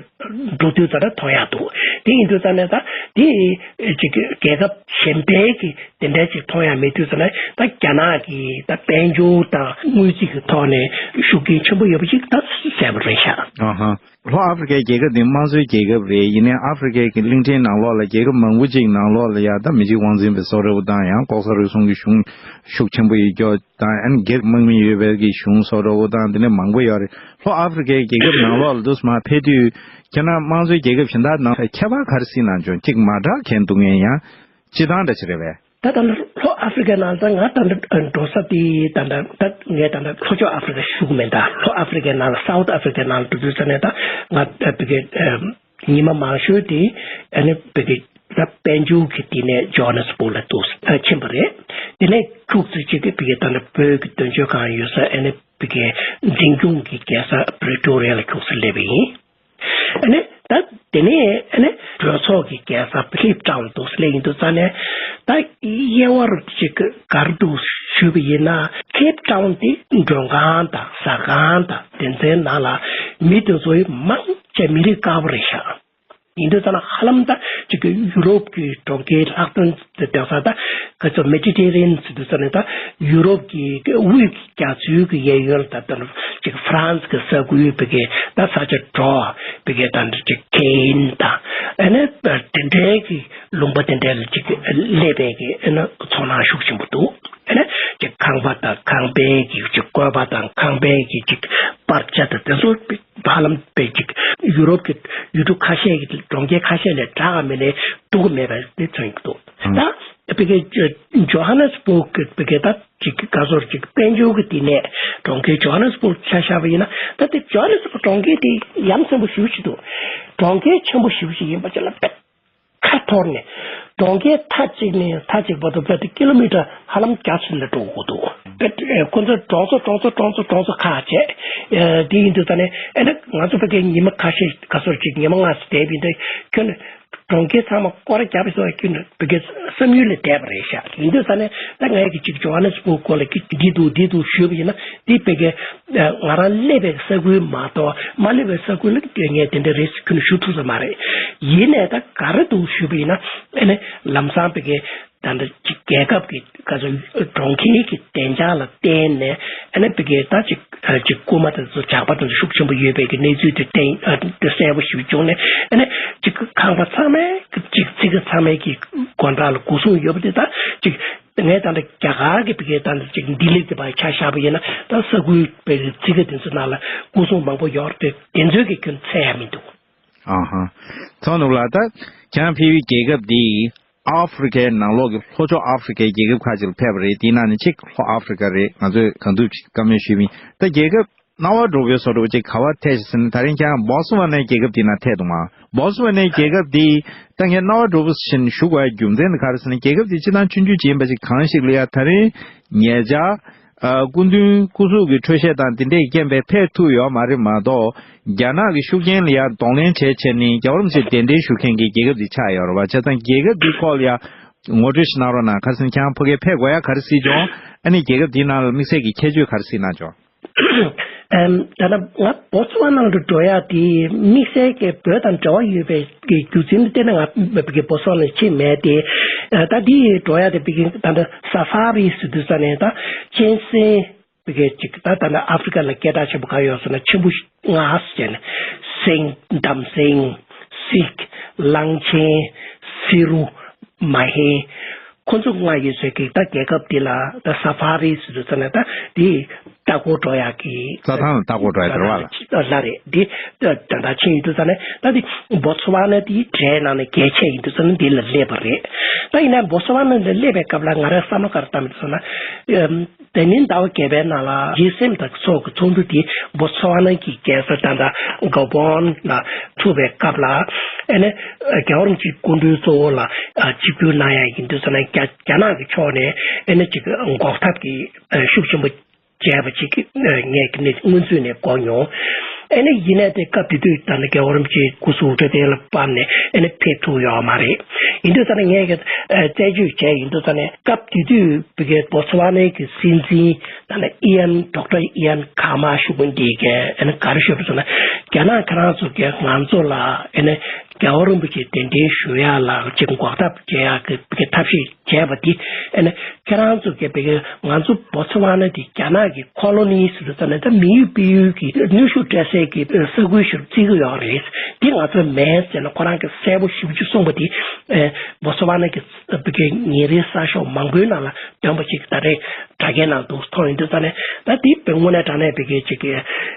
འགྲོ་དུས་ཙ་ན་མཐོང་ཡག་འདུག་དེ་ཡིན་དུས་ཙ་ནས་ད་དེ་ཅིག་རྒྱལ་ཁབ་གཞན་པའི་གི་དེ་འདྲའི་ཅིག་མཐོང་ཡག་མེད་དུས་ཙ་ན་ད་རྒྱ་ནག་གི་ད་དཔལ་འབྱོར་དང་དངུལ་རྩིས་གི་ཐོག་ནས་ཤུགས་རྐྱེན་ཆེན་པོ་ཡོད་པ་ཅིག་ད་གསལ་པོ་རེད་ཤག་ཨ་ཧ། ལྷོ་ཨ་ཧྥེ་རི་ཁའི་རྒྱལ་ཁབ་འདི་དམངས་གཙོའི་རྒྱལ་ཁབ་རེད། ཡིན་ནའི་ཨ་ཧྥེ་རི་ཁའི་གི་གླིང་ཕྲན་ནང་ལོགས་ལ་རྒྱལ་ཁབ་མང་པོ་ཅིག་ནང་ལོགས་ལ་ཡ་ད་མི་གཅིག་དབང་འཛིན་པའི་བཟོ་འདྲ་བོ་དང་། ཡང་ལྐོག་ཟ་རུལ་སུངས་ཀྱི་གཞུང་ཤུགས་ཆེན་པོ་ཡོད་རྒྱུ་དང་། ཨ་ནི་སྒེར་དམག་མི་ཡོད་པའི་གི་གཞུང་བཟོ་འདྲ་བོ་དང་། དེ་ནས་མང་པོ་ཡོད་རེད། ལྷོ་ཨ་ཧྥེ་རི་ཁའི་རྒྱལ་ཁབ་ནང་ལོགས་ལ་འདུག་སེ་མར་ཕེབས་དུས་ཁྱེད་རང་དམངས་གཙོའི་རྒྱལ་ཁབ་གཞན་དག་ནང་ཁྱད་པར་ག་རེ་གཟིགས་གནང་བྱུང་། གཅིག་མ་དྲག་མཁན་འདུག་མཁན་ཡང་སྤྱི་བཏང་འདྲ་ཅིག་རེད་པས། ད་ད་ལྟ་ལྷོ་ཨ་ཧྥེ་རི་ཁའི་ནང་ད་ང་ད་ལྟ་འགྲོ་ས་དེ་ད་ལྟ་ད་ངས་ད་ལྟ་ལྷོ་ཕྱོགས་ཨ་ཧྥེ་རི་ཁ་ཞུ་གི་མེད། ད་ལྷོ་ཨ་ཧྥེ་རི་ཁའི་ནང་ལ་སའུ་ཐི་ཨ་ཧྥེ་རི་ཁའི་ནང་ལ་འགྲོ་དུས་ཙ་ནས་ད་ང་ད་ཕ་གི་ཉི་མ་མང་ཤོས་དེ་ཨ་ནི་ཕ་གི་ད་དཔལ་འབྱོར་གྱི་དེ་ནས་ཇོ་ཧ་ནེ་སི་བྷུག་ལ་འདུག་ཕྱིན་པ་རེད། དེ་ནས་ཁྱུག་ཙམ་ཅིག་གི་ཕ་གི་ད་ལྟ་བོད་ཀྱི་དོན་གཅོད་ཁང་ཡོད་ས་ཨ་ནི་ཕ་གི་འཛིན་སྐྱོང་གི་རྒྱལ་ས་པི་རི་ཊོ་རི་ཡ་ལ་ཁྱུག་ཙམ་སླེབས་པ་ཡིན། ཨ་ནི་ད་དེ་ནས་ཨ་ནི་གྲོས་ཚོགས་ཀྱི་རྒྱལ་ས་ཁེབ་ཊའུན་འདུག་སླེབས་ཡིན་དུས་ཙ་ནས་ད་དབྱེ་བ་ཅིག་ག་རེ་འདུག་ཞུས་པ་ཡིན་ན། ཁེབ་ཊའུན་དེ་མགྲོན་ཁང་དང་ཟ་ཁང་དང་དེ་ཚོའི་ནང་ལ་མི་དེ་ཚོ་མང་ཆེ་མི་རིགས་དཀར་པོ་རེད་ཤག་ཡིན་དུས་ཙ་ན་ཧ་ལམ་ད་ཅིག་གི་ཡུ་རོབ་ཀྱི་གྲོང་ཁྱེར་ལྷག་དོན་དུ་དེང་སང་ད་ག་ཚོད་མེ་ཌི་ཊེ་རི་ཡན་ཟེར་དུས་ཙ་ནས་ད་ཡུ་རོབ་ཀྱི་དབུས་ཀྱི་རྒྱ་མཚོའི་གི་གཡས་གཡོན་ད་ལྟ་ཅིག་ཧྥ་རན་སི་གི་ས་ཁུལ་བི་གའི་ད་ས་ཆ་འགྲོ་བི་གའི་ད་ཅིག་ཁེན་དང་ཨ་ནི་དེ་འདྲའི་གི་ལུང་པ་དེ་འདྲའི་ལ་ཅིག་སླེབས་པའི་གི་ཨ་ནི་ཚོར་སྣང་ཤུགས་ཆེན་པོ་འདུག་ཨ་ནི་ཅིག་ཁང་པ་དང་ཁང་པའི་གི་ཅིག་བཀོད་པ་དང་ཁང་པའི་གི་ཅིག་པར་ཆས་དང་དེ་ཚོ། ཧ་ལམ་པའི་ཅིག་ཡུ་རོབ་ཀྱི་ཡུལ་གྲུ་ཁ་ཤས་ཀྱི་གྲོང་ཁྱེར་ཁ་ཤས་ལས་དྲག་ག་མེད་ནས་སྡུག་ག་མེད་པ་དེ་མཚོན་གྱི་འདུག་ད་བི་གའི་ཇོ་ཧ་ནེ་སི་བྷུག་གི་བི་གའི་ད་ཅིག་ག་ཚོད་ཅིག་དཔལ་འབྱོར་གྱི་དེ་ནས་གྲོང་ཁྱེར་ཇོ་ཧ་ནེ་སི་བྷུག་ཆ་བཞག་པ་ཡིན་ན། ད་དེ་ཇོ་ཧ་ནེ་སི་བྷུག་གྲོང་ཁྱེར་དེ་ཡ་མཚན་པོ་ཞེ་པོ་ཅིག་འདུག་གྲོང་ཁྱེར་ཆེན་པོ་ཞེ་པོ་ཅིག་ཡིན་པ་ཅིག་ལ་དཔེ། ཁ་ ཁ་འཐོར་ནས། གྲོང་ཁྱེར་མཐའ་གཅིག་ནས་མཐའ་གཅིག་བར་དུ་དཔེ་ཀི་ལོ་མི་ཊར་ཧ་ལམ་བརྒྱ་ཙམ་ལ་འགྲོ་དགོས་འདུག་དཔེ་ཁོ་ཚོས་གྲོང་ཚོ་གྲོང་ཚོ་གྲོང་ཚོ་གྲོང་ཚོ་ཁག་བྱས། དེ་ཡིན་དུས་ད་ནས་ཨེ་ན་ང་ཚོ་ཕ་གིའི་ཉི་མ་ཁ་ཤས་ཁ་སོར་ཅིག་ཉི་མ་ལྔ་ཙམ་བསྡད་པ་ཡིན་དུས་ཁྱོན་གྲོང་ཁྱེར་ཚང་མ་སྐོར་ར་བརྒྱབ་པའི་སོགས་ཁྱོན་ཕ་གིའི་བསམ་ཡུལ་ལས་འདས་པ་རེད་ཤག་ཡིན་དུས་ད་ནས་ད་ངས་ཀྱི་ཅིག་ཇོ་ཧ་ནེ་སི་བྷུག་སྐོར་ལ་ཀི་འདི་འདུག་འདི་འདུག་ཞུས་པ་ཡིན་ན་འདི་ཕ་གིའི་ང་རང་སླེབས་པའི་ས་ཁུལ་མ་གཏོགས་མ་སླེབས་པའི་ས་ཁུལ་ལ་ངས་དེ་འདྲ་རེད་ཟེར་ཁྱོན་ཞུ་ཐུབ་ས་མ་རེད། ཡིན་ནའི་ད་ག་རེ་འདུག་ཞུས་པ་ཡིན་ན་ཨེ་ནས་ལམ་སང་ཕ་གིའི་ད་ལྟ་ཅིག་རྒྱལ་ཁབ་ཀྱི་ག་ཚོད་གྲོང་ཁྱེར་གྱི་བདེ་འཇགས་ལ་བརྟེན་ནས་ཨ་ནི་ཕ་གིའི་ད་ཅིག་ཅིག་རྐུན་མ་དང་ཚོ་ཇག་པ་དང་ཚོ་ཤུགས་ཆེན་པོ་ཡོད་པའི་གི་གནས་ཚུལ་དེ་བསྟན་དེ་གསལ་པོ་ཞིག་བྱུང་ནས་ཨ་ནི་ཅིག་ཁང་པ་ཚང་མའི་ཅིག་ཚིག་ཁ་ཚང་མའི་གི་སྒོ་འགྲམ་ལ་སྒོ་སྲུང་ཡོད་པ་དེ་ད་ཅིག་ངས་ད་ལྟ་རྒྱ་གར་གྱི་ཕ་གིའི་ད་ལྟ་ཅིག་ལྡི་ལི་དེ་བར་ཆ་བཞག་པ་ཡིན་ན་ད་ས་ཁུལ་པའི་ཚིག་ཁ་དེ་ཚོ་ནང་ལ་སྒོ་སྲུང་མང་པོ་ཡོད་རེད་དེ་དེ་ཚོའི་གི་ཁྱོན་ཚད་ཡང་མི་འདུག་ཨ་ཧ། ཚོགས་ནུབ་ལ་ད་ཁྱང་ཕེབས་པའི་རྒྱལ་ཁབ་འདི། ཨ་ཧྥེ་རི་ཁའི་ནང་ལོགས་ཀྱི་ལྷོ་ཕྱོགས་ཨ་ཧྥེ་རི་ཁའི་རྒྱལ་ཁབ་ཁག་ཅིག་ལ་ཕེབས་པ་རེད། དེའི་ནང་ནས་གཅིག་ལྷོ་ཨ་ཧྥེ་རི་ཁ་རེད། ང་ཚོས་གང་ཐུབ་ཅིག་བཀའ་མོལ་ཞུས་པ་ཡིན། ད་རྒྱལ་ཁབ་རྣ་བ་འགྲོ་བའི་བཟོ་འདྲ་བོ་ཅིག་ག་བར་ཐད་ཅིག་ཟེར་ན་ད་རིང་ཁྱེད་རང་སྦོ་ཚ་ཝ་ནའི་རྒྱལ་ཁབ་དེའི་ནང་ཐད་འདུག་མ། སྦོ་ཚ་ཝ་ནའི་རྒྱལ་ཁབ་དེ་ད་ངས་རྣ་བ་འགྲོ་བོ་བཞིན་ཞུ་དགོས་ཡ་རྒྱུ་མཚན་དེ་ག་རེ་ཟེར་ན་རྒྱལ་ཁབ་དེ་སྤྱི་བཏང་ཆུང་ཆུང་ཅིག་ཡིན་པ་ཅིག་གང་ཞིག་ལ་ཡ་ད་རིང་ཉེ་ཆར། ཨ་སྐུ་མདུན་སྐུ་གཟུགས་ཀྱི་འཕྲོད་བཞེས་དང་དེ་འདྲའི་རྐྱེན་པས་ཕེབས་ཐུབ་ཡོད་མ་རེད་མ་གཏོགས། རྒྱ་ནག་གི་ཤུགས་རྐྱེན་ལ་ཡང་གདོང་ལེན་བྱས་བྱས་ནས་རྒྱལ་བ་རིན་པོ་ཆེ་གདན་འདྲེན་ཞུ་མཁན་གྱི་རྒྱལ་ཁབ་ཅིག་ཆགས་ཡོད་རེད་བ། བྱས་ཙང་རྒྱལ་ཁབ་འདིའི་སྐོར་ལ་ཡང་ངོ་སྤྲོད་ཞིག་གནང་རོགས་གནང་། ཁ་སང་ཁྱེད་རང་ཕ་གིར་ཕེབས་དགོས་ཡ་ག་རེ་སྲིད་བྱུང་། ཨ་ནི་རྒྱལ་ཁབ་འདིའི་ནང་ལ་དམིགས་བསལ་གྱི་ཁྱད་ཆོས་ག་རེ་སྲིད་གནང་བྱུང་། ཨེམ། ད་ལྟ་ང་སྦོ་ཚ་ཝ་ནང་དུ་འགྲོ་ཡ་དེ་དམིགས་བསལ་གྱི་བོད་དང་འབྲེལ་བ་ཡོད་པའི་གི་རྒྱུ་མཚན་དེ་ནི་ང་བི་གི་སྦོ་ཚ་ཝ་ནང་ཕྱིན་མེད་དེ། ད་འདི་འགྲོ་ཡ་དེ་བི་གི་ད་ལྟ་ས་ཧྥ་རི་ཟེར་དུས་ས་ནས་ད་གཅན་གཟན་བི་གི་ཅིག་ད་ད་ལྟ་ཨ་ཧྥེ་རི་ཁ་ལ་སྐད་གྲགས་ཆེན་པོ་ག་ཡོད་ཟེར་ན་ཆེན་པོ་ལྔ་ཟེར་ནས་སེང་འདམ་སེང་སིག་གླང་ཆེན། སི་རུ། མ་ཧེ། ཁོ་ཚོ་ལྔ་ཡོད་ཚད་ཀྱི་ད་རྒྱལ་ཁབ་འདི་ལ་ད་ས་ཧྥ་རི་ཟེར་དུས་ཙམ་ནས་ད་དེ་ལྟ་སྐོར་འགྲོ་ཡག་གི་རྩྭ་ཐང་ལ་ལྟ་སྐོར་འགྲོ་ཡག་དེ་རེད་བ། ལ་རེད་འདི་ད་ད་ཕྱིན་ཡིན་དུས་ཙམ་ནས་ད་དེ་སྦོ་ཚ་ཝ་ན་དེའི་གྲས་ནང་ནས་གལ་ཆེ་ཡིན་དུས་ཙམ་ནས་འདི་ལ་སླེབས་པ་རེད། ད་ཡིན་ན་སྦོ་ཚ་ཝ་ན་ལ་སླེབས་པའི་སྐབས་ལ་ང་རང་བསམ་བློ་ག་རེ་བཏང་མི་འདུག་ཟེར་ན། དེ་མིན་ཟླ་བ་བརྒྱད་པའི་ནང་ལ་རྒྱལ་སེམས་དང་ཚོགས་ཀྱི་ཚོགས་འདུ་དེ་སྦོ་ཚ་ཝ་ན་གི་རྒྱལ་ས་ད་ལྟ་ག་བོན་ལ་ཐུག་པའི་སྐབས་ལ་ཨེ་ནས་རྒྱལ་བ་རིན་པོ་ཆེའི་སྐུ་མགྲོན་གཙོ་བོ་ལ་ཆིབས་བསྒྱུར་གནང་ཡ་ཡིན་དུས་ཙམ་ན་རྒྱ་རྒྱ་ནག་གི་ཕྱོགས་ནས་ཨེ་ནས་ཅིག་འགོག་ཐབས་ཀྱི་ཤུགས་ཆེན་པོ་བྱས་པ་ཅིག་ངས་ཀྱི་ནས་སྔོན་ཚུད་ནས་གོ་མྱོང་། ཨེ་ནས་ཡིན་ནའི་དེ་སྐབས་དེ་དུས་ད་ནི་རྒྱལ་བ་རིན་པོ་ཆེའི་སྐུ་གཟུགས་འཕྲོད་བསྟེན་ལ་བབས་ནས་ཨེ་ནས་ཕེབས་ཐུབ་ཡོད་མ་རེད། ཡིན་དུས་ཙམ་ན་ངས་ཀྱི་རྩད་གཅོད་བྱས་ཡིན་དུས་ཙམ་ན་སྐབས་དེ་དུས། བི་གའི་སྦོ་ཚ་ཝ་ནའི་གི་སྲིད་འཛིན་ད་ནི་ཨི་ཡན་ཌོག་ཊར་ཨི་ཡན་ཁ་མ་ཞུ་མཁན་འདི་གས་ཨ་ནི་ག་རེ་ཞུ་བ་ཟེར་ན། རྒྱ་ནག་ཁྱེད་རང་ཚོ་གས་ང་ཚོ་ལ་ཨ་ནི་རྒྱལ་བ་རིན་པོ་ཆེ་གདན་འདྲེན་ཞུ་ཡ་ལ་ཅིག་འགོག་ཐབས་བྱེད་ཡ་གི་བི་གའི་ཐབས་ཤེས་བྱས་པ་འདི་ཨ་ནི་ཁྱེད་རང་ཚོ་གས་བི་གའི་ང་ཚོ་སྦོ་ཚ་ཝ་ན་འདི་རྒྱ་ནག་གི་ཁོ་ལོ་ནི་ཟེར་དུས་ཙམ་ནས་ད་མི་ཡུལ་སྤེལ་ཡུལ་གི་གནོན་ཤུགས་སྤྲད་སའི་གི་ས་ཁུལ་ཞིག་བརྩི་གི་ཡོད་རེད། འདི་ང་ཚོ་མེད་ཟེར་ན་ཁོ་རང་གི་གསལ་པོ་ཞེ་པོ་ཅིག་གསུངས་པ་འདི་སྦོ་ཚ་ཝ་ན་གི་བི་གའི་ཉིན་རེའི་གསར་ཤོག་མང་པོའི་ནང་ལ་བཏོན་པ་ཅིག་ད་རེས་དྲ་རྒྱའི་ནང་དུ་མཐོང་ཡོང་དུས་ཙམ་ནས་ད་དེ་དཔེ་དངོས་གནས་དྲང་གནས་བི་གའི་ཅིག་གི་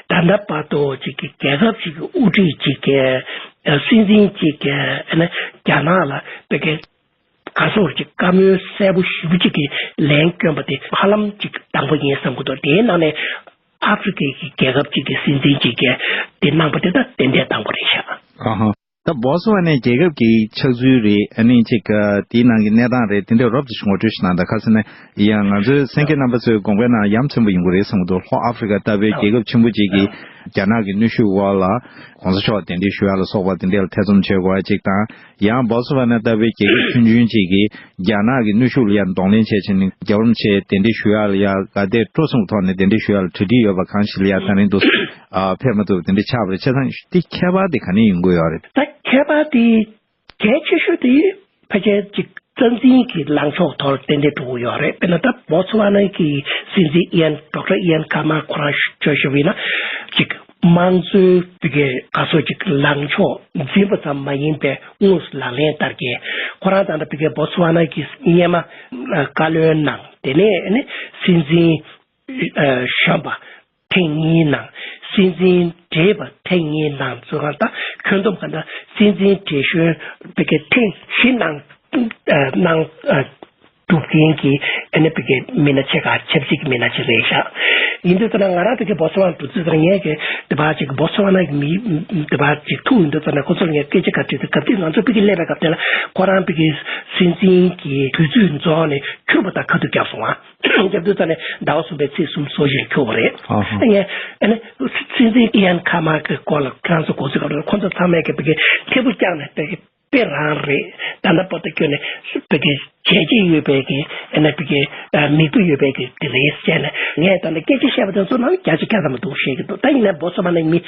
ད་ལྟ་བར་དུ་ཅིག་གི་རྒྱལ་ཁབ་ཅིག་གི་དབུ་ཁྲིད་ཅིག་གི་སྲིད་འཛིན་ཅིག་གི་ཨ་ནི་རྒྱ་ནག་ལ་བི་གའི་ག་སོགས་ཅིག་བཀའ་མོལ་གསལ་པོ་ཞེ་པོ་ཅིག་གི་ལན་བསྐྱོན་པ་དེ་ཧ་ལམ་ཅིག་དང་པོ་ཡིན་བསམ་གི་འདུག་དེའི་ནང་ནས་ཨ་ཧྥེ་རི་ཁའི་གི་རྒྱལ་ཁབ་ཅིག་གི་སྲིད་འཛིན་ཅིག་གི་དེ་གནང་པ་དེ་ད་ཏན་ཏན་དང་པོ་རེད་ཤག་ཨ་ཧ། ད་སྦོ་ཚ་ཝ་ནའི་རྒྱལ་ཁབ་ཀྱི་ཆགས་ཚུལ་རེད། ཨ་ནི་ཅིག་དེའི་ནང་གི་གནས་སྟངས་རེད། དེ་འདྲའི་རོབ་ཙམ་ཞིག་ངོ་སྤྲོད་ཞིག་གནང་དང་། ཁ་སང་ནས་ཡང་ང་ཚོའི་གསན་མཁན་རྣམ་པ་ཚོའི་དགོངས་པའི་ནང་ཡ་མཚན་པོ་ཡོང་གི་རེད་བསམ་གི་འདུག་ལྷོ་ཨ་ཧྥེ་རི་ཁ་ལྟ་བུའི་རྒྱལ་ཁབ་ཆེན་པོ་ཅིག་གིས་རྒྱ་ནག་གི་གནོན་ཤུགས་འོག་ལ་གོང་ས་མཆོག་གདན་འདྲེན་ཞུ་ཡ་ལ་སོགས་པ་དེ་འདྲ་ལ་ཐེ་ཚོམ་བྱེད་དགོས་པ་ཅིག་དང་། ཡང་སྦོ་ཚ་ཝ་ན་ལྟ་བུའི་རྒྱལ་ཁབ་ཆུང་ཆུང་ཅིག་གིས་རྒྱ་ནག་གི་གནོན་ཤུགས་ལ་ཡང་གདོང་ལེན་བྱས་བྱས་ནས་རྒྱལ་བ་རིན་པོ་ཆེ་གདན་འདྲེན་ཞུ་ཡག་ལ་ཡང་དགའ་དད་སྤྲོ་གསུམ་གྱི་ཐོག་ནས་གདན་འདྲེན་ཞུ་ཡག་ལ་གྲ་སྒྲིག་ཡོད་པ་གང་ཞིག་ལ་ཡང་ད་རིང་དུ་ཨ་ཕེབས་མ་ཐུབ་དེ་འདྲ་ཆགས་པ་རེད། བྱས་ཙང་དེ་ཁྱད་པར་དེ་ག་ནས་ཡོང་གི་ཡོད་རེད། ད་ཁྱད་པར་དེ་གལ་ཆེ་ཤོས་དེ་ཕལ་ཆེར་ཅིག་རྩ་འཛིན་གྱི་ལངས་ཕྱོགས་ཐོག་ཏན་ཏན་འགྲོ་གི་ཡོད་རེད། དཔེར་ན་ད་སྦོ་ཚ་ཝ་ན་གི་སྲིད་འཛིན་ཨི་ཡན་ཌོག་ཊར་ཨི་ཡན་ཁ་མ་ཁོ་རང་ཤོད་ཤོད་པ་ཡིན་ན་ཅིག་དམངས་གཙོའི་བི་གའི་ག་སོ་ཅིག་ལངས་ཕྱོགས་འཛིན་པ་ཙམ་མ་ཡིན་པའི་དངོས་སུ་ལག་ལེན་བསྟར་མཁན། ཁོ་རང་ད་ལྟ་བི་གའི་སྦོ་ཚ་ཝ་ན་གི་སྔོན་མ་བཀའ་བློན་གནང་། དེ་ནས་ནི་སྲིད་འཛིན་གཞོན་པ་ཐེངས་གཉིས་གནང་། སྲིད་འཛིན་བགྲེས་པ་ཐེངས་གཉིས་གནང་། ཚོ་གང་ད་ཁྱོན་བསྡོམས་ག་ད་སྲིད་འཛིན་བགྲེས་གཞོན་བི་གའི་ཐེངས་བཞི་གནང་གནང་། སྒྲུབ་མཁན་གྱི་ཨ་ནི་བི་གའི་མི་སྣ་ཆེ་ཁག་ཆབ་སྲིད་ཀྱི་མི་སྣ་ཅིག་རེད་ཤག་ཡིན་དུས་ཙ་ན་ང་རང་བི་གའི་བོ་ཚོ་ཝ་ན་འགྲོ་དུས་ཙ་ན་ངས་ཀྱི་དེ་བ་ཅིག་བོ་ཚོ་ཝ་ན་གི་མི་དེ་བ་ཅིག་ཐུག་ཡིན་དུས་ཙ་ན་ཁོ་ཚོར་ངས་སྐད་ཆ་ག་དྲིས་ཏེ་སྐབས་དེ་ང་ཚོ་བི་གའི་སླེབས་པའི་སྐབས་དེ་ལ་ཁོ་རང་བི་གའི་སྲིད་འཛིན་གྱི་དུས་ཚོད་རྫོགས་ནས་འཁྱུར་པ་དང་ཁ་ཐུག་བརྒྱབ་སོང་ཨ། རྒྱབ་དུས་ཙ་ནས་ཟླ་བ་གསུམ་པའི་ཚེས་གསུམ་སྲོག་ཤིང་ཁྱོར་བ་རེད། ཨ་ཧ། ངས་ཨ་ནི་སྲིད་འཛིན་ཨི་ཡན་ཁ་མ་གི་སྐོར་ལ་ཁོ་རང་ཚོ་གོ་ཚོད་སྐབས་ཁོ་ཚོ་ཚང་མས་ཀྱི་བི་གའི་ཐེ་བོ་བཀྱགས་ནས་བི་གའི་དཔེ་རང་རེད། ད་ལྟ་བར་དུ་ཁྱོད་ནས་བི་གའི་བྱས་རྗེས་ཡོད་པའི་གི་ཨ་ནི་བི་གའི་མིག་དཔེ་ཡོད་པའི་གི་དེ་རེད་ཟེར་ནས་ངས་ད་ལྟ་སྐད་ཆ་བཤད་པ་དེ་ཚོ་ནང་བརྒྱ་ཆ་བརྒྱ་ཙམ་འདུག་བཤད་ཀྱི་འདུག་ད་ཡིན་ན་བོ་ཚོ་ཝ་ན་མི་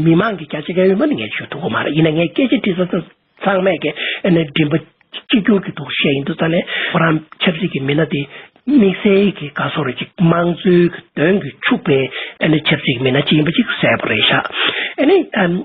མི་མང་གི་བརྒྱ་ཆ་བརྒྱ་ཡོད་མ་ནི་ངས་ཤོད་ཐུབ་ཀྱི་མ་རེད། ཡིན་ན་ངས་སྐད་ཆ་དྲིས་ས་ཚོ་ཚང་མས་ཀྱི་ཨ་ནི་མགྲིན་པ་གཅིག་གྱུར་གྱི་འདུག་བཤད་ཡིན་དུས་ཙ་ནས་ཁོ་རང་ཆབ་སྲིད་ཀྱི་མི་སྣ་དེ་དམིགས་བསལ་གྱི་ག་སོ་རེ་ཅིག་དམངས་གཙོའི་གི་དོན་གྱི་ཕྱུག་པའི་ཨ་ནི་ཆབ་སྲིད་ཀྱི་མི་སྣ་ཅིག་ཡིན་པ་ཅིག་གསལ་པོ་རེད་ཤག་ཨ་ནི་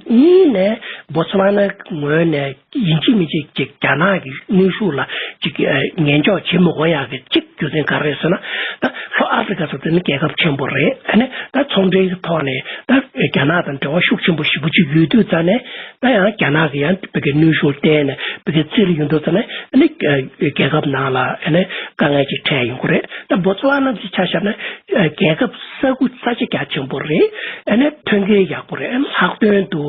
གཉིས་ནས་བོ་ཚོ་ཝ་ན་ངོས་ནས་ཡིན་གཅིག་མིན་གཅིག་ཅིག་རྒྱ་ནག་གི་གནོན་ཤུགས་ལ་ཅིག་ཉན་འཇོག་བྱེད་མི་དགོས་ཡག་གི་གཅིག་རྒྱུ་མཚན་ག་རེ་རེད་ཟེར་ན། ད་ལྷོ་ཨ་ཧྥེ་རི་ཁ་སོགས་དེ་ནི་རྒྱལ་ཁབ་ཆེན་པོ་རེད། ཨ་ནི་ད་ཚོང་འབྲེལ་གྱི་ཐོག་ནས་ད་རྒྱ་ནག་དང་འབྲེལ་བ་ཤུགས་ཆེན་པོ་ཞེ་པོ་ཅིག་ཡོད་དུས་ཙ་ནས་ད་ཡང་རྒྱ་ནག་གི་ཡང་བི་གའི་གནོན་ཤུགས་བརྟེན་ནས་བི་གའི་རྩིས་ལ་ཡོང་དུས་ཙ་ནས་ཨ་ནི་རྒྱལ་ཁབ་ནང་ལ་ཨ་ནི་དཀའ་ངལ་ཅིག་འཕྲད་ཡོང་གི་རེད། ད་བོ་ཚོ་ཝ་ན་ཅིག་ཆ་བཞག་ན་རྒྱལ་ཁབ་ས་ཁུལ་ས་ཆ་རྒྱ་ཆེན་པོ་རེད། ཨ་ནི་ཐོན་སྐྱེད་ཡག་པོ་རེད། ཨ་ནི་ལྷག་དོན་དུ་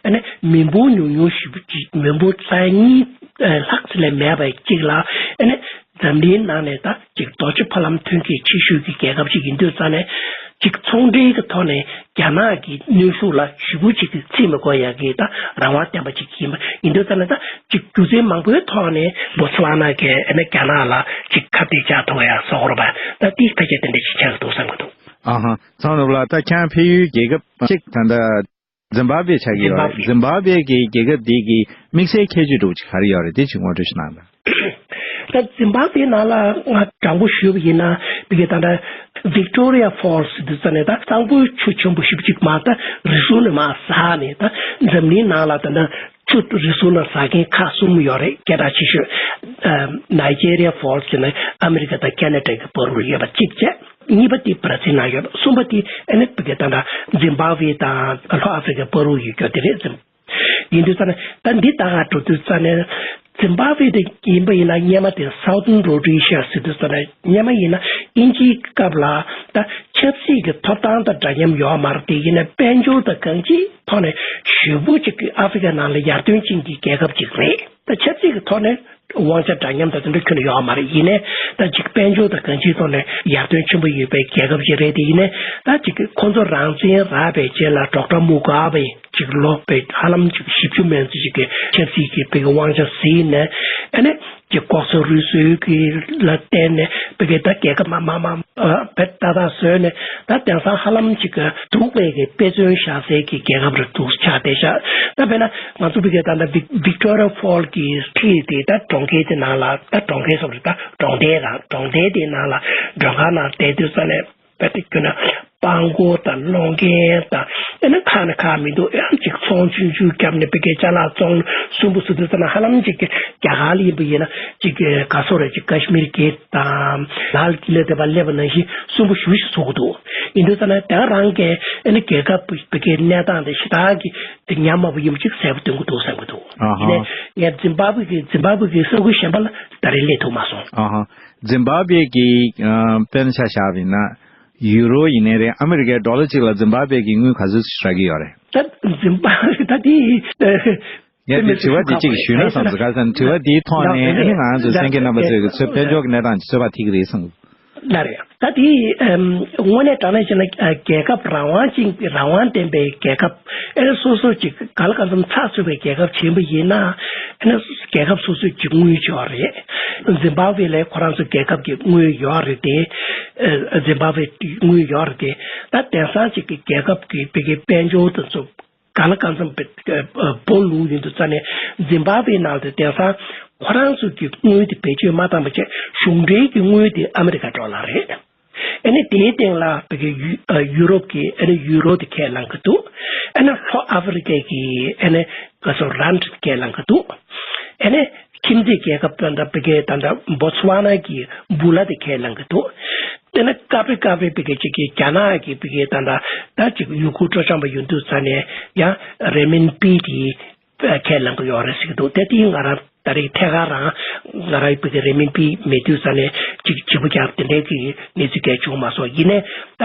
ཨ་ནི་མི་འབོར་ཉུང་ཉུང་ཞེ་པོ་ཅིག་མི་འབོར་ས་ཡ་གཉིས་ལྷག་ཙམ་ལས་མེད་པ་ཅིག་ལ་ཨ་ནི། འཛམ་གླིང་ནང་ནས་ད་ཅིག་རྡོ་རྗེ་ཕ་ལམ་ཐོན་སྐྱེད་ཆེ་ཤོས་ཀྱི་རྒྱལ་ཁབ་ཅིག་ཡིན་དུས་ཙང་ནས་ཅིག་ཚོང་འབྲེལ་གྱི་ཐོག་ནས་རྒྱ་ནག་གི་གནོན་ཤུགས་ལ་ཞེ་པོ་ཅིག་གི་ཚིག་མི་གོ་ཡག་གི་ད་རང་དབང་ལྡན་པ་ཅིག་ཡིན་པ་ཡིན་དུས་ཙང་ནས་ད་ཅིག་རྒྱུ་མཚན་མང་པོའི་ཐོག་ནས་བོ་ཚོ་ཝ་ན་གིས་ཨ་ནི་རྒྱ་ནག་ལ་ཅིག་ཁ་གཏད་བཅག་ཐུབ་ཡག་བཟོ་དགོས་རེད་པ། ད་དེ་ཕལ་ཆེར་དེ་འདྲ་ཅིག་ཆགས་ཀྱི་འདུག་བསམ་གྱི་འདུག་ཨ་ཧ། ཚང་རབ་ལགས་ད་ཁྱེད་ཕ་ཡུལ་རྒྱལ་ཁབ་ཅིག་ད་ལྟ། ཛིམ་བྷ་བྷེ་ཆགས་ཀྱི་ཡོད་རེད། ཛིམ་བྷ་བྷེ་གི་རྒྱལ་ཁབ་འདི་གི་དམིགས་བསལ་ཁྱད་ཆོས་འདྲ་བོ་ཅིག་ག་རེ་ཡོད་རེད། དེ་ཅིག་ངོ་སྤྲོད་ཞིག་གནང་དང་། ད་ཛིམ་བྷ་བྷེ་ནང་ལ་ང་དྲང་པོ་ཞུས་པ་ཡིན་ན་བི་གའི་ད་ལྟ་Victoria Falls་དུ་ཙ་ནས་ད་གཙང་པོའི་ཆུ་ཆེན་པོ་ཞེ་པོ་ཅིག་མར་ད་རི་སུལ་ནས་མར་ཟགས་ནས་ད་འཛམ་གླིང་ནང་ལ་ད་ལྟ་ཆུ་རི་སུལ་ནས་ཟགས་མཁན་ཁག་གསུམ་ཡོད་རེད། སྐད་གྲགས་ཆེ་ཤོས་Nigeria Falls་ཟེར་ན་ཨ་མི་རི་ཀ་དང་ཁེ་ན་ཌ་གི་བར་དུ་ཡོད་པ་གཅིག་བྱས། གཉིས་པ་དེ་བྷ་ར་ཛིལ་ནང་ཡོད། གསུམ་པ་དེ་ཨ་ནི་བི་གའི་ད་ལྟ་ཛིམ་བྷ་བྷེ་དང་ལྷོ་ཨ་ཧྥེ་རི་ཀའི་བར་དུ་ཡོད་རྒྱུ་དེ་རེད། ཛིམ་ཡིན་དུས་ཙ་ནས་ད་འདི་ད་ག་འགྲོ་དུས་ཙ་ནས་ཛིམ་བྷ་བྷེ་དེ་ཡིན་པ་ཡིན་ན་སྔོན་མ་དེ་Southern Rhodesia་ཟེར་དུས་ཙ་ནས་སྔོན་མ་ཡིན་ན་དབྱིན་ཇིའི་སྐབས་ལ་ད་ཆབ་སྲིད་ཀྱི་ཐོབ་ཐང་དང་འདྲ་མཉམ་ཡོད་མ་རེད། དེ་ཡིན་ན་དཔལ་འབྱོར་དང་གང་ཅིའི་ཐོག་ནས་ཞེ་པོ་ཅིག་ཨ་ཧྥེ་རི་ཀ་ནང་ལ་ཡར་ཐོན་ཕྱིན་གྱི་རྒྱལ་ཁབ་ཅིག་རེད། ད་ཆབ་སྲིད་ཀྱི་ཐོག་ནས་དབང་ཆ་འདྲ་མཉམ་དང་དེ་འདྲ་ཁྱོན་ནས་ཡོད་མ་རེད། ཡིན་ནའི་ད་ཅིག་དཔལ་འབྱོར་དང་གང་ཅིའི་ཐོག་ནས་ཡར་ཐོན་ཆེན་པོ་ཡོད་པའི་རྒྱལ་ཁབ་ཅིག་རེད་དེ། ཡིན་ནའི་ད་ཅིག་ཁོང་ཚོ་རང་བཙན་རག་པའི་རྗེས་ལ་ཌོག་ཊར་མུ་གྷ་བྷེ་ཅིག་ལོ་བའི་ཧ་ལམ་ཅིག་བཞི་བཅུ་མན་ཙམ་ཅིག་གི་ཆབ་སྲིད་ཀྱི་བི་གའི་དབང་ཆ་ཟིན་ནས་ཨ་ནི་ཅིག་ལྐོག་ཟ་རུལ་སུངས་ཀྱི་ལ་བརྟེན་ནས་བི་གའི་ད་རྒྱལ་ཁབ་མ་མ་མ་བེད་ཏག་ཏག་བཟོས་ནས་ད་དེང་སང་ཧ་ལམ་ཅིག་གི་སྡུག་པའི་གི་དཔེ་མཚོན་བཞག་སའི་གི་རྒྱལ་ཁབ་རེད་འདུག་ཆགས་བསྡད་ཤག་ད་དཔེར་ན་ང་ཚོ་བི་གའི་ད་ལྟ་Vic- Victoria Falls་གི་འཁྲིས་དེ་ད་གྲོང་ཁྱེར་དེ་ནང་ལ་ད་གྲོང་ཁྱེར་སོགས་རེད། ད་གྲོང་རྡལ་རང་གྲོང་རྡལ་དེ་ནང་ལ་མགྲོན་ཁང་ནང་བསྡད་དུས་ཙ་ནས་ད་དེ་ཁྱོད་ན་སྤང་སྒོ་དང་སློང་མཁན་དང་ཨེ་ན་ཁ་ན་ཁ་མི་འདུག་ཨེ་ཅིག་ཚོང་ཆུང་ཆུང་བརྒྱབ་ནས་བི་གའི་ཅ་ལག་བཙོང་སུན་པོ་བཟོ་དུས་ཙ་ན་ཧ་ལམ་ཅིག་རྒྱ་གར་ལ་ཡིན་པ་ཡིན་ན་ཅིག་ག་སོ་རེ་ཅིག་ཀ་ཤི་མིར་གྱི་དང་ལཱལ་ཀི་ལ་དེ་པར་སླེབས་པ་ནང་བཞིན་སུན་པོ་ཞུ་ཞིག་བཟོ་གི་འདུག་ཡིན་དུས་ཙ་ན་དེ་ག་རང་གི་ཨེ་ན་རྒྱལ་ཁབ་བི་གའི་གནས་སྟངས་དེ་ཞེ་དྲག་གི་དེ་ཉམས་དམའ་པོ་ཡིན་པ་ཅིག་གསལ་པོ་སྟོན་གི་འདུག་བསམ་གི་འདུག་ཨ་ཧ། ཡིན་ནའི་ངས་ཛིམ་བྷ་བྷེ་གི་ཛིམ་བྷ་བྷེ་གི་ས་ཁུལ་གཞན་པ་ལ་ད་རེས་སླེབས་ཐུབ་མ་སོང་། ཨ་ཧ། ཛིམ་བྷ་བྷེ་གི་ཨ་དཔེར་ན་ཆ་བཞག་པ་ཡིན་ན་ཡུ་རོ་ཡིན་ནའི་རེད། ཨ་མི་རི་ཀའི་ཌོ་ལར་གཅིག་ལ་ཛིམ་བྷ་བྷེ་གི་དངུལ་ག་ཚོད་ཞིག་རག་གི་ཡོད་རེད། ད་ཛིམ་བྷ་བྷེ་ད་དེ་ངས་དེ་དྲི་བ་འདི་གཅིག་ཞུས་ན་བསམ་སོང་། ག་ཟེར་ན་དྲི་བ་འདིའི་ཐོག་ནས་ཨ་ནི་ང་ཚོ་གསན་མཁན་རྣམ་པ་ཚོས་ཀྱི་ཚོད་དཔལ་འབྱོར་གྱི་གནས་སྟངས་ཀྱི་ཚོད་དཔག་ཐིག་གི་རེད་བསམ་གི། ལགས་རེད། ད་དེ་ཨམ་དངོས་གནས་དྲང་གནས་བྱས་ན་ཨ་རྒྱལ་ཁབ་རང་དབང་ཅན་རང་དབང་ལྡན་པའི་རྒྱལ་ཁབ་ཨེ་རེད། སོ་སོ་ཅིག་ག་ལ་གང་འཚམ་ཚགས་ཚུད་པའི་རྒྱལ་ཁབ་ཆེན་པོ་ཡིན་ན་ཨེ་ན་རྒྱལ་ཁབ་སོ་སོའི་ཅིག་དངུལ་ཡོད་རེད། ཛིམ་བྷ་བྷེ་ལ་ཁོ་རང་ཚོ་རྒྱལ་ཁབ་ཀྱི་དངུལ་ཡོད་རེད་དེ། ཨ་ཛིམ་བྷ་བྷེ་དངུལ་ཡོད་རེད་དེ། ད་དེང་སང་ཅིག་གི་རྒྱལ་ཁབ་ཀྱི་བི་གའི་དཔལ་འབྱོར་དེ་ཚོ་གང་ལ་གང་འཚམ་སྦོ་ལུག་ཡིན་དུས་ཙ་ནས་ཛིམ་བྷ་བྷེ་ནང་དུ་དེང་སང་ཁོ་རང་ཚོ་གི་དངུལ་དེ་བེད་སྤྱོད་མ་བཏང་བ་བྱས་གཞུང་འབྲེལ་གྱི་དངུལ་དེ་ཨ་མི་རི་ཀ་ཌོ་ལར་རེད། ཨ་ནི་དེའི་སྟེང་ལ་བི་གའི་ཡུ་ཨ་ཡུ་རོབ་ཀྱི་ཨ་ནི་ཡུ་རོ་དེ་ཁས་བླངས་ཀྱི་འདུག་ཨ་ནི་ལྷོ་ཨ་ཧྥེ་རི་ཀའི་གི་ཨ་ནི་ག་ཚོ་རན་ཁས་བླངས་ཀྱི་འདུག་ཨ་ནི་ཁྱིམ་མཚེས་རྒྱལ་ཁབ་ད་ལྟ་བི་གའི་ད་ལྟ་བོ་ཚོ་ཝ་ན་གི་བུ་ལ་དེ་ཁས་བླངས་ཀྱི་འདུག་དེ་ནས་སྐབས་རེ་སྐབས་རེ་བི་གའི་ཅིག་གི་རྒྱ་ནག་གི་བི་གའི་ད་ལྟ་ད་ཅིག་ཡུ་གུར་སྤྲོ་འཆམ་པ་ཡོང་དུས་ཙ་ནས་ཡང་རེན་མིན་པི་དེ་ཁས་བླངས་ཀྱི་ཡོད་རེད་ཟེར་གྱི་འདུག་དེ་དེ་ང་རང་ ད་རེས་ཐད་ཀར་རང་ང་རང་བོད་ཀྱི་རེན་མིན་པི་མེད་དུས་ཙ་ནས་ཅིག་བྱིས་པ་རྒྱབ་དེ་འདྲའི་གི་གནས་ཚུལ་གལ་བྱུང་མ་སོང་། ཡིན་ནའི་ད་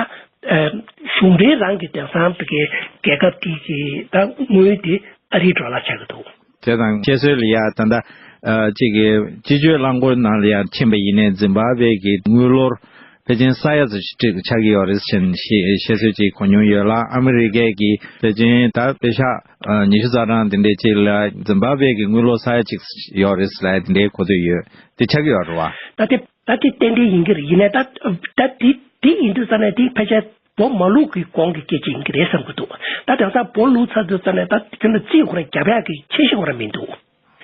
གཞུང་འབྲེལ་རང་གི་དེང་སང་བོད་ཀྱི་རྒྱལ་ཁབ་དེ་གི་ད་དངུལ་དེ་ཨ་རིའི་ཌོ་ལར་ཆགས་ཀྱི་འདུག། དེ་དང་བཤད་སྲོལ་ལ་ཡ་ད་ལྟ་ཨ་གཅིག་གི་སྤྱི་སྤྱོད་རླངས་འཁོར་ནང་ལ་ཡ་ཕྱིན་པ་ཡིན་ནའི་འཛིན་པ་བས་ཀྱི་དངུལ་ལོར་ཕལ་ཆེར་ས་ཡ་ཙམ་ཞིག་ཆགས་ཀྱི་ཡོད་རེད་ཟེར་ནས་བཤད་སྲོལ་ཅིག་གོ་མྱོང་ཡོད་ལ། ཨ་མི་རི་ཀའི་གི་ཕལ་ཆེར་ད་པེ་ཤག་ཉི་ཤུ་རྩ་གྲངས་དེ་འདྲས་ཅིག་ལ་འཛིན་པ་བས་ཀྱི་དངུལ་ལོར་ས་ཡ་གཅིག་ཡོད་རེད་ཟེར་ལ་དེ་འདྲའི་གོ་ཐོས་ཡོད། དེ་ཆགས་ཀྱི་ཡོད་རེད་བ། ད་དེ་ད་དེ་ཏན་ཏན་ཡིན་གྱི་རེད། ཡིན་ནའི་ད་ད་དེ་དེ་ཡིན་དུས་ཙ་ནས་དེ་ཕལ་ཆེར་བོད་མ་ལུག་གི་གོང་གི་སྐད་ཆ་ཡིན་གྱི་རེད་བསམ་གྱི་འདུག། ད་དེང་སང་བོད་ལུག་ཚར་དུས་ཙ་ནས་ད་ཁྱོད་ལ་རྩིས་ཁོ་རང་རྒྱབ་ཡག་གི་ཆེ་ཤོས་ཁོ་རང་མི་འདུག།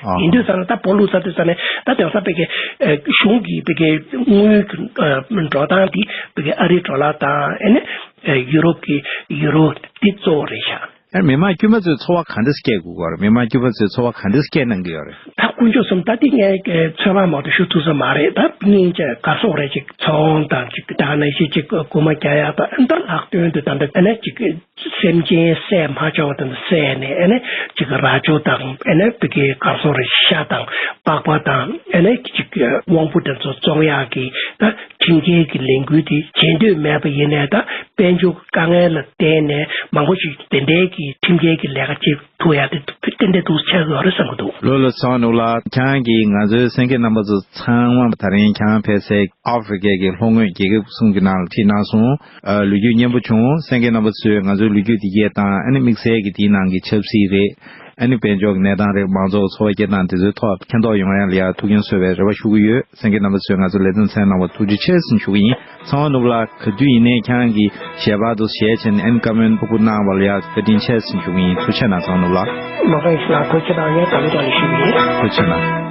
ཨ་ཡིན་དུས་ཙ་ནས་ད་བོད་ལུག་ཚར་དུས་ཙ་ནས་ད་དེང་སང་བོད་ཀྱི་ཨ་གཞུང་གི་བོད་ཀྱི་དངུལ་གྱི་ཨ་འགྲོ་སྟངས་འདི་བོད་ཀྱི་ཨ་རིའི་ཌོ་ལར་དང་ཨ་ནི་ཨ་ཡུ་རོབ་ཀྱི་ཡུ་རོ་འདི་གཙོ་བོ་རེད་ཤག། ཨ་མི་མང་དཀྱུས་མ་ཚོས་ཚོར་བ་ག་འདྲ་སྐྱེ་དགོས་ཀྱི་ཡོད་རེད། མི་མང་དཀྱུས་མ་ཚོས་ཚོར་བ་ག་འདྲ་སྐྱེ་གནང་གི་ཡོད་རེད། ད་དཀོན་མཆོག་གསུམ་ད་འདི་ངས་ཚོད་དཔག་མ་གཏོགས་ཞུ་ཐུབ་ས་མ་རེད། ད་སྙིང་རྗེ་ག་སོགས་རེད། ཅིག་ཚོང་དང་ཅིག་ད་ནང་བཞིན་ཅིག་རྐུན་མ་རྒྱག་ཡག་དང་ཨ་ནི་ད་ལྷག་དོན་དུ་ད་ལྟ་ཨ་ནི་ཅིག་སེམས་ཅན་བསད་མ་བྱ་བ་དེ་ཚོ་བསད་ནས་ཨ་ནི་ཅིག་རྭ་ཅོ་དང་ཨ་ནི་བོད་ཀྱི་ག་སོགས་རེད། ཤ་དང་པགས་པ་དང་ཨ་ནི་ཅིག་དབང་པོ་དེ་ཚོ་བཙོང་ཡག་གི་ད་ཁྲིམས་འགལ་གྱི་ལས་འགུལ་དེ་བྱེད་འདོད་མེད་པ་ཡིན་ནའི་ད་དཔལ་འབྱོར་དཀའ་ངལ་ལ་བརྟེན་ནས་མང་པོ་ཞིག་དེ་འདྲའི་གི་ཁྲིམས་འགལ་གྱི་ལས་ཀ་བྱེད་ཐུབ་ཡག་དེ་ཏན་ཏན་འདུག་ཆགས་ཀྱི་ཡོད་རེད་བསམ་གྱི་འདུག། ལགས་ལགས། ཚེ་དབང་ནོར་བུ་ལགས། ཁྱེད་རང་གིས་ང་ཚོའི་གསན་མཁན་རྣམ་པ་ཚོ་ཚང་མ་ད་རིང་ཁྱེད་རང་ཕེབས་སའི་ཨ་ཧྥེ་རི་ཀའི་གི་ལྷོ་ངོས་རྒྱལ་ཁབ་གསུམ་གྱི་ནང་ལ་ཁྲིད་གནང་སོང་། ཨ་ལོ་རྒྱུས་སྙན་པོ་བྱུང་། གསན་མཁན་རྣམ་པ་ཚོས་ང་ཚོའི་ལོ་རྒྱུས་འདི་གས་དང་ཨ་ནི་དམིགས་བསལ་གྱི་དེའི་ནང་གི་ཆབ་སྲིད་རེད། ཨ་ནི་དཔལ་འབྱོར་གྱི་གནས་སྟངས་རེད། མང་ཚོགས་ཚོར་བ་སྐྱེད་སྟངས་དེ་ཚོའི་ཐོག་མཁྱེན་རྟོགས་ཡོང་ཡ་ལ་ཡ་ཐུགས་རྒྱུན་གསོས་པའི་རེ་བ་ཞུ་གི་ཡོད། གསན་མཁན་རྣམ་པ་ཚོས་ང་ཚོ་ལེ་ཚན་གསན་གནང་བར་ཐུགས་རྗེ་ཆེ་ཞེས་ཞུ་གི་ཡིན། ཚེ་དབང་ནོར་བུ་ལགས། ག་དུས་ཡིན་ནའི་ཁྱེད་རང་གིས་ཞལ་པར་དུ་ཞལ་ཕྱེ་ནས་ཨན་ཀོ་མེན་ཕུར་བུ་གནང་བ་ལ་ཡ་བཀའ་དྲིན་ཆེ་ཞེས་ཞུ་གི་ཡིན། ཐུགས་རྗེ་གནང་། ཚེ་དབང་ནོར་བུ་ལགས། མ་ཁ་ཡིན་ལགས། ཐུགས་རྗེ་གནང་། ངས་ད་ལོ་ད་ལོ་ཞུ་གི་ཡིན། ཐུགས་རྗེ་གནང་།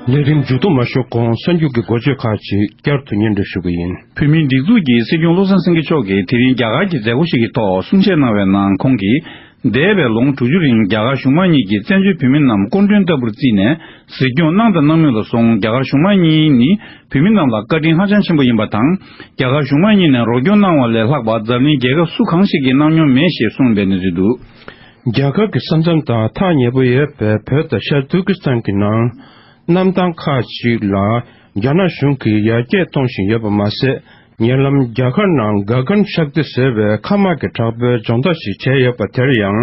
ལས་རིམ་མཇུག་བསྡོམས་མ་ཞུ་གོང་གསར་འགྱུར་གྱི་འགོ་བརྗོད་ཁག་ཅིག་བསྐྱར་དུ་སྙན་སྒྲོན་ཞུ་གི་ཡིན། བོད་མིའི་སྒྲིག་འཛུགས་ཀྱི་སྲིད་སྐྱོང་བློ་བཟང་སེང་གེ་མཆོག་གིས་དེ་རིང་རྒྱ་གར་གྱི་མཛད་སྒོ་ཞིག་གི་ཐོག་གསུང་བཤད་གནང་བའི་ནང་ཁོང་གིས། འདས་པའི་ལོ་ངོ་དྲུག་ཅུ་རིང་རྒྱ་གར་གཞུང་མང་གཉིས་ཀྱིས་བཙན་བྱོལ་བོད་མི་རྣམས་སྐུ་མགྲོན་ལྟ་བུར་བརྩིས་ནས་གཟིགས་སྐྱོང་གནང་དང་གནང་མུས་ལ་སོང་། རྒྱ་གར་གཞུང་མང་གཉིས་ནི་བོད་མི་རྣམས་ལ་བཀའ་དྲིན་ཧ་ཅང་ཆེན་པོ་ཡིན་པ་དང་། རྒྱ་གར་གཞུང་མང་གཉིས་ནས་རོགས་སྐྱོར་གནང་བ་ལས་ལྷག་པ་འཛམ་གླིང་རྒྱལ་ཁབ་སུ་གང་ཞིག་གིས་གནང་མྱོང་མེད་ཞེས་གསུངས་པའི་གནས་ཚུལ་འདུག། རྒྱ་གར་གྱི་ས་མཚམས་དང་ཐག་ཉེ་པོ་ཡོད་པའི་བོད་དང་ཤར་ཏུར་ཀི་སི་ཐན་གྱི་ནང་གནམ་ཐང་ཁག་ཅིག་ལ་རྒྱ་ནག་གཞུང་གིས་ཡར་རྒྱས་གཏོང་བཞིན་ཡོད་པ་མ་ཟད། ཉེ་ལམ་རྒྱ་གར་ནང་ག་གན་ཤཀ་ཏི་ཟེར་བའི་མཁའ་དམག་གི་དྲག་པོའི་སྦྱོང་བརྡར་ཞིག་བྱས་ཡོད་པ་དེར་ཡང་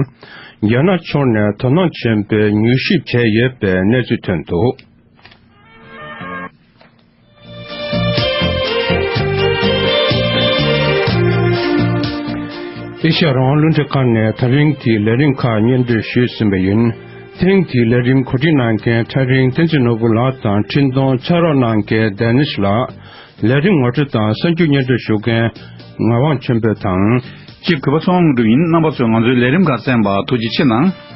རྒྱ་ནག་ཕྱོགས་ནས་དོ་སྣང་ཆེན་པོས་མྱུལ་ཞིབ་བྱས་ཡོད་པའི་གནས་ཚུལ་ཐོན་འདུག། ཨེ་ཤ་ཡ་རང་དབང་རླུང་འཕྲིན་ཁང་ནས་ད་རིང་གི་ལས་རིམ་ཁག་སྙན་སྒྲོན་ཞུས་ཟིན་པ་ཡིན། དེ་རིང་གི་ལས་རིམ་གོ་སྒྲིག་གནང་མཁན་ཁྲ་རིང་བསྟན་འཛིན་ནོར་བུ་ལགས་དང་འཕྲིན་གཏོང་ཕྱག་རོགས་གནང་མཁན་ཌེ་ནིས་ལགས། ལས་རིམ་ངོ་སྤྲོད་དང་གསར་འགྱུར་སྙན་སྒྲོན་ཞུ་མཁན་ངག་དབང་ཆོས་འཕེལ་དང་། གཅིག་གུས་པ་ཚེ་དབང་དངོས་གྲུབ་ཡིན། རྣམ་པ་ཚོས་ང་ཚོའི་ལས་རིམ་ཁག་གསན་པར་ཐུགས་རྗེ་ཆེ་གནང་།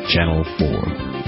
Channel four.